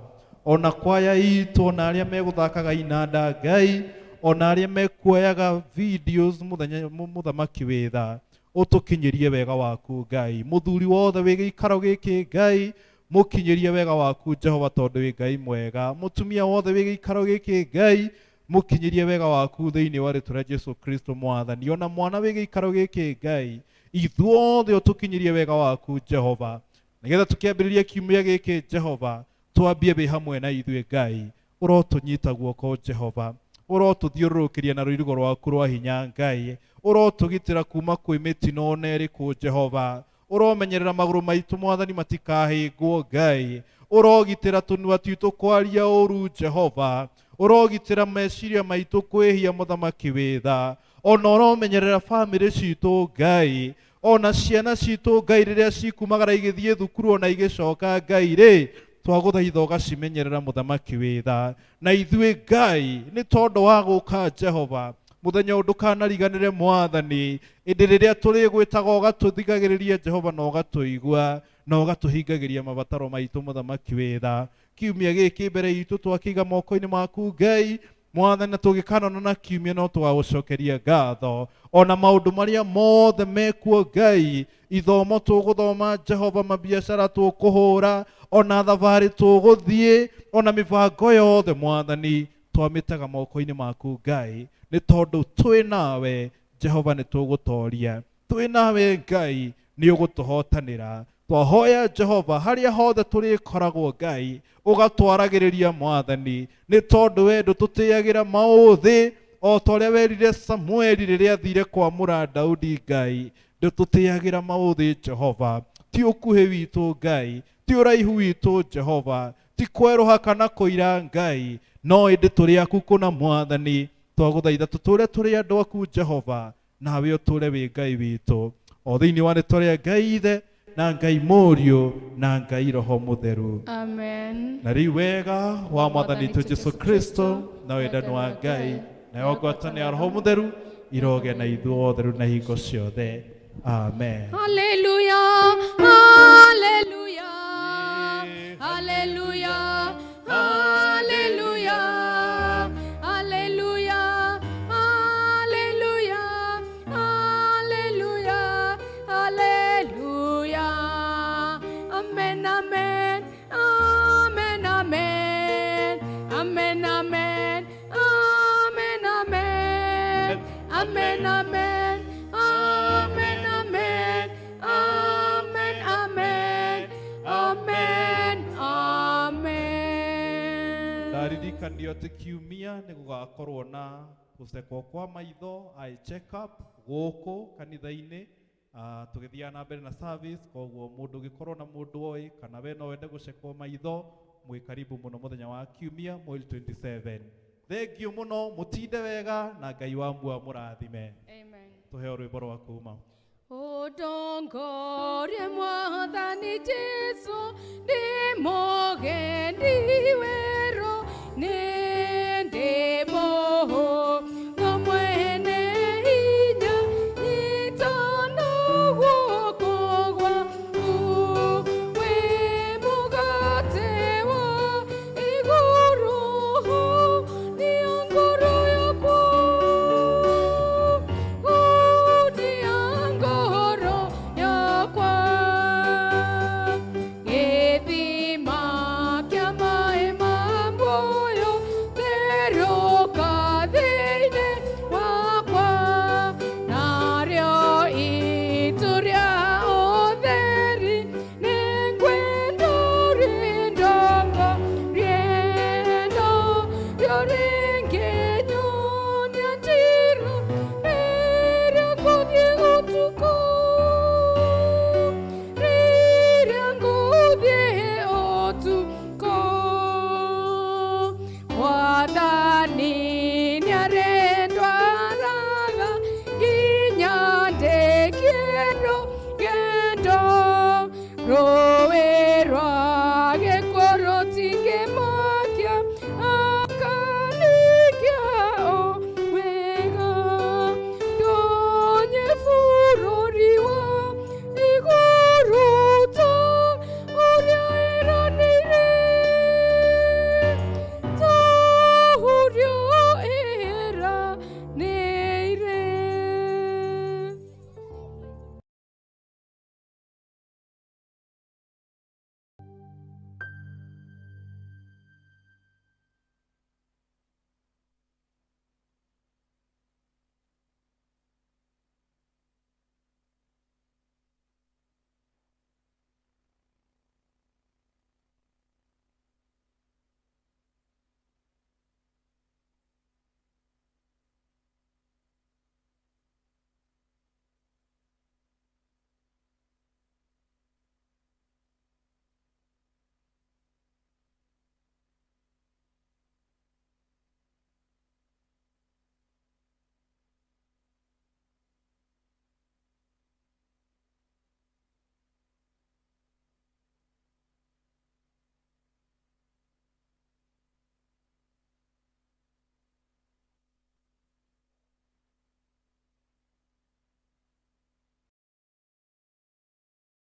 ona kwaya itũ, ona arĩa megũthakaga inanda Ngai, Ona arĩa mekuoyaga videos mũthenya mũthamaki wĩ tha, ũtũkinyĩrie wega waku Ngai. Mũthuri wothe wĩ gĩikaro gĩkĩ Ngai, mũkinyĩrie wega waku Jehova, tondũ wĩ Ngai mwega. Mũtumia wothe wĩ gĩikaro gĩkĩ Ngai, mũkinyĩrie wega waku thĩinĩ wa rĩtwa rĩa Jesu Kristo Mwathani. Ona mwana wĩ gĩikaro gĩkĩ Ngai, ithuothe ũtũkinyĩrie wega waku Jehova, nĩgetha tũkĩambĩrĩria kiumia gĩkĩ Jehova, twambie wĩ hamwe na ithuĩ Ngai. Ũrotũnyita guoko Jehova, ũrotũthiũrũrũkĩria na rũirigo rwaku rwa hinya Ngai, ũrotũgitĩra kuma kwĩ mĩtino ona ĩrĩkũ Jehova, ũromenyerera magũrũ maitũ Mwathani matikahĩngwo Ngai, ũrogitĩra tũnua twitũ kwaria ũru Jehova, ũrogitĩra meciria maitũ kwĩhia mũthamaki wĩ tha, ona ũromenyerera bamĩrĩ citũ Ngai, ona ciana citũ Ngai rĩrĩa cikumagara igĩthiĩ thukuru ona igĩcoka Ngai rĩ, twagũthaitha ũgacimenyerera mũthamaki wĩ tha. Na ithuĩ Ngai nĩ tondũ wa gũka Jehova, mũthenya ũyũ ndũkanariganĩre Mwathani, ĩndĩ rĩrĩa tũrĩgwĩtaga ũgatũthikagĩrĩria Jehova, na ũgatũigua na ũgatũhingagĩria mabataro maitũ mũthamaki wĩ tha. Kiumia gĩkĩ mbere itũ twakĩiga moko-inĩ maku Ngai Mwathani, na tũngĩkanona na kiumia no tũgagũcokeria ngatho. Ona maũndũ marĩa mothe mekuo Ngai, ithomo tũgũthoma Jehova, mabiacara tũkũhũra, ona thabarĩ tũgũthiĩ, ona mĩbango yothe Mwathani twamĩtega moko-inĩ maku Ngai, nĩ tondũ twĩ nawe Jehova nĩ tũgũtoria, twĩ nawe Ngai nĩ ũgũtũhotanĩra. Twahoya Jehova harĩa hothe tũrĩkoragwo Ngai, ũgatwaragĩrĩria Mwathani, nĩ tondũ we ndũtũtĩagĩra maũthĩ o ta ũrĩa werire Samueli rĩrĩa athire kwamũra Daudi Ngai, ndũtũtĩagĩra maũthĩ Jehova. Ti ũkuhĩ witũ Ngai, ti ũraihu witũ Jehova, ti kwerũha kana kũira Ngai, no ĩndĩ tũrĩ aku kũna Mwathani. Twagũthaitha tũtũre tũrĩ andũ aku Jehova, nawe ũtũre wĩ Ngai witũ, o thĩinĩ wa rĩtwa rĩa Ngai Ithe na Ngai Mũriũ na Ngai Roho Mũtheru. Amen. Na rĩu wega wa Mwathani witũ Jesu Kristo na wendani wa Ngai nayo ngwatanĩro ya Roho Mũtheru iroge na ithuothe rĩu na hingo ciothe. Amen. Hallelujah, hallelujah, hallelujah, hallelujah, hallelujah, hallelujah, hallelujah, hallelujah. Amen, amen, amen, amen, amen, amen, amen, amen, amen, amen, amen, amen, amen, amen, amen, amen. Ndaririkanio atĩ kiumia nĩ gũgakorwo na gũcekwo kwa maitho, eye check up, gũkũ kanitha-inĩ. Tũgĩthiaga na mbere na service, koguo mũndũ ũngĩkorwo na mũndũ oĩ kana we no wende gũcekwo maitho, mwĩ karibu mũno mũthenya wa kiumia mweri 27. Thengiũ mũno, mũtinde wega na Ngai wa muoyo mũrathime. Amen. Tũheo rwĩmbo rwa kuma. Ũtongorie Mwathani Jesu, ndĩ mũgendi werũ, nĩ ndĩ mũhũthũ mwene hinya, nyita na guoko gwaku, wĩ mũgate wa igũrũ, nĩyo ngoro yakwa, nĩyo ngoro yakwa, gĩthima kĩa maĩ ma muoyo, therũka thĩinĩ wakwa, narĩo itu rĩa ũtheri, nĩngwenda rĩndongorie, rĩo rĩngĩnyonia njĩra rĩrĩa ngũthiĩ ũtukũ, rĩrĩa ngũthiĩ ũtukũ. Mwathani nĩarĩndwaraga nginya ndĩkie rũgendo.